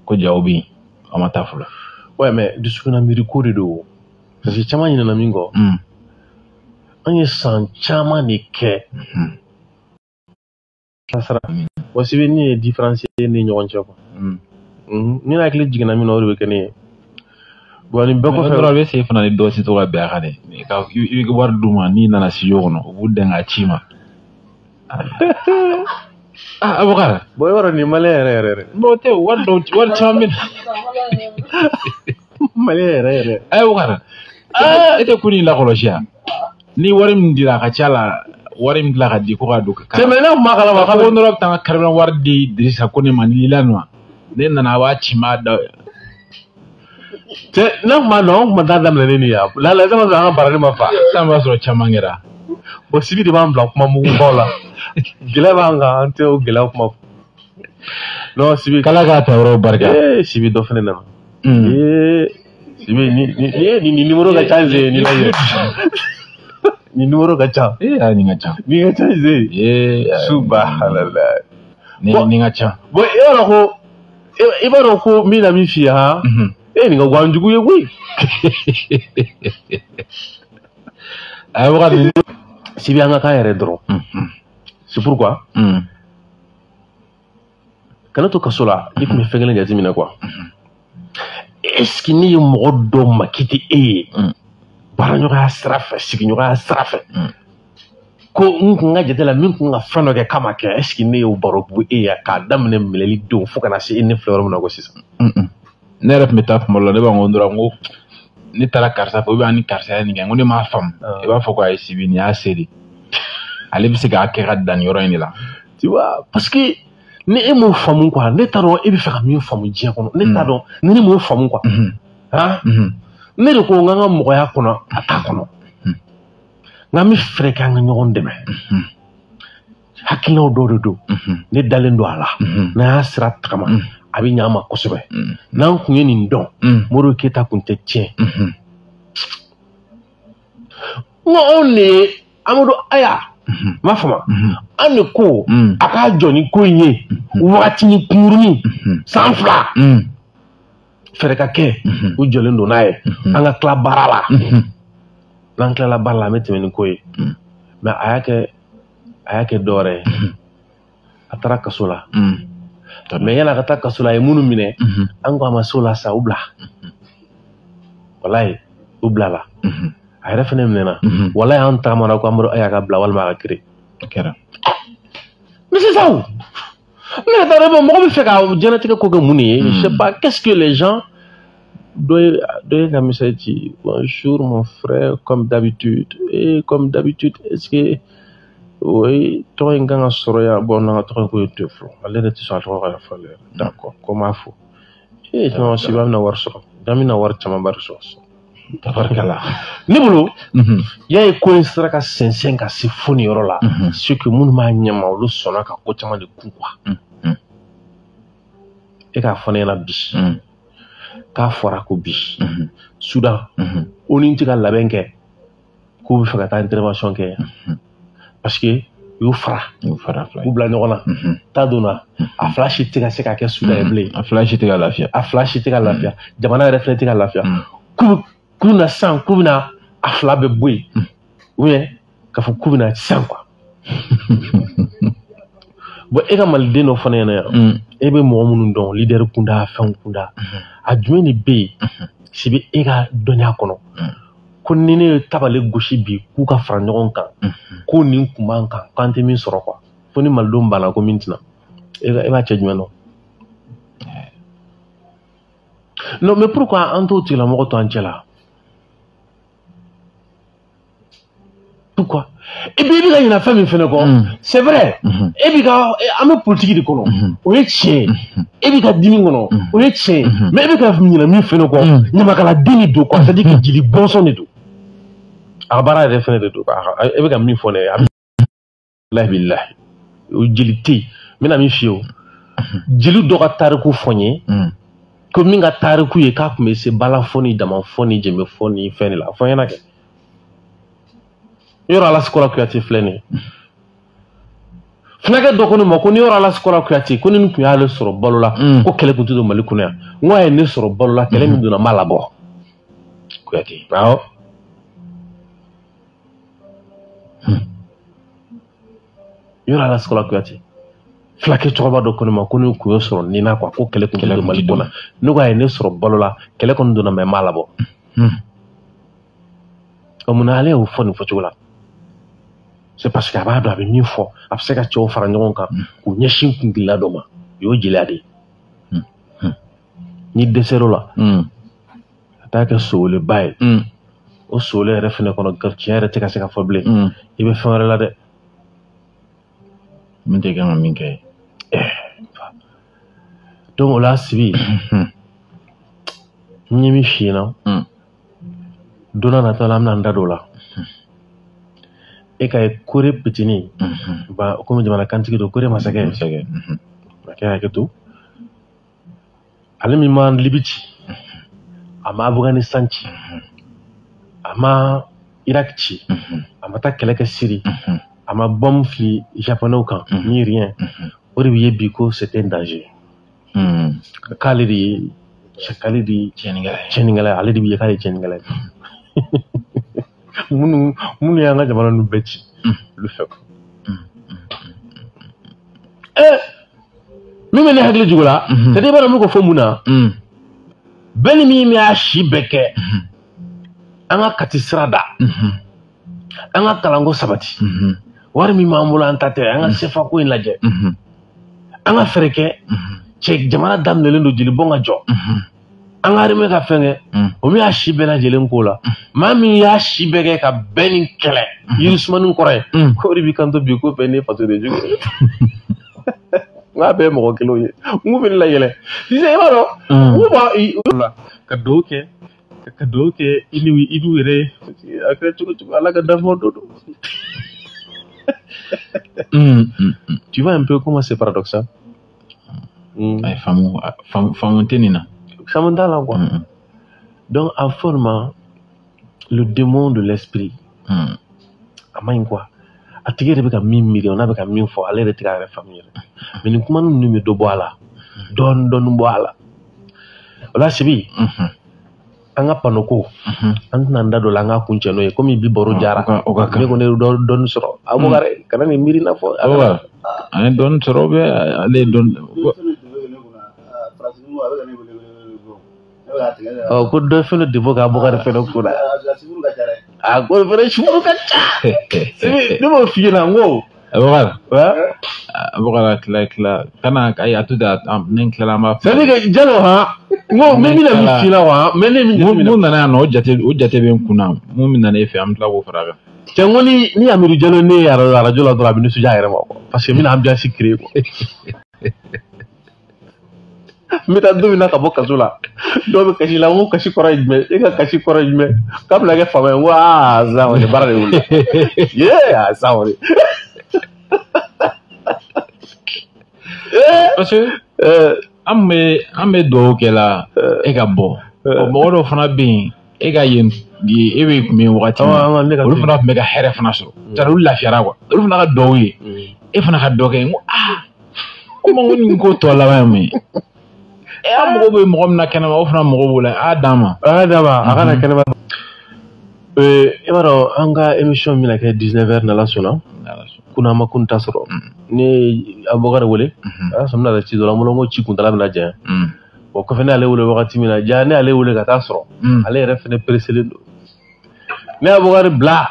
ko jaw bɛ yen, aw ma taa fɔlɔ. Ouais, mais dusukunna miiri ko de don, parce que caman ɲinɛna min kɔ. An ye san caman de kɛ. Sara. Wa Sibi ni ye différence ye ni ɲɔgɔn cɛ quoi. Ni hakili jiginna min na, o de bɛ kɛ ne ye. Bon, nin bɛɛ kɔfɛ, dɔrɔn a bɛ se fana ni dɔ tɛ to ka bɛn a kan dɛ. I bɛ wari d'u ma, n'i nana studio kɔnɔ, u b'u dɛn k'a ci ma. Ah, Abubakar. Bon, i b'a dɔn nin maliyɛn yɛrɛ yɛrɛ dɛ. Bon, o tɛ wari dɔw, wari caman bɛ na. Maliyɛn yɛrɛ yɛrɛ. Abubakar, e tɛ ko nin lakɔlɔsi yan. Ni wari min dira a ka ca la, wari min tila ka di ko ka don. Cɛ, mais ne kun b'a kalama. K'a fɔ ko nɔrɔ bɛ taa n ka carburant wari di Dirisa ko ne ma ni lila nin ma. Ne nana a b'a ci n b'a da. Cɛ, ne kun b'a dɔn, an kun ma taa daminɛ ne nin ya. La la, e b'a sɔrɔ an ka barani ma fa. Sisan b'a sɔrɔ caman kɛra. Bon, Sibi de b'an bila kuma mugubaw la. Gɛlɛya b'an kan, an tɛ o gɛlɛya kuma fɔ. Non, Sibi. K'Ala k'a ta yɔrɔ barika. Ee, Sibi dɔ fana nana. Ee, Sibi ni numéro ka ca ze ni lajɛ. Ni numéro ka ca. Ee, a nin ka ca. Nin ka ca ze. Ee, subhanallah. Nin ka ca. Bon, e b'a dɔn ko i b'a dɔn ko min na min f'i ye han. E nin ka gan jugu ye koyi. A wagati Sibi an ka kan yɛrɛ dɔrɔn. C'est pourquoi. Kana to kaso la, i tun bɛ fɛn kelen jateminɛ quoi. Est-ce que ne ye mɔgɔ dɔ ma k'i tɛ e ye, baaraɲɔgɔnya sira fɛ, sigiɲɔgɔnya sira fɛ, Ko n kun ka jate la min kun ka fɛn dɔ kɛ k'a ma kɛ, est ce que ne y'o baro bɔ e ye k'a daminɛ minɛli don fo ka na se e ne filɛ yɔrɔ min na ko sisan. Ne yɛrɛ tun bɛ taa kuma dɔ la, ne b'a fɔ dɔrɔn ko ne taara karisa fɛ ou bien ni karisa ye nin kɛ, n ko ne m'a faamu. I b'a fɔ ko ayi Sibi nin y'a se de, ale bɛ se k'a kɛ ka dan nin yɔrɔ in de la. Tu vois, parce que ni e m'o faamu quoi, ne t'a dɔn e bɛ fɛ ka min faamu diɲɛ kɔnɔ, ne t'a dɔn ni ne m'o faamu quoi. Han, ne de ko n k'an ka mɔgɔya kɔnɔ a t'a kɔnɔ. Nka an bɛ fɛɛrɛ kɛ an ka ɲɔgɔn dɛmɛ. Hakilinaw dɔw de don, ne dalen don a la, n'an y'a sira tagama a bɛ ɲɛ an ma kosɛbɛ. N'an kun ye nin dɔn, Modibo Keyita kun tɛ tiɲɛ. N ko anw de ye Amadu Aya, n m'a faamu, an de ko a k'a jɔ ni ko in ye wagatinin kunkurunin san 2 fɛɛrɛ ka kɛ, u jɔlen don n'a ye, an ka tila baara la. N'an tilala baara la an bɛ tɛmɛ ni ko ye. Mais a y'a kɛ dɔ wɛrɛ ye, a taara kaso la. Mais yan'a ka taa kaso la, a ye minnu minɛ, an ko a ma se o la sa, u bila. Walayi, u bilala. A yɛrɛ fɛnɛ minɛna. Walayi, an tagamana ko Amadu Aya ka bila walima a ka kiiri. Mais c'est ça o. Ne yɛrɛ t'a dɔn mɔgɔ bɛ fɛ ka diɲɛlatigɛ ko kɛ mun de ye. Je sais pas qu'est-ce que les gens. Dɔ ye ka message ci, bonjour mon frère, comme d'habitude. Et comme d'habitude, est-ce que oui, tɔgɔ in kan ka sɔrɔ yan, bon n'an ka tɔgɔ in ko ye to fɔlɔ, ale yɛrɛ tɛ sɔn a tɔgɔ ka fɔ ale yɛrɛ. D'accord, ko n m'a fɔ. Eh non, Sibi an bɛna wari sɔrɔ, an bɛna wari camanba de sɔrɔ. Tabarikala. Ne bolo, y'a ye ko in sera ka sɛnsɛn ka se fo nin yɔrɔ la, c'est que minnu b'a ɲɛma olu sɔnna ka ko caman de kun quoi. E k'a fɔ ne ɲɛna bi. K'a fɔra ko bi Soudan ONU tɛ ka labɛn kɛ k'u bɛ fɛ ka taa intervention kɛ, parce que u y'u fara k'u bila ɲɔgɔn na, ta donna a fila si tɛ ka se ka kɛ Soudan ye bilen, a fila si tɛ ka lafiya, a fila si tɛ ka lafiya, jamana yɛrɛ fɛnɛ tɛ ka lafiya. K'u bɛna sisan k'u bɛna a fila bɛɛ bɔ yen, ou bien k'a fɔ k'u bɛna sisan quoi. Bon, e ka maliden dɔ fana ɲɛna yan, e bɛ mɔgɔ minnu dɔn leader kunda fɛnw kunda, a jumɛn de bɛ yen Sibi e ka dɔnniya kɔnɔ ko ni ne ye tabale gosi bi k'u ka fara ɲɔgɔn kan ko nin kun b'an kan k'an tɛ min sɔrɔ quoi, fo ni malidenw banna ko min tɛna, e b'a cɛ jumɛn dɔn? Non, mais pourquoi an t'o tigilamɔgɔ to an cɛ la? Pourquoi? Et puis i bɛ ka ɲinɛ fɛn min fɛnɛ kɔ, c'est vrai, e b'i ka an bɛ politique de kɔnɔ, o ye tiɲɛ ye, e b'i ka dimi kɔnɔ, o ye tiɲɛ ye, mais e bɛ ka ɲinɛ min fɛnɛ kɔ, ɲamakaladen de don quoi, c'est à dire que jeli bɔnsɔn de don, a ka baara yɛrɛ fɛnɛ de don, e bɛ ka min fɔ ne ye, a bɛ lahi bilahi, o jeli tɛ yen, n bɛna min f'i ye o, jeli dɔ ka tariku fɔ n ye, ko min ka tariku ye k'a tun bɛ se balafɔ ni damafɔ ni jɛmɛfɔ ni fɛn de la, fɔ n ɲɛna kɛ. Yɔrɔ Alasikɔla Kuyate filɛ nin ye, fulakɛ dɔ ko ne ma ko ni yɔrɔ Alasikɔla Kuyate ko ni nin tun y'ale sɔrɔ balo la, ko kɛlɛ tun tɛ don Mali kɔnɔ yan, n ko a ye ne sɔrɔ balo la, kɛlɛ min donna n b'a labɔ. Kuyate. Awɔ. Yɔrɔ Alasikɔla Kuyate, fulakɛ cɛkɔrɔba dɔ ko ne ma ko ni kun y'o sɔrɔ nin na quoi, ko kɛlɛ tun tɛ don Mali kɔnɔ, ne ko a ye ne sɔrɔ balo la, kɛlɛ kɔni donna mais n b'a labɔ. O munna ale y'o fɔ nin fɔcogo la? C'est parce que a b'a dɔn a bɛ min fɔ, a bɛ se ka cɛw fara ɲɔgɔn kan k'u ɲɛsin kuntilena dɔ ma, o y'o jeliya de ye. N'i dɛsɛr'o la, ka taa kɛ soweleba ye, o sowele yɛrɛ fɛnɛ kɔnɔ tiɲɛ yɛrɛ tɛ ka se ka fɔ bilen, i bɛ fɛn wɛrɛ la dɛ. Min tɛ kan ka min kɛ. Donc o la Sibi, n ye min f'i ɲɛna, don n'a nataw la an bɛna an da don o la. E ka ye Kore pitini, ba komi jamana kantigi don, Kore masakɛ, masakɛ hakɛ to, ale min ma Libi ci, a ma Afganistan ci, a ma Irak ci, a ma taa kɛlɛ kɛ Siri, a ma bombe fili japonais kan, ni rien, o de bɛ ye bi ko c'est un danger. K'ale de ye, k'ale de ye tiɲɛnikɛla ye, ale de bɛ ye k'ale ye tiɲɛnikɛla ye. Minnu y'an ka jamana ninnu bɛɛ ci, olu fɛ. Min bɛ ne hakili jigin o la, c'est à dire i b'a dɔn n bɛ k'o fɔ mun na, bɛɛ ni min y'a si bɛɛ kɛ, an ka Kati sira da, an ka kalanko sabati, Wari min b'an bolo an ta tɛ, an ka CFA ko in lajɛ. An ka fɛɛrɛ kɛ, cɛ jamana daminɛlen don jeli bɔn ka jɔ. An ka armée ka fɛn kɛ, o min y'a si bɛɛ lajɛlen k'o la. Maa min y'a si bɛɛ kɛ ka bɛn ni kɛlɛ, yirisumani kɔrɔ ye, k'o de b'i kanto bi ko bɛn ni fasoden jugu ye. N k'a bɛɛ ye mɔgɔ kelenw ye. N k'u bɛ ne layɛlɛ. Sisan i b'a dɔn, u b'a la ka dugawu kɛ, ka dugawu kɛ i ni i n'u yɛrɛ ye. A kɛra cogo cogo, Ala ka danfɛnw dɔ don. Tu vois un peu comment c'est paradoxal. Ayi, faamu faamu tɛ nin na. Faamu t'a la quoi. Donc en forme, le démon de l'esprit, a man ɲi quoi. A tigi yɛrɛ bɛ ka min miiri, n'a bɛ ka min fɔ, ale yɛrɛ tɛ k'a yɛrɛ faamu yɛrɛ. Mais nin kuma ninnu bɛ dɔ bɔ a la, dɔɔni dɔɔni bɔ a la. O la Sibi, an ka panneau ko, an tɛna an da don o la, an ka kuncɛ n'o ye komi bi baro jara. O ka kan. Ne kɔni ye dɔɔni sɔrɔ. Abubakar, kana nin miiri n'a fɔ. An ye dɔɔni sɔrɔ ou bien ale ye dɔɔni. Ɔ ko dɔ fɛnɛ de bɔ ka Abubakar fɛnɛ kunna. A ko fɛnɛ sukaro ka ca. Sibi, ne m'o f'i ɲɛna n ko. Abubakar. Abubakar tila kana ayi a to da ne tilala an b'a. C'est à dire que Jalo han, n ko n bɛ min na min f'i la wa, mais ne min jateminɛ. Mun nana yan nɔ, o jate bɛ n kunna, mun bɛ nana e fɛ, an bɛ tila k'o fara a kan. Cɛ n ko ni Amidu Jalo ne ye arajo la dɔrɔn a bɛ nisɔndiya a yɛrɛ ma quoi, parce que n bɛna ambiance créer quoi. N bɛ taa don min na ka bɔ kaso la, dɔw bɛ kasi la, n ko kasi kɔrɔ ye jumɛn, e ka kasi kɔrɔ ye jumɛn, k'a bɛna kɛ faama ye, n ko aa sisan kɔni baara de wulila. Yee aa sisan kɔni. Parce que an bɛ dugawu kɛ la e ka bɔ, mɔgɔ dɔw fana bɛ yen e ka yen e bɛ kun bɛ wagati min, olu fana tun bɛ ka hɛrɛ fana sɔrɔ, c'est-à-dire olu lafiyara quoi, olu fana ka dugawu ye e fana ka dɔ kɛ, n ko aa ko ma ko nin ko tɔ laban ye mun ye. E an mago bɛ mɔgɔ min na kɛnɛma, o fana mago b'o la, a y'a d'an ma. A y'a d'an ma, a ka na kɛnɛma. I b'a dɔn an ka émission bɛna kɛ 19h n'Ala sɔnna. Kunna an ma kun ta sɔrɔ. Ne ye Abubakar wele, a y'a sɔrɔ n bɛna ci dɔ la, n bolo n ko ci kuntala bɛna janya. O kɔfɛ ne y'ale wele wagati min na, ja ne y'ale wele ka taa sɔrɔ, ale yɛrɛ fɛnɛ pereselen don. Ne ye Abubakar bila,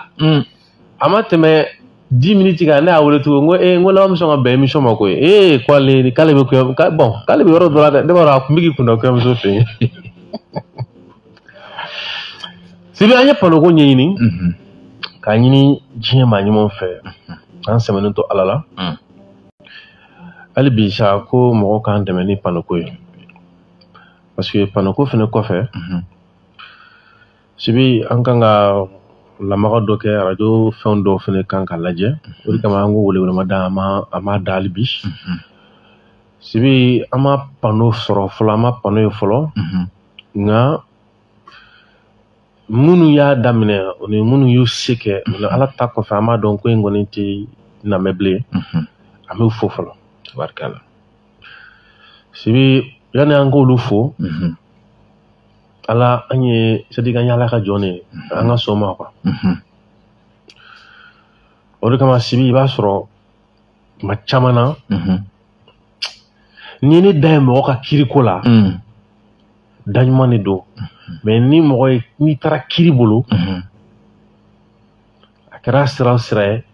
a ma tɛmɛ 10 minutes kan, ne y'a wele tugun, n ko ee n ko laban bɛ sɔn ka bɛn émission ma koyi. Ee k'ale k'ale bɛ kɔɲɔ, bon k'ale bɛ yɔrɔ dɔ la dɛ, ne b'a dɔn a kun bɛ k'i kun da kɔɲɔmuso fɛ yen. Sibi an ye panneau ko ɲɛɲini, k'a ɲini diɲɛ maa ɲumanw fɛ, an sɛmɛnen to Ala la. Hali bi sa ko mɔgɔw k'an dɛmɛ ni panneau ko ye, parce que panneau ko fɛnɛ kɔfɛ, Sibi an kan ka lamaga dɔ kɛ arajo fɛn dɔw fɛnɛ kan ka lajɛ. O de kama an ko welewelema an m'a da hali bi. Sibi an ma panneau sɔrɔ fɔlɔ, an ma panneau ye fɔlɔ, nka minnu y'a daminɛ o ni minnu y'u se kɛ, o ni Ala ta kɔfɛ an b'a dɔn ko in kɔni tɛ namɛ bilen, an b'u fo fɔlɔ. Tabarikala. Sibi yanni an k'olu fo, Ala an ye c'est-à-dire an ye Ala ka jɔn de ye, an ka sɔn ma quoi. O de kama Sibi i b'a sɔrɔ tuma caman na, ni ne da ye mɔgɔ ka kiiriko la, da ɲuman de don. Mais ni mɔgɔ ye n'i taara kiiri bolo, a kɛra sira o sira ye,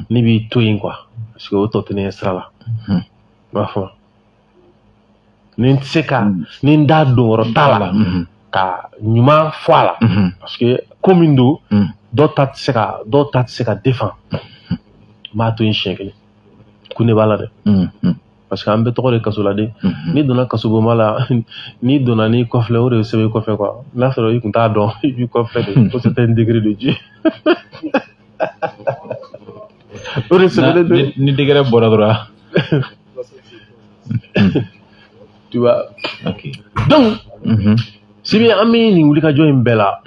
ne b'i to yen quoi, parce que o tɔ tɛ ne ye sira la. I b'a fɔ ni n tɛ se ka ni n da don yɔrɔ t'a la ka ɲuman fɔ a la, parce que ko min don, dɔw ta tɛ se ka défend, n b'a to yen siɲɛ kelen. Kun de b'a la dɛ. Parce que an bɛɛ tɔgɔ de kaso la de. N'i donna kasobonba la, n'i donna n'i kɔfilɛ, o de bɛ sɛbɛn i kɔfɛ quoi. N'a sɔrɔ i kun t'a dɔn, i b'i kɔfilɛ de ko c'était un degré de Dieu. O de sɛbɛnnen don. Ni degré bɔra dɔrɔn. Tu vois. Ok. Donc, Sibi an bɛ nin wulikajɔ in bɛɛ la,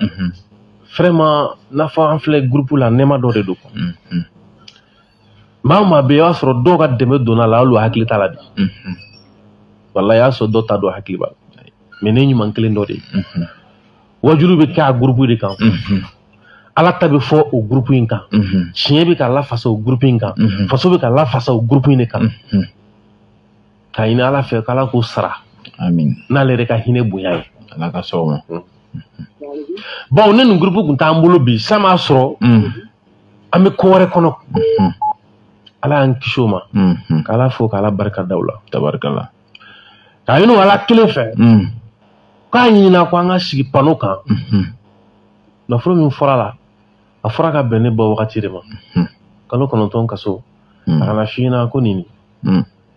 vraiment n'a fɔ an filɛ groupe la, nɛɛma dɔ de don. Maa o maa bɛ yen, i b'a sɔrɔ dɔw ka dɛmɛ donna la, hali u hakili t'a la bi. Walahi i y'a sɔrɔ dɔw ta don hakili b'a la. Mais ne ɲuman kelen dɔ de ye. Wajulu bɛ kɛ a groupe de kan. Ala ta bɛ fɔ o groupe in kan. Tiɲɛ bɛ ka lafasa o groupe in kan. Faso bɛ ka lafasa o groupe in de kan. K'a ɲini Ala fɛ k'Ala k'o sara. Amin. N'ale yɛrɛ ka hinɛ bonya ye. Ala ka sɔn o ma. Bawo ne nin groupe kun t'an bolo bi, san b'a sɔrɔ an bɛ ko wɛrɛ kɔnɔ. Ala y'an kisi o ma. K'Ala fo k'Ala barika da o la. Tabarikala. K'a ɲini Ala kelen fɛ. K'a ɲinina ko an ka sigi panneau kan. Nafolo min fɔra la, a fɔra ka bɛn ne bɔ wagati de ma. Kalo 9 kaso. A kana f'i ɲɛna ko nin.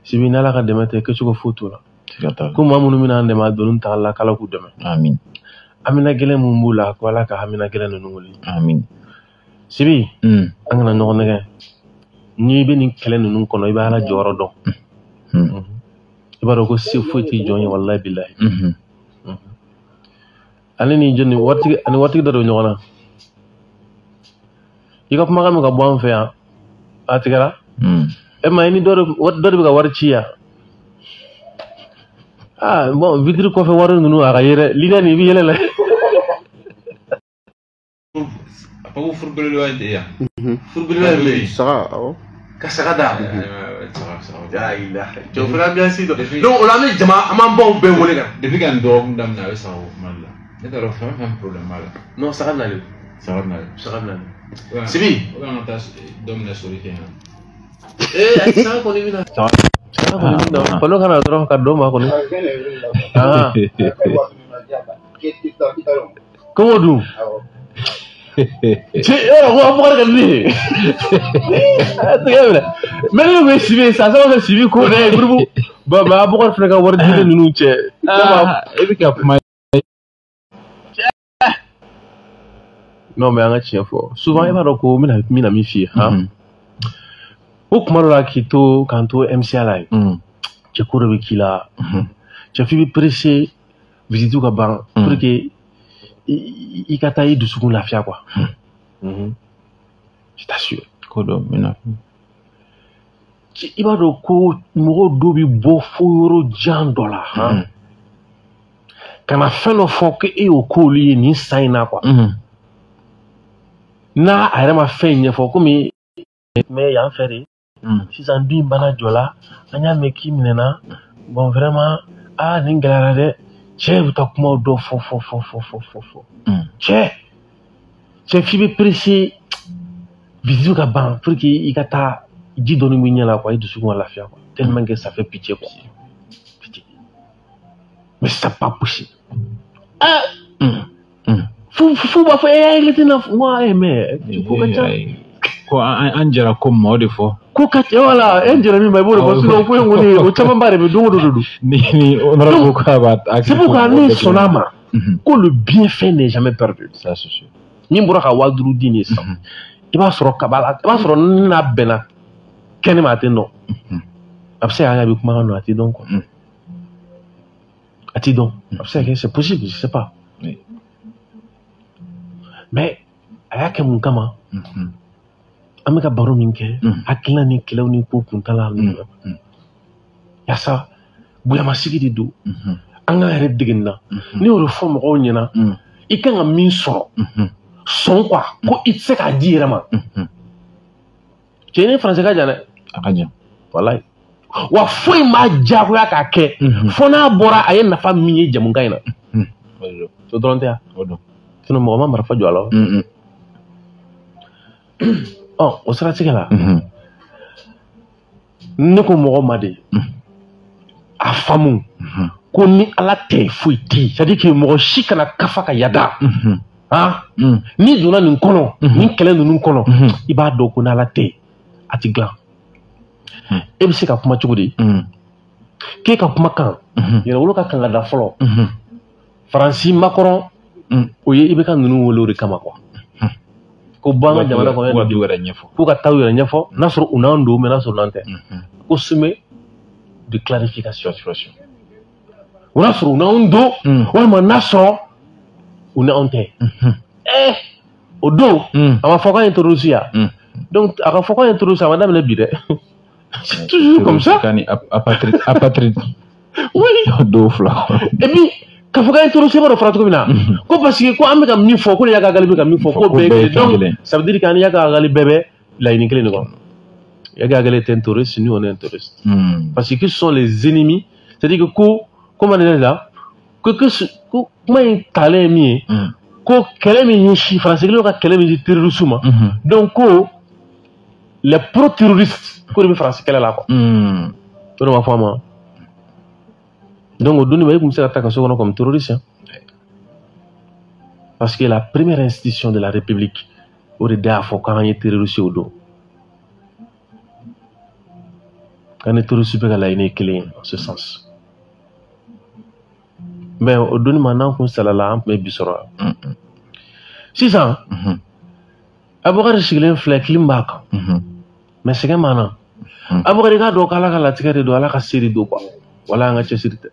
Sibi n'Ala ka dɛmɛ tɛ kɛcogo foyi t'o la. Ko maa minnu bɛna an dɛmɛ a donni ta la k'Ala k'u dɛmɛ. Amin. Hamina gɛlɛn mun b'u la ko Ala ka hamina gɛlɛn ninnu wuli. Amin. Sibi. An kana ɲɔgɔn nɛgɛ. N'i bɛ nin kɛlɛ ninnu kɔnɔ i bɛ Ala jɔyɔrɔ dɔn. I b'a dɔn ko se foyi tɛ jɔn ye walahi bilahi. Ale ni jɔn ni waritigi ani waritigi dɔ de bɛ ɲɔgɔn na. I ka kumakan bɛ ka bɔ an fɛ yan a tigɛra. E ma ye ni dɔ de bɛ ka wari ci yan. Ah bon vitre kɔfɛ wari ninnu a ka ye dɛ leader nin i bɛ yɛlɛ la. A ko furubelebeleba in tɛ yan. Furubelebeleba in bɛ yen. Saga awɔ. Ka saga da. La ilaha. Jɔ fana ambiance dɔ. Donc o la an bɛ jama an b'an baw bɛɛ wele ka na. Depuis ka nin dɔgɔkun daminɛ a bɛ saga ko kuma de la. Ne t'a dɔn fɛn problème b'a la. Non saga nalen. Saga nalen. Saga nalen. Sibi. O bɛ an ka taa dɔ minɛ sori kɛ yan. Eh ayi saga kɔni bɛ na. Saga kɔni bɛ na. Kɔnɔ kana dɔrɔn ka dɔ ma kɔni. Ah. Ko dun. Cɛ yɔrɔ ko Abubakar ka di ne ye. A tigɛ minɛ. Mais ne bɛ Sibi sa sababu kɛ Sibi ko dɛ groupe. Bon mais Abubakar fana ka wari dilen ninnu cɛ. E bɛ ka kuma. Non mais an ka tiɲɛ fɔ. Souvent i b'a dɔn ko n bɛna min f'i ye han. O kuma dɔ la k'i to k'an to MCA la yen. Cɛ ko dɔ bɛ k'i la. Cɛ f'i bɛ pressé visite ka ban pour que i ka taa i dusukun lafiya quoi. Je t'assure. Ko dɔ bɛ na. I b'a dɔn ko mɔgɔw dɔw bɛ bɔ fo yɔrɔ jan dɔ la han. Ka na fɛn dɔ fɔ ko e y'o k'olu ye nin san in na quoi. N'a a yɛrɛ ma fɛn in ɲɛfɔ komi mais yan fɛ de. Sisan du in bana jɔ la an y'a mɛn k'i minɛna bon vraiment aa nin gɛlɛyara dɛ. Cɛ bɛ taa kumaw dɔ fɔ. Cɛ f'i bɛ pressé visite ka ban pour que i ka taa ji dɔɔni b'i ɲɛ la quoi i dusukun ka lafiya quoi tellement que ça fait pitié quoi. Pitié. Mais c'est pas possible. Ah. Fo b'a fɔ e y'a tɛna wa mais ko ka ca. Ko an jɛra ko ma o de fɔ. Ko ka ca wala e jɛra min ma i b'o de fɔ sinon ko in kɔni o camanba de bɛ don o don de don. Ni honorable ko k'a b'a. C'est pourquoi ne sɔnna a ma ko le bienfait n'est jamais perdu. Ça c'est sûr. Min bɔra ka 5000 di nin sisan i b'a sɔrɔ kaba la i b'a sɔrɔ n'a bɛnna kɛnɛ ma a tɛ nɔ. A bɛ se ka kɛ a bɛ kumakan dɔn a tɛ dɔn quoi. A tɛ dɔn a bɛ se ka kɛ c'est possible je sais pas. Mais a y'a kɛ mun kama. An bɛ ka baro min kɛ hakilina ni kɛlɛw ni ko kuntala yaasa bonyamasigi de don an k'an yɛrɛ dege nin na. Ne y'o de fɔ mɔgɔw ɲɛna i kan ka min sɔrɔ sɔn quoi ko i tɛ se k'a di i yɛrɛ ma. Cɛ ni faransi ka jan dɛ. A ka jan. Walayi wa foyi m'a diyagoya k'a kɛ fo n'a bɔra a ye nafa min ye jamukan in na. O dɔrɔn tɛ yan. Sinon mɔgɔ ma marifa jɔ a la. Ɔ o siratigɛ la ne ko mɔgɔ ma de a faamu ko ni Ala tɛ foyi tɛ yen c'est à dire que mɔgɔ si kana kafa ka yada han n'i donna nin kɔnɔ nin kɛlɛ ninnu kɔnɔ i b'a dɔn ko ni Ala tɛ a ti dilan. E bɛ se ka kuma cogo di k'e ka kumakan yɛrɛwolo ka kan ka da fɔlɔ Faransi Macron o ye i bɛ ka ninnu wele o de kama quoi. Ko bɔ an ka jamana kɔnɔ k'u ka taa u yɛrɛ ɲɛfɔ n'a sɔrɔ u n'an don mais n'a sɔrɔ u n'an tɛ ko sommet de clarification o n'a sɔrɔ u n'anw don walima n'a sɔrɔ u n'anw tɛ. O don a ma fɔ k'an ye terroriste ya donc a ka fɔ k'an ye terroriste a ma daminɛ bi dɛ. C'est toujours comme ça. Apatride. Oui. Dɔw fila. Et puis k'a fɔ k'an ye terroriste b'a dɔn fɔra cogo min na ko parce que ko an bɛ ka min fɔ ko ni Iyad Ag Ghali bɛ ka min fɔ ko bɛɛ ye kelen donc ça veut dire qu'an ni Iyad Ag Ghali bɛɛ bɛ laɲini kelen de kɔnɔ. Iyad Ag Ghali est un terroriste, nous on est un terroriste. Parce que ce sont les ennemis, c'est-à-dire que ko comment dire là que ko kuma in talen ye min ye ko kɛlɛ min ɲɛsin Faransi kelen ka kɛlɛ min di terroriste ma donc ko les pro-terroristes ko de bɛ Faransi kɛlɛ la quoi. O de ma fɔ a ma. Donc o donni ma e tun bɛ se ka taa kaso kɔnɔ comme terroriste hein. Parce que la première institution de la République o de y'a fɔ k'an ye terroriste o don. K'an ni terroriste bɛ ka laɲini ye kelen ye en ce sens. Mais o donni ma n'an kun salala an tun bɛ bi sɔrɔ. Sisan. Abubakari sigilen filɛ clim b'a kan. Mais sɛgɛn b'an na. Abubakari k'a dɔn k'Ala ka latigɛ de don, Ala ka se de don quoi. Wala an ka cɛsiri tɛ.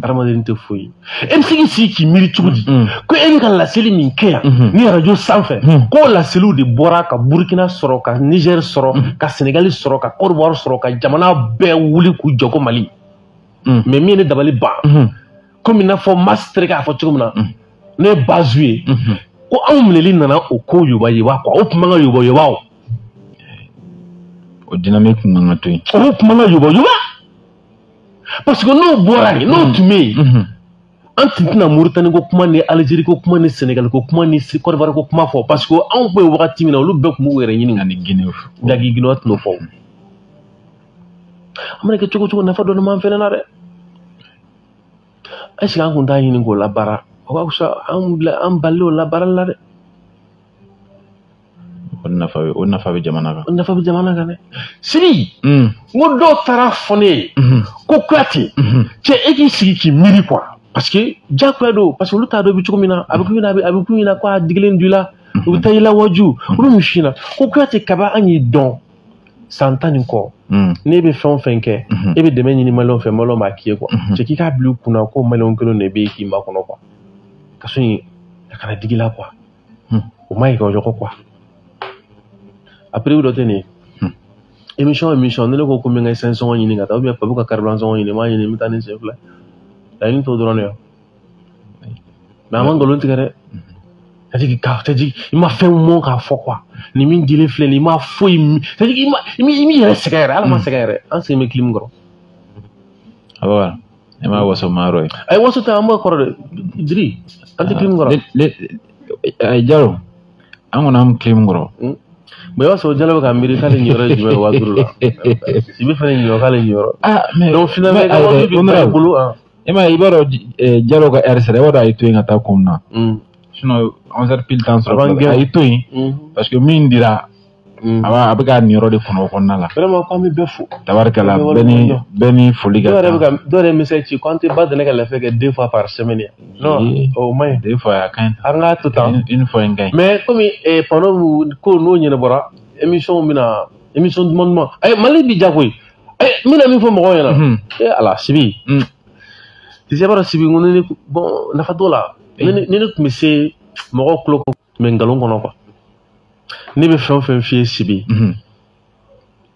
Hadamaden tɛ foyi ye. E bɛ se k'i sigi k'i miiri cogo di? Ko e bɛ ka laseli min kɛ yan ni arajo sanfɛ, k'o laseliw de bɔra ka Burukina sɔrɔ, ka Niger sɔrɔ, ka Senegali sɔrɔ, ka Côte d'Ivoire sɔrɔ, ka jamana bɛɛ wuli k'u jɔ ko Mali. Mais min ye ne dabali ban, komi i n'a fɔ Mas terikɛ y'a fɔ cogo min na, ne ye Bazu ye. Ko anw minɛli nana o ko yoba quoi, o tun man ka yoba o. O dynamique tun man ka to yen. O tun man ka yoba. Parce que n'o bɔra yen, n'o tun bɛ yen, an tun tɛna Mauritanie ko kuma ni Algérie ko kuma ni Sénégal ko kuma ni Côte d'Ivoire ko kuma fɔ, parce que anw tun bɛ wagati min na olu bɛɛ tun b'u yɛrɛ ɲini. Ani Guinée. Dagi Guinée tun n'o fɔ. An mana kɛ cogo cogo nafa dɔɔni b'an fɛnɛ na dɛ. Est ce que an kun t'a ɲini k'o labaara? O ka fisa an bali o labaarali la dɛ. O nafa bɛ jamana kan. O nafa bɛ jamana kan dɛ. Sini. N ko dɔw taara fɔ ne ye. Ko Kuyate. Cɛ e k'i sigi k'i miiri quoi. Parce que diyagoya don, parce que olu t'a dɔn bɛ cogo min na, a bɛ k'u ɲɛna, a bɛ k'u ɲɛna ko a digilen don i la. U bɛ taa i lawaju, u bɛ mun f'i ɲɛna. Ko Kuyate kaba an y'i dɔn san 10 ni kɔ. N'e bɛ fɛn o fɛn kɛ, e bɛ dɛmɛ ɲini maliyɛnw fɛ, maliyɛnw b'a k'i ye quoi. Cɛ k'i k'a bila i kunna ko maliyɛnw kelen de bɛ yen k'i makɔnɔ quoi. Kaso in a kana digi la quoi. O ma ɲi ka ɲɔgɔn quoi. A prix dɔ tɛ nin ye. Émission ni ne ko ko n bɛ n ka essence sɔngɔ ɲini ka taa ou bien Papu ka carburant sɔngɔ ɲini, n b'a ɲini n bɛ taa ni sen fila. Laɲini t'o dɔrɔn de ye. Mais a ma nkalon tigɛ dɛ. C'est-à-dire i ma fɛn mɔn k'a fɔ quoi. Ni min dilen filɛ nin ye, i ma foyi, c'est-à-dire i m'i yɛrɛ sɛgɛn yɛrɛ, hali ma sɛgɛn yɛrɛ. An sen bɛ clim kɔrɔ. Awɔ, e ma waso maa yɔrɔ ye. Ayi waso tɛ, an b'o kɔrɔ dɛ. Diri, an tɛ clim kɔrɔ. Jalo, an kɔni an bɛ clim kɔrɔ. Mais i b'a sɔrɔ Jalo bɛ ka miiri k'ale ɲiyɔrɔ ye jumɛn ye 5000 la. Sibi fana ɲiyɔrɔ k'ale ɲiyɔrɔ. Ah mais donc finalement i ka 5000 bɛ taa i bolo. E ma ye i b'a dɔn Jalo ka heure sera, i b'a dɔn a y'i to yen ka taa kun na. Sinon 11h pile t'an sɔrɔ. A y'i to yen parce que min dira a bɛ ka nin yɔrɔ de kɔnɔ o kɔnɔna la. Vraiment k'an bɛ bɛɛ fo. Tabarikala bɛɛ ni foli ka kan. Dɔw yɛrɛ message ci k'an tɛ ba dɛnɛ ka lafiya kɛ 2 fois par semaine. Non o man ɲi. 2 fois a ka ɲi. An k'a to tan. Une fois in ka ɲi. Mais komi panneau ko n'o ɲɛnabɔra émission bɛna émission duman duman. Ayi Mali bi ja koyi. Ayi n bɛna min fɔ mɔgɔw ɲɛna. E Ala Sibi. Tu sais b'a dɔn Sibi n ko ne bon nafa t'o la. Ni ne tun bɛ se mɔgɔw tulo mɛ nkalon kɔnɔ quoi. Ne bɛ fɛn o fɛn f'i ye Sibi,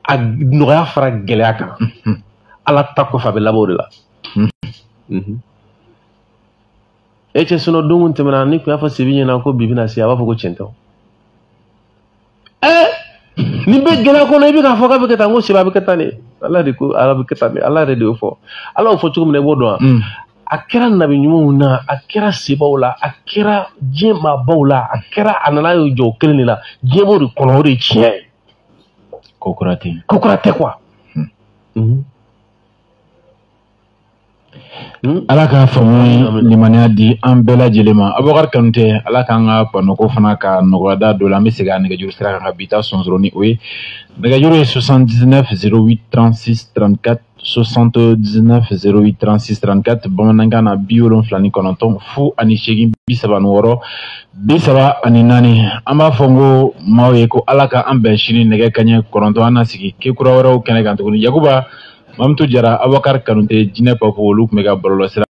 a nɔgɔya fara gɛlɛya kan, Ala ta kɔfɛ a bɛ laban o de la. E cɛ sinɔn don kun tɛmɛna ni kun y'a fɔ Sibi ɲɛna ko bi bɛna se, a b'a fɔ ko tiɲɛ tɛ o. Nin bɛ gɛlɛya kɔnɔ i bɛ k'a fɔ k'a bɛ kɛ tan, ko Sibi a bɛ kɛ tan de. Ala de ko ala bɛ kɛ tan de, Ala yɛrɛ de y'o fɔ. Ala y'o fɔ cogo min na i b'o dɔn wa? A kɛra nabi ɲumanw na, a kɛra sebaw la, a kɛra diɲɛ maabaw la, a kɛra a nana y'o jɔ o kelen de la, diɲɛ b'o de kɔnɔ, o de ye tiɲɛ ye. Ko kura tɛ yen. Ko kura tɛ quoi. Ala k'a faamu limaniya di an bɛɛ lajɛlen ma. Abubakar Kanute, Ala k'an ka panoko fana ka nɔgɔya da dɔ la. An bɛ segin a nɛgɛjuru sira kan ka bi ta sɔnsɔrɔ ni o ye. Nɛgɛjuru ye 79 08 36 34 79 08 36 34 bamanankan na 79 0 8 36 34. An b'a fɔ n ko maaw ye ko Ala ka an bɛn sini nɛgɛ kanɲɛ 9 an na sigi ke kura wɛrɛw kɛnɛ kan tuguni. Yakuba Mamutu Jara, Abubakar Kanute, Jinɛ Papu, olu tun bɛ ka bɔlɔlɔsira